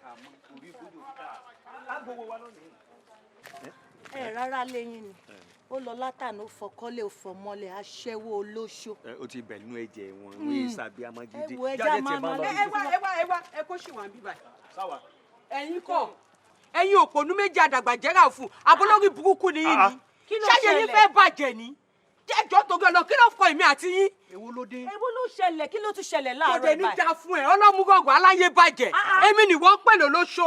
ká mọ́ orí gbọ́dọ̀ ká lágbówó wa lónìí. Ẹ rárá lẹ́yìn ni ó lọ látàná, ó fọkọ́lé, ó fọmọlẹ̀, aṣẹ́wó olóṣó. Ó ti bẹ̀ nínú ẹ̀jẹ̀ wọn, wọ́n yé sàbí amájídé. Ẹ wo, ẹja máa lọ. Ẹ wá, ẹ wá, ẹ wá, ẹ kó ṣì wà ń bí báyìí. Sáwà. Ẹ̀yin kọ́, ẹ̀yin òpònú méjì àdàgbà jẹ́ra fún abolórí burúkú ni yín ni. Kí ló Ṣáyé yín ṣẹlẹ̀? fẹ́ bàjẹ́ ni jẹ́jọ́ tó gbé lọ. Kí ló fọ èmi àti yín? Èwo ló dé? Èwo ló ṣẹlẹ̀? Kí ló tún ṣẹlẹ̀ Kò láàárọ̀ dé ní báyìí? da fún ẹ, ọlọ́múgọ̀gọ̀ aláyé bàjẹ́. Èmi ni wọ́n ń pè lólóṣó.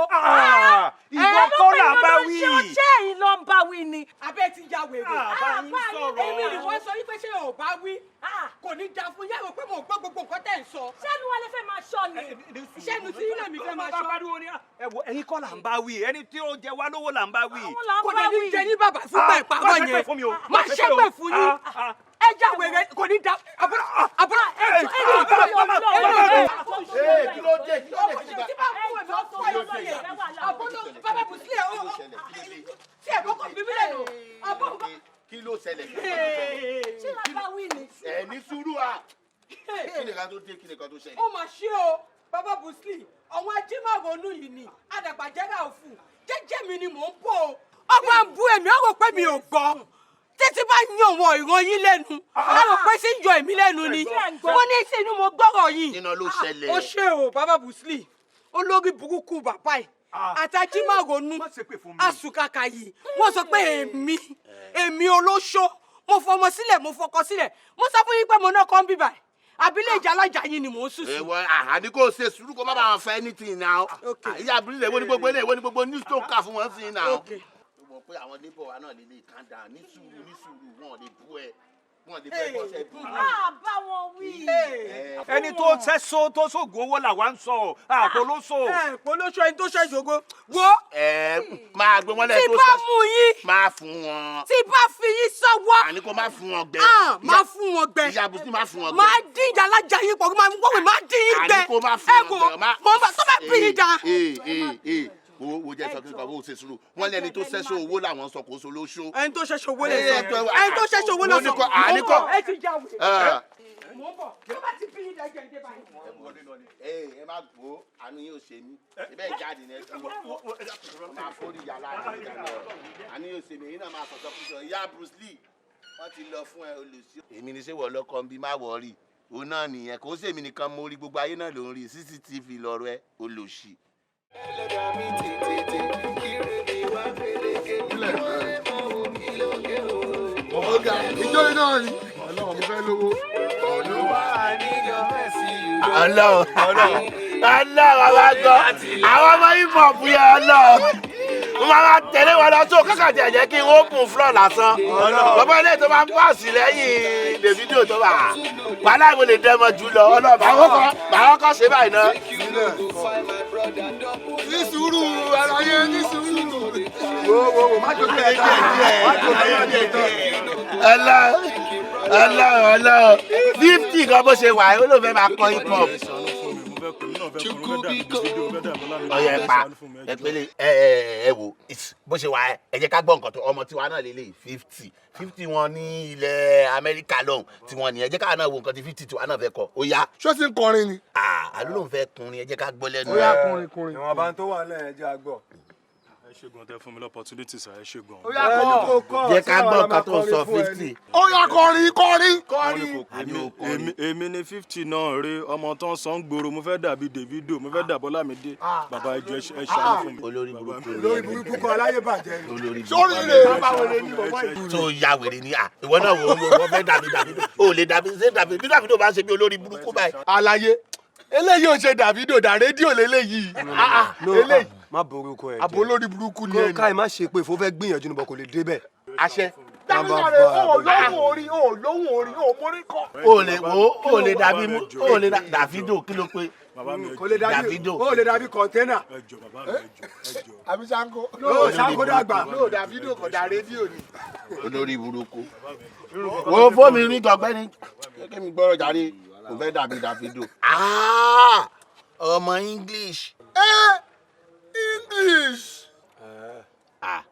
Ìwọ kọ́ là ń bá wí. Ṣé ẹ̀yin ló ń bá wí ni? Abẹ́ ti ya wèrè. Bá yín sọ̀rọ̀. Èmi ni wọ́n sọ wípé ṣé ò bá wí, kò ní da fún yàrá pé mò ń gbọ́ gbogbo nǹkan tẹ̀ ń sọ. Ṣẹ́nu wa lè fẹ́ máa ṣọ́ ni. Ṣẹ́nu tí ilé mi fẹ́ máa ṣọ́. Ẹ wo, ẹ̀yin kọ́ là ń bá wí, ẹni tí ó jẹ wá lówó là ń bá wí. Àwọn là ń Kò bá dé ní wí. jẹ yín bàbá fún gbà ìpamọ́ Má ṣépè yẹn. fún mi o. Má ṣépè fún yín. Ẹ já wèrè, kò ní da àbúrò àbúrò ẹ ẹ. Ee, kí ló dé? Kí ló dé? Kí ló dé? Tí bá fún ẹ lọ fún ẹ lọ yẹ àbúrò bàbá Bùsílẹ̀ ó tí ẹ kọ́kọ́ bí mílẹ̀ nù àbúrò. Kí ló ṣẹlẹ̀? Ṣé la bá wí ni? Ẹ ní sùúrù à. Kí ni ká tó dé? Kí ni ká tó ṣẹlẹ̀? Ó mà ṣe o, bàbá Bùsílì, àwọn ajímọ̀rònú yìí ni àdàgbàjẹ́rà òfù. Jẹ́jẹ́ mi ni mò ń bọ̀ o. Ọgbà ń bú èmi, ó rò pé mi ò gbọ́. Títí bá yan wọn ìran yín lẹ́nu, á rò pé sí ń yọ èmi lẹ́nu ni. Mo ní sí inú mo gbọ́rọ̀ yìí. Iná ló ṣẹlẹ̀. Ó ṣe o, bàbá Bùsílì, olórí burúkú bàbá ẹ̀ àtàjímọ̀rònú àsùkàkà yìí, wọ́n sọ pé èmi olóṣó, mo fọmọ sílẹ̀, mo fọkọ sílẹ̀. Mo sọ fún yín pé mo náà kọ́ ń bíbà ẹ̀ àbílẹ̀ ìjà alájà yín ni mò ń sùn sí. Ẹ wọ àní kò ṣe sùúrù, kó má bàa fẹ́ anything now. Ìyá abúlé, wo ni gbogbo eléyìí? Wo ni gbogbo news tó ń kà fún wọn sí now? Ó mọ̀ pé àwọn neighbor wa náà lè calm down. Ní sùúrù, ní sùúrù, wọn ò lè bú ẹ, wọn ò lè bú ẹ bọ́sẹ̀ bú. A bá wọn wí. Ẹni tó sẹ́só tó sóògùn owó làwa ń sọ, àpolóso. Ẹ polóṣó, ẹni tó ṣe ìṣògo wo. Ẹ máa gbé wọn lẹ́yìn Tí tó bá ṣe- mú yín. Máa fún wọn. Tí bá fi yín sọ́wọ́. Àní kó má fún wọn gbẹ. Ah, máa fún wọn gbẹ. Ìyá Bùsí, má fún wọn gbẹ. Máa dín ìjà alájà yín pọ̀, máa wọ́n máa dín yín gbẹ. Àní kó má fún Ẹ wọn wò gbẹ. Má. Mo bá tó bá bí yín da. Ee ee ee, wo wo, jẹ́ sọ kí n kọ́ bó ṣe sùúrù. Wọ́n lẹ́ni tó ṣẹ́ṣọ́ owó làwọn sọ, kó so lóṣó. Ẹni tó ṣẹṣọ owó lè Ẹ, sọ, ẹni tó ṣẹṣọ owó lè sọ. Àní Mo ń kọ́. bọ̀, ẹ ti já wèrè. Ẹ. Mo ń bọ̀, tó bá ti bí yín da jẹ́ ìdè báyìí. Ẹ ẹ má gbó, àánú yóò ṣe mí. Ibẹ̀ ìjáde ni ẹ dúró máa forí yàrá àti ìjà lọ. Àánú yóò ṣe mí, èyí náà máa sọ̀tọ̀ fún sọ. Ìyá Bruce Lee, wọ́n ti lọ fún ẹ olùsí. Èmi ni ṣé wọ́n lọ́kọ́ ń bí má wọ̀ọ́rì òun náà nìyẹn. Kò sí èmi nìkan mo rí, gbogbo ayé náà ló ń rí CCTV lọ́rọ̀ ẹ olùsí. Ẹlẹ́dàá mi tètè kíre mi wá pélékè wọ́n lè mọ omi lókè o. Ọ̀gá, ìjọ iná ni Ọlọ́run, mo fẹ́ lówó. Olúwa níjọ mẹ́sì. Ọlọ́run, Ọlọ́run, àwọn àgọ́ àwọn ọmọ hip hop yẹn, Ọlọ́run, mo máa ma tẹ̀lé wọn lọ tó kákàtì ẹ̀jẹ̀ kí n open floor lásán. Bàbá ilé tó máa ń pàṣẹ lẹ́yìn Davido tó wà wàhálà, mo lè dẹ́mọ jù lọ. Ọlọ́run, màá kọ́ ṣe báyìí náà. Ní sùúrù, àlàyé, ní sùúrù. Wo wo wo, má jókòó ẹ̀ tán, má jókòó ẹ̀ tán. Ọlọ́run, Ọlọ́run, Ọlọ́run, 50 kan bó ṣe wà, ó ló fẹ́ máa kọ hip hop. Ọyẹ pa ẹ pélé ẹ ẹ ẹ wo bó ṣe wà, ẹ jẹ́ ká gbọ́ nǹkan tó ọmọ tiwa náà lélẹ̀. 50 50 wọn ní ilẹ̀ Amẹ́ríkà lọ́hùn tí wọ́n ní. Ẹ jẹ́ ká náà wo nǹkan tí 50 tiwa náà fẹ́ kọ. Ó yá. Ṣé ó ti ń kọrin ni? Àlọ́ ló ń fẹ́ kunrin, ẹ jẹ́ ká gbọ́ lẹ́nu Ó yá, ẹ̀. kọrin, kọrin. Ìwọ̀nba tó wà lẹ́yìn, ẹ jẹ́ àgbọ̀. Ẹ ṣé gan tẹ fún mi l'opportunity sir, ẹ ṣé gan. Ó yá, kọ́. Jẹ́ ká gbọ́ nǹkan tó ń sọ, 50. Ó yá, kọrin, kọrin, kọrin. Èmi ni 50 náà rí ọmọ tó ń san gbòòrò. Mo fẹ́ dàbí Davido, mo fẹ́ dàbọ̀ Lámídé. Bàbá, ẹ jọ̀ọ́, ẹ ṣàánú fún mi. Olórí burúkú. Olórí burúkú kọ, aláyé bàjẹ́ ni. Olórí. Sórí rẹ̀ báwo lè ní bọ̀bọ̀ yìí. Tó ya wèrè ni à. Ìwọ náà wò ó, wọ́n fẹ́ dàbí Davido, ó lè dàbí ṣé dàbí bí Davido bá ṣe bí olórí burúkú báyìí. Àlàyé, eléyìí ò ṣe Davido dà, rédíò léléyìí. Eléyìí Má borúkọ ẹ jẹ́. Àbò olórí burúkú ni Kó ẹni. káì má ṣe pé fó fẹ́ gbìyànjú níbọ̀, kò lè débẹ̀. Àṣẹ. Dámilárè, ó lóhùn orin, ó lóhùn orin, ó mórí kọ. O lè wo, o lè dàbí, o lè Davido, kí ló pé? Kò lè dàbí Davido. Ó lè dàbí kọ̀ńténà. Àbí Sanko? No, Sanko dàgbà. No, Davido kò dà, rédíò ni. Olórí burúkú. Wo fóònù ní tọgbẹ́ni kí mi gbọ́rọ̀ jáde, kò fẹ́ dàbí Davido. Ah, ọmọ English. Ẹ English. Ah.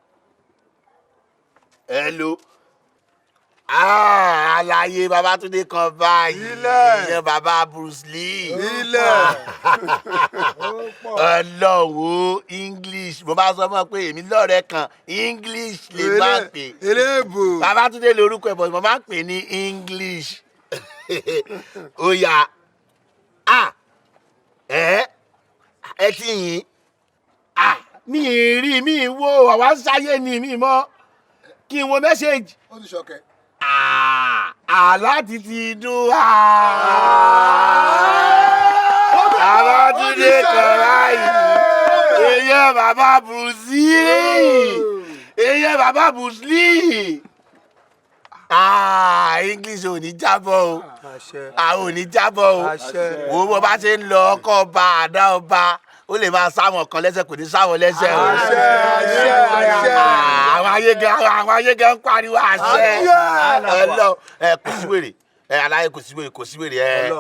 Hello. Àlàyé Babátúndé kan báyìí. Ilẹ̀ bàbá Bruce Lee. Ilẹ̀. Ọlọ́wọ́ English, mo bá sọ fún ọ pé èmi lọ́rẹ̀ẹ́ kan English lè máa pè. Eléèbò. Babátúndé lorúkọ ẹ̀ bọ̀, mo máa ń pè ní English. Ó yá, ẹ ẹ ti yìn mi ì rí mi ì wo, àwa ń sáyé ni mi mọ́ kí n wo mẹ́sẹ̀gì. Ó ti ṣọkẹ. Aláti ti dún. Babátúndé kan báyìí, èèyàn bàbá Bruce Lee, èèyàn bàbá Bruce Lee. English ò ní jábọ̀ o, àwọn ò ní jábọ̀ o. Wo bó bá ṣe ń lọ ọkọ̀ ọba àdá ọba, ó lè máa sáwọn kan lẹ́sẹ̀, kò ní sáwọn lẹ́sẹ̀ o. Àwọn ayé gan, àwọn ayé gan ń pariwo àṣẹ. Ọlọ́run, ẹ kò sí wèrè, ẹ aláyé kò sí wèrè, kò sí wèrè. Ẹ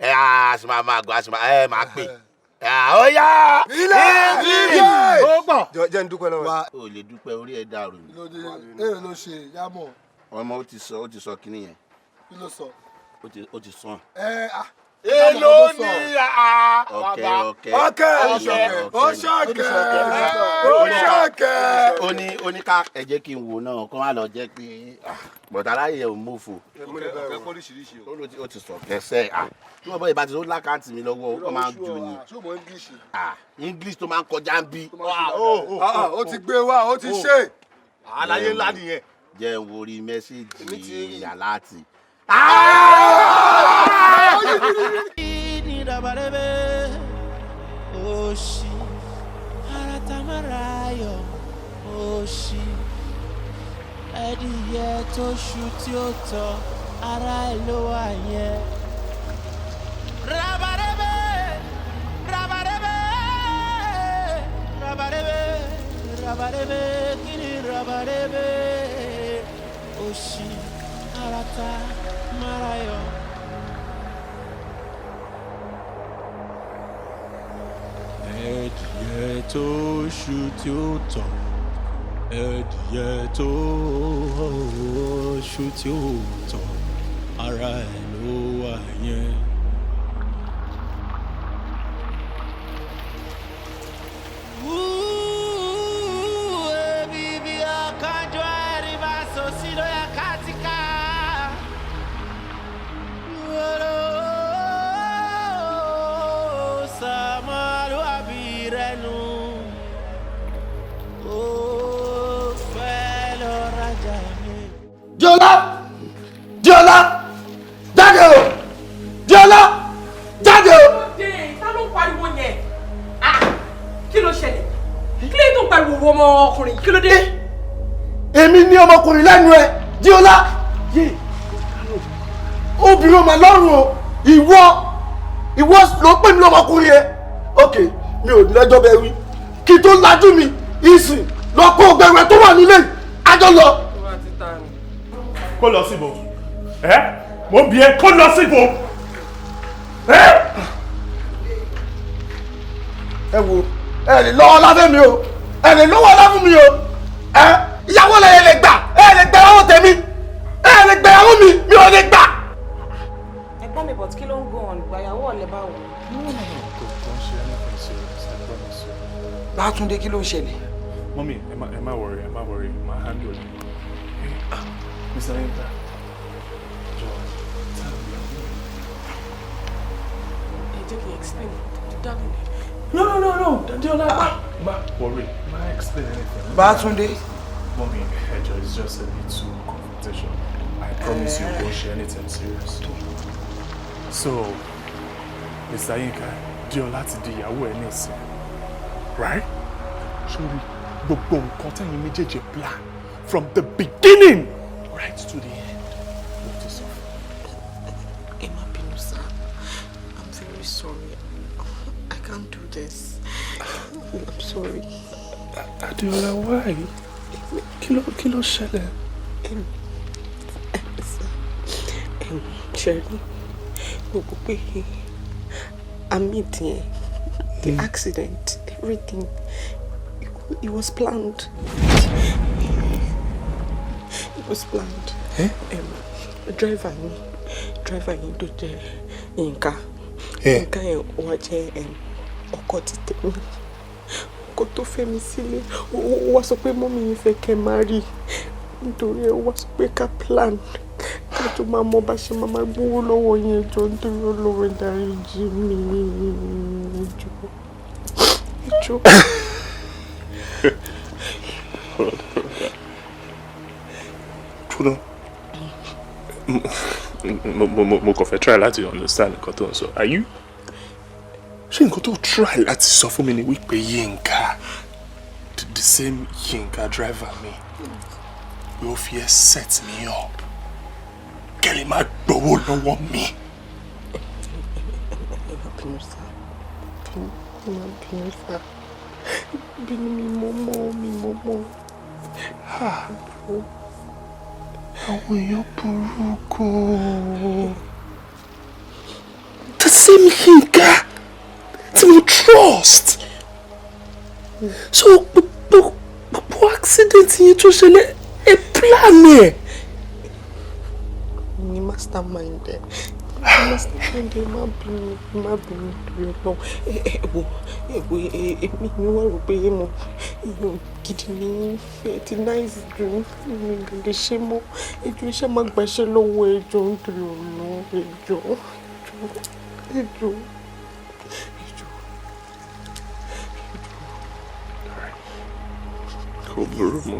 ẹ a sì máa máa gbọ́, a sì máa ẹ máa pè. Ó yá, ilé ó pọ̀. Jẹ́ ń dúpẹ́ lọ́wọ́. O lè dúpẹ́, orí ẹ̀ dàrú. Lóde èrè ló ṣe yámọ̀. Ọmọ ó ti sọ, ó ti sọ kínní yẹn. Kí ló sọ? Ó ti sọ. Ẹ ah. Èló ni? Ọkẹ ọkẹ ọkẹ ọṣọkẹ ọṣọkẹ. Ó ní ká ẹ jẹ́ kí n wò náà kó má lọ jẹ́ pé bọ̀dá aláyẹ̀ ò mọ̀fò. Ó ti sọ kẹsẹ̀ tí wọ́n bọ́ ìbá ti tó lákàntì mi lọ́wọ́, ó máa ń ju ni. English tó máa ń kọjá ń bí. Ó ti gbé wá, ó ti ṣe. Àlàyé ńlá nìyẹn. Jẹ́ n wo orí mẹ́sẹ̀gì aláàtì. Òṣì ara tamara yọ, òṣì ẹdìyẹ tó ṣu tí ó tọ ara ẹ ló wà yẹn. Rabarebe, rabarebe, rabarebe, rabarebe, kini rabarebe, òṣì ara tamara yọ. Ẹdìyẹ tó ṣu tí ó tọ̀, ẹdìyẹ tó ṣu tí ó tọ̀, ara ẹ̀ ló wà yẹn. Ebibi ọ̀kánjọ́ ẹ̀rìbá sòsí ló yẹ ká ti ká. Diola, Diola, jáde o, Diola, jáde o. Ta ló ń pariwo yẹn? Kí ló ṣẹlẹ̀? Kí ló tó ń pariwo ọmọkùnrin? Kí ló dé? Èmi ní ọmọkùnrin lẹ́nu ẹ, Diola. Yé, obìnrin ọmọ lọ́rùn o, ìwọ ìwọ ló pè mí lọ́mọkùnrin yẹn. Ok, mi ò lẹ́jọ́ bẹ́ẹ̀ wí. Kí tó lajú mi, ìsìn lọ kó gbẹrẹ tó wà nílé, àjọ lọ. Kó lọ síbo, ẹ mo bí ẹ, kó lọ síbo ẹ. Ẹ wo, ẹ lè lọ́wọ́ láfẹ́ mi o, ẹ lè lọ́wọ́ láfún mi o, ẹ ìyàwó lẹ lè gbà, ẹ lè gbà ìyàwó tèmi, ẹ lè gbà ìyàwó mi, mi ò lè gbà. Ẹ̀gbọ́n mi, but kí ló ń go on? Gbàyàwó ọ̀lẹ́ báwo? Kò ń ṣe anything serious, I promise you. Bátúndé, kí ló ń ṣẹlẹ̀? Mọ́mí, ẹ má worry, ẹ má worry, má handle it. Mr. Yinka, jọ̀ọ́, tell me. Ẹ jẹ́ kí n explain, darling. No, no, no, no, Diola, má worry, má explain anything. Bátúndé. Mọ́mí, ẹ jọ̀ọ́, it's just a little confrontation. I promise you, won't share anything serious. So, Mr. Yinka, Diola ti di ìyàwó ẹ nísìn, right? Sórí gbogbo nǹkan tẹ́yin méjèèjì plan from the beginning right to the end. Mo ti sọ fún. Ẹ má bínú sá, I'm very sorry. I can't do this. I'm sorry. Adeola, why? Kí ló ṣẹlẹ̀? Ṣẹ́rí, gbogbo pé Amit yẹn, the accident, everything, it was planned. It was planned. Driver yín, driver yín tó jẹ́ Yínká. Yínká yẹn wá jẹ́ ọkọ ti tèmi, ọkọ tó fẹ́ mi sílé. Ó wá sọ pé mummy yín fẹ́ kẹ́ máa rí, nítorí ẹ wá sọ pé ká plan ká tó máa mọ bá ṣe máa máa gbówó lọ́wọ́ yín. Ẹjọ́, nítorí Ọlọ́run, dáríjì mí, ẹjọ́, ẹjọ́. True. Mo kàn fẹ́ try láti understand nǹkan tó ń sọ. Are you? Ṣé nǹkan tó try láti sọ fún mi ni wípé Yínká, the same Yínká driver mi, pé ó fi ẹ́ set me up kẹ́ lè máa gbowó lọ́wọ́ mi? Ẹ má bínú sá, ẹ má bínú sá, bínú mi mọ́ mọ́ mi mọ́ mọ́. Àwọn èèyàn burú gan-an. The same Yínká tí mo trust. So gbogbo accident yẹn tó ṣẹlẹ̀, ẹ plan ẹ̀. Ní mastermind ẹ, mastermind ẹ. Má bínú, má bínú torí Ọlọ́run. Ẹ wo, ẹ wo, èmi ni wọ́n rò pé mo èèyàn gidi ní ẹ ti nice jù, mi ò lè ṣe mọ́. Ẹjọ́, iṣẹ́ máa gbàṣẹ́ lọ́wọ́. Ẹjọ́, nítorí Ọlọ́run, ẹjọ́, ẹjọ́, ẹjọ́, ẹjọ́. Kò burú, mo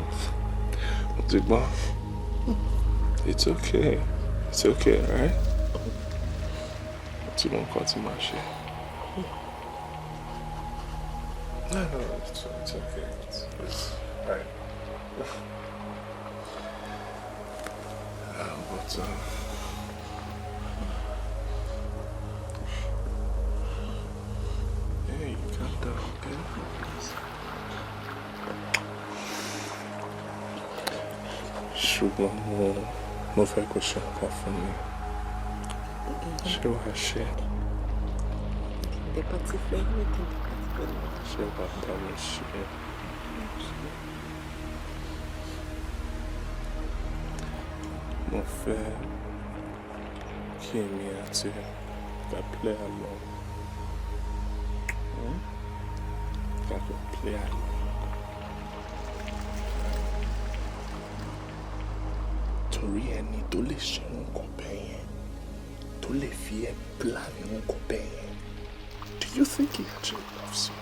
ti gbọ́. It's okay. It's okay, alright? Mo ti mọ nǹkan tí màá ṣe. No, it's okay. It's alright. But hey, calm down, okay? Ṣùgbọ́n mo fẹ́ kó ṣe nǹkan fún mi. Ṣé wàá ṣe? Tẹ́ bá ti fẹ́, anything tẹ́ bá ti fẹ́ ni. Ṣé wàá bá mi ṣe? Mo fẹ́ kí èmi àti ẹ ká play along. Hmm? Ká kó play along. Torí ẹni tó lè ṣe nǹkan bẹ́ẹ̀ yẹn, tó lè fi ẹ́ plan nǹkan bẹ́ẹ̀ yẹn, do you think he actually loves you?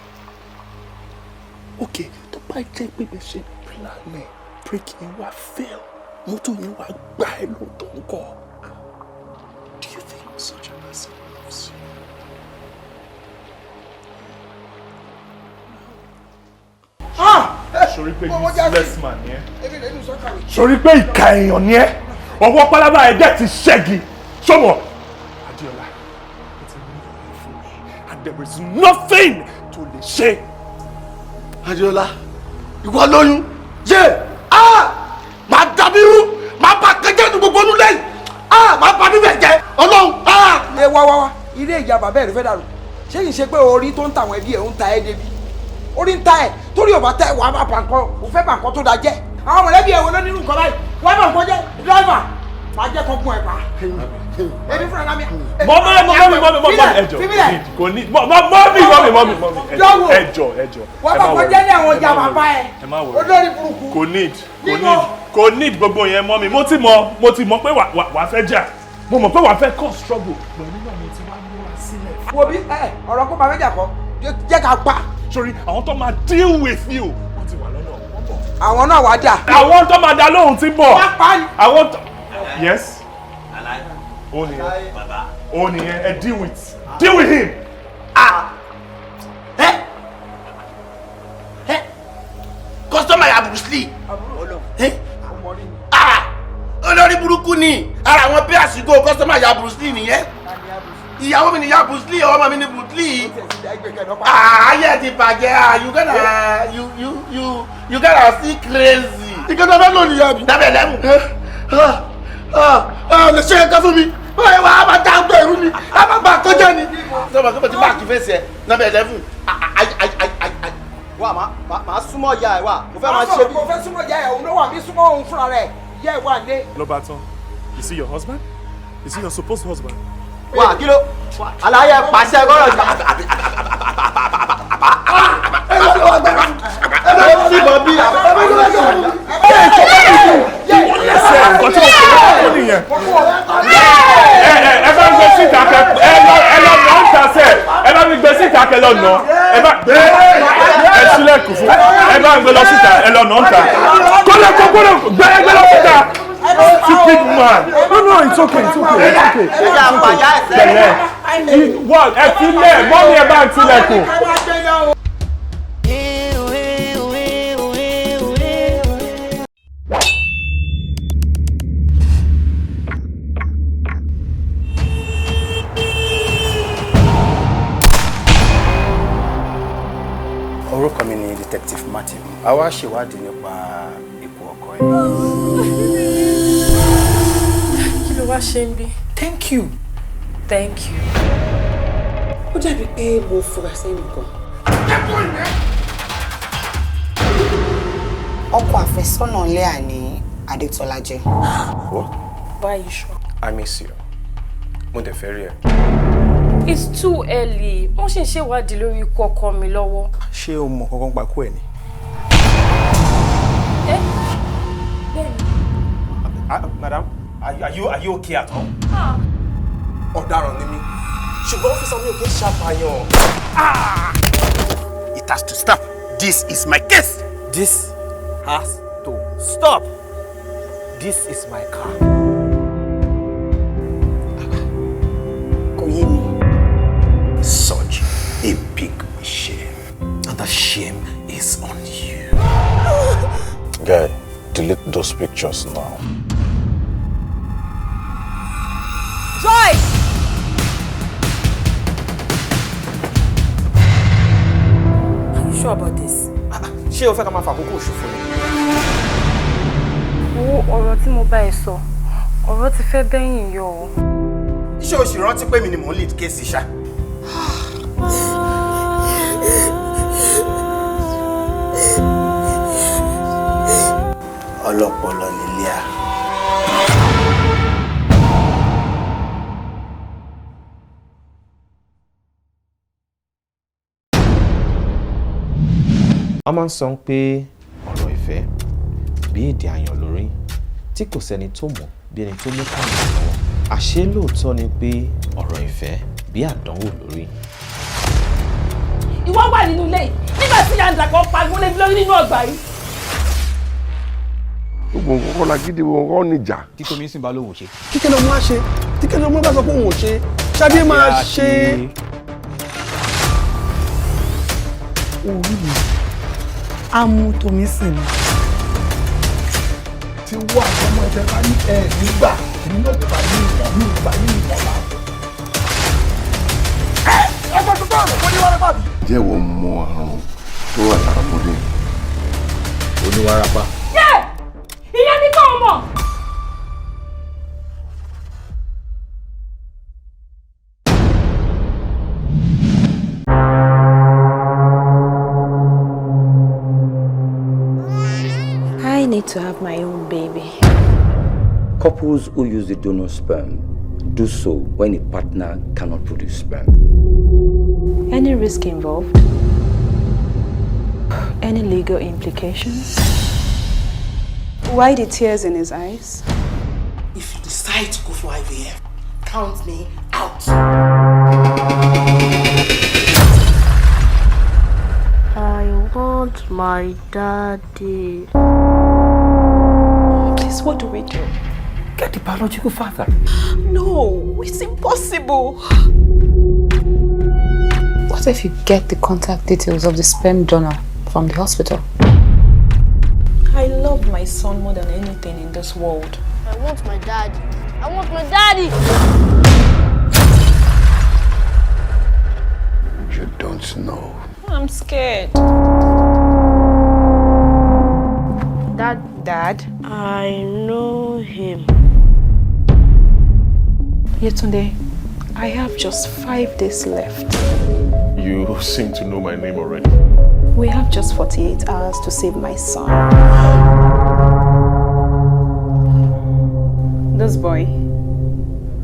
Okay, tó bá jẹ́ pé bẹ́ẹ̀ ṣe plan ẹ̀, brake yẹn wá fail, mọ́tò yẹn wá gbá ẹ lóòótọ́ ńkọ́? Do you think such a person loves you? Sori pé useless man ni ẹ́. Sori pé ìka èèyàn ni ẹ́. Ọwọ́ pálábá ẹ̀ dẹ̀ ti ṣẹ́gi. Sọ́mọ̀. Adéọlá, ó ti ní ìwé fún mi and there is nothing tó lè ṣe. Adéọlá, ìwọ lóyún yé ah, máa dàbí irú, máa bá kẹjẹ ní gbogbo onú lẹ́yìn ah, máa bá bíbẹ̀ jẹ́ Ọlọ́run ah. Ẹ wá wá wá, ilé ìyá bàbá ẹ̀ ló fẹ́ dàrú. Ṣé kìí ṣe pé orí tó ń ta àwọn ẹbí ẹ̀ ń ta ẹ́ débi orí ń ta ẹ̀? Torí ò bá ta ẹ̀, wàá bá bà nǹkan, ò fẹ́ bà nǹkan tó da jẹ́. Àwọn mọ̀lẹ́bí ẹ̀ wo ló nínú nǹkan báyìí? Wàá bà nǹkan jẹ́. Driver, máa jẹ́ kó gun ẹ̀ pa èmi fúnra mi. Mummy, mummy, mummy, mummy, ẹ jọ̀ọ́, kò ní mummy, mummy, mummy, mummy, ẹ jọ̀ọ́, ẹ jọ̀ọ́. Wọ́n bá kọjá ní àwọn ọjà bàbá ẹ̀. Ẹ má worry. Olórí burúkú. Kò need, kò need, kò need gbogbo yẹn, mummy. Mo ti mọ̀ pé wà fẹ́ jà, mo mọ̀ pé wà fẹ́ cause trouble, but nígbà mo ti wá múra sílẹ̀. Wo bí ẹ, ọ̀rọ̀ kó bàbá jà kọ́, jẹ́ ká pa. Sori àwọn tó máa deal with you, wọ́n ti wà lọ́nà, wọ́n bọ̀. Àwọn náà wàá dà. Àwọn tó máa dá lóhùn ti bọ̀. Wá pa ni. Àwọn tó, yes, ó nìyẹn, ó nìyẹn. Ẹ deal with him. Ah, ẹ ẹ, customer ya Bruce Lee. Ah, olórí burúkú ni ara àwọn bí àsìkò. Customer ya Bruce Lee nìyẹn. Ìyàwó mi ni ya Bruce Lee, ọmọ mi ni Bruce Lee. Ah, ayé ti bàjẹ́. Ah, you gonna you you you you gonna see crazy. Ìkẹtẹ fẹ́ lò nìyà mi. Dábẹ̀ lẹ́mù. Lè ṣe ẹ̀ka fún mi báyìí, wàá máa dá ọgbẹ́ ìrú mi, a máa gbà kọjá ni. Sọ́mọ kí mo ti mark face ẹ̀ nọ́mbà 11. Wà má súnmọ́ ìyá ẹ̀ wà, mo fẹ́ máa ṣe bí. Mo fẹ́ súnmọ́ ìyá ẹ̀, òun ló wà bí súnmọ́ òun fúnra rẹ̀. Ìyá ẹ̀ wà lé. Ló bá tán, you see your husband? You see your supposed husband? Wà kí ló aláyẹ pàṣẹ gbọ́dọ̀ jà. Ẹ lọ lọ gbẹ. Ẹ lọ sí bọ bí. Lẹ́sẹ̀ nǹkan tí mo sọ fún nìyẹn. Ẹ ẹ ẹ bá ń gbé síta kẹ ẹ lọ ẹ lọ nà ń ta sẹ ẹ bá mi gbé síta kẹ lọ nà ẹ bá ẹ sílẹ̀kùn fún ẹ bá ń gbé lọ síta ẹ lọ nà ń ta. Kólé kó kólé gbé ẹ gbé lọ síta. Stupid man. No no, it's okay, it's okay, it's okay. Pẹ̀lẹ́ wọ́n ẹ tilẹ̀ mọ́mí ẹ bá ń tilẹ̀kùn. Orúkọ mi ni Detective Martin. A wá ṣèwádìí nípa ikú ọkọ ẹ. Kí ló wá ṣe ń bí? Thank you. Thank you. Ó dàbí pé mo fura sẹ́nìkan. Ọkọ àfẹ́sọ́nà Lẹ́à ní Adétọ́lá jẹ́. What? Why are you sure? I miss you. Mo dẹ̀ fẹ́ rí ẹ. It's too early. Wọ́n ṣì ń ṣèwádìí lórí ikú ọkọ mi lọ́wọ́. Ṣé o mọ̀ kankan pa kú ẹ̀ ni? Ẹ bẹ́ẹ̀ni. Madam, are you okay at all? Ọ̀daràn ni mí, ṣùgbọ́n ọ́fíìsà mi ò kí ń ṣàpàyàn. It has to stop. This is my case. This has to stop. This is my car. Kò yé mi. Such a big shame. And the shame is on you. Guy, delete those pictures now. Joy! Are you sure about this? Ṣé o fẹ́ ká máa fàkókò ṣòfò ni? Wo ọ̀rọ̀ tí mo bá ẹ sọ, ọ̀rọ̀ ti fẹ́ bẹ́yìn yọ o. Ṣé o sì rántí pé mi ni mò ń lead case ṣá? Ọlọ́pọlọ ni Lẹ́à. Wọ́n máa ń sọ pé ọ̀rọ̀ ìfẹ́ bí èdè àyàn lórí tí kò sẹ́ni tó mọ̀ bí ẹni tó mú kàmù lọ́wọ́. Àṣé lóòótọ́ ni pé ọ̀rọ̀ ìfẹ́ bí àdánwò lórí. Ìwọ wà nínú ilé yìí nígbà tí ìyá ń dàpọ̀ pariwo lé mi lórí nínú ọgbà yìí. Gbogbo nǹkan kọ́ la gidi, gbogbo nǹkan níjà. Tí Tómi sì bá lóun ò ṣe. Kíkẹ́ ló mú wá ṣe, kíkẹ́ ló mú bá sọ pé òun ò ṣe, Ṣadé máa ṣe. Orí mi á mú Tómi sìn mi. Tí wọ́n àtọmọ ẹ̀jẹ̀ bá ní ẹ̀ nígbà, èmi náà kò bá ní ìwọ̀n mi ò bá ní ìwọ̀n là. Ẹ ẹ gbọ́dọ̀ tó àrùn kò ní wàrà bàbí. Ǹjẹ́ ìwọ mọ àrùn tó wà lára ọmọdé? Oníwàràpá. Yé! Ìyẹn ní kò mọ̀. I need to have my own baby. Couples who use the donor sperm do so when a partner cannot produce sperm. Any risk involved? Any legal implications? Why the tears in his eyes? If you decide to go for IVF, count me out. I want my daddy. Please, what do we do? Get the biological father. No, it's impossible. What if you get the contact details of the sperm donor from the hospital? I love my son more than anything in this world. I want my daddy. I want my daddy! You don't know. I'm scared. Dad. Dad? I know him. Yetunde, I have just 5 days left. You seem to know my name already. We have just 48 hours to save my son. This boy,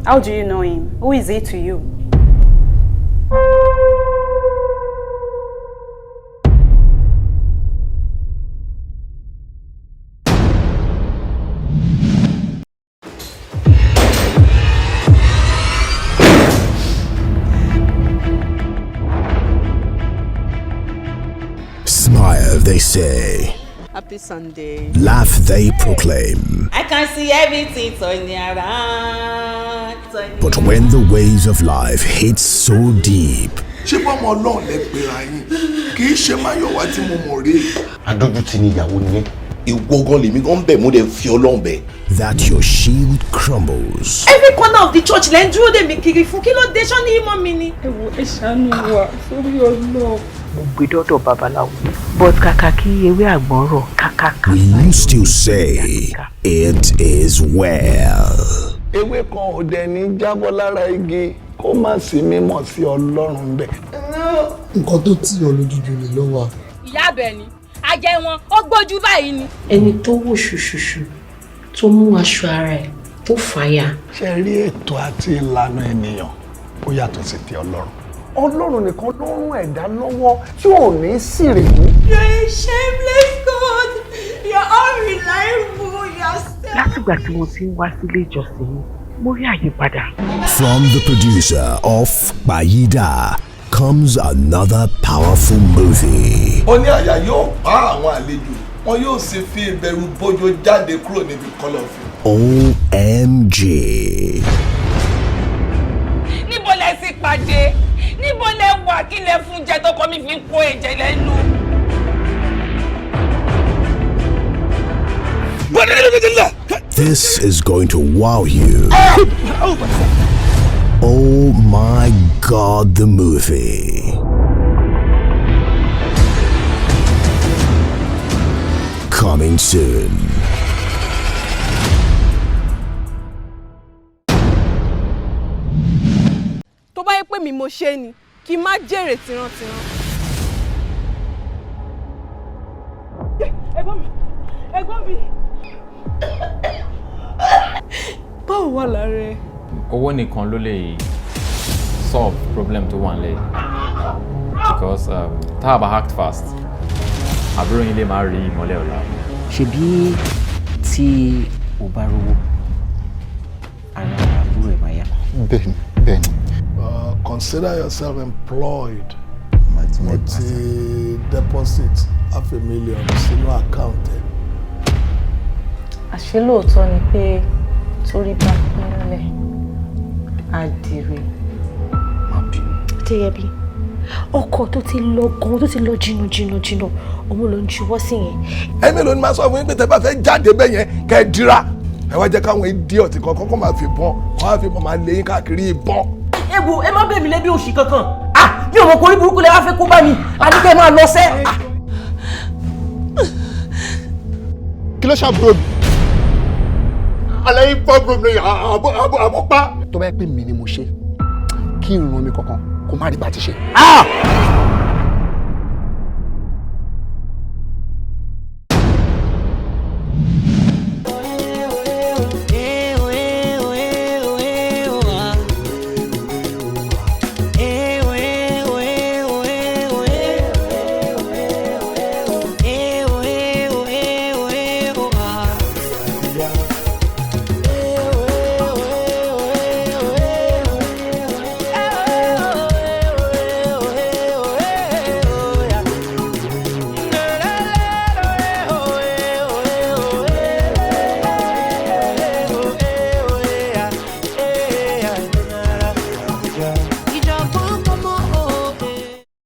how do you know him? Who is he to you? Smile, they say. Happy Sunday. Laugh, they proclaim. I can see everything turning around. But when the waves of life hit so deep, Ṣé bọ́mọ Ọlọ́run lẹ pera yín? Kì í ṣe Máyọ̀wá tí mo mọ̀ rí. Adójútì ni ìyàwó nìyẹn. Ìwọ gan lèmi gan bẹ̀, mo dẹ̀ fi Ọlọ́run bẹ̀. That your shield crumbles. Every corner of the church lẹ́ ń dúró dè mí kiri fún. Kí ló dé? Ṣọ́ ní ìmọ̀ mi ni. Ẹ wo, ẹ ṣàánú wa sórí Ọlọ́run. Mo gbé dọ́dọ̀ babaláwo, but kàkà kí ewé àgbọn rọ̀ kàkàkà. Will you still say it is well? Ewé kan ò dẹ̀ ní jábọ́ lára igi kó má sí mímọ̀ sí Ọlọ́run bẹ́ẹ̀. Nǹkan tó tì ọ́ lójújú lè ló wà. Ìyá abẹ ni ajẹ wọn, ó gbójú báyìí ni. Ẹni tó wò ṣùṣùṣù tó mú aṣọ ara ẹ̀ tó fàya. Ṣe rí, ètò àti ìlànà ènìyàn ó yàtọ̀ sí ti Ọlọ́run. Ọlọ́run nìkan ló ń ràn ẹ̀dá lọ́wọ́ tí ò ní sì règún. You're a shameless God. You're unreliable. You're so. Látìgbà tí mo ti ń wá sílé ìjọsìn yìí, mo rí àyípadà. From the producer of Bayida comes another powerful movie. Ó ní àyà yóò pa àwọn àlejò, wọn yóò sì fi ìbẹ̀rù bójó jáde kúrò níbi kọ̀lọ̀fín. OMG. Níbo lẹ sì pàdé? Níbo lẹ wà? Kí lẹ fún jẹ tọkọ mi fi ń kó ẹ̀jẹ̀ lẹ́nu? This is going to wow you. Oh my God, the movie. Coming soon. Tó bá yẹ pé mi mo ṣe ni, kí n má jèrè tìrantìran. Ẹ̀gbọ́n mi, ẹ̀gbọ́n mi. Báwo wà lára ẹ? Owó nìkan ló lè solve problem tó wà nílẹ̀, because tá a bá act fast, àbúrò yín lè má rí ìmọ́lẹ̀ ọ̀la. Ṣebí tí o bá rówó, ara àbúrò ẹ̀ máa yá. Bẹ́ẹ̀ni, bẹ́ẹ̀ni. Consider yourself employed. Mo ti deposit 500,000 sínú account ẹ. Àṣé lóòótọ́ ni pé torí bá pínlẹ̀ á dire. Adéyẹbí, ọkọ tó ti lọ gan, tó ti lọ jìnnà jìnnà jìnnà, òun ló ń juwọ́ sí yẹn. Ẹ mélòó ni máa sọ fún yín pé tẹ bá fẹ́ jáde bẹ́ẹ̀ yẹn, kẹ́ ẹ dira? Ẹ wá jẹ́ káwọn idiot kan kọ́kọ́ máa fi bọ́n, wọ́n á fi bọ́n máa lé yín káàkiri ìbọn. Ẹ wo, ẹ má bẹ̀ mí lébi òṣì kankan. Ah, mi ò mọ̀ kórí burúkú lẹ wá fẹ́ kó bá mi. Àní kẹ́ máa lọ sẹ́. Kí ló ṣàbúrò mi? Alẹ́ yìí fọ́ bro mi àbọ̀ pa. Tó bá yẹ pé mi ni mo ṣe, kí n ràn mí kankan kó má rí bá ti ṣe.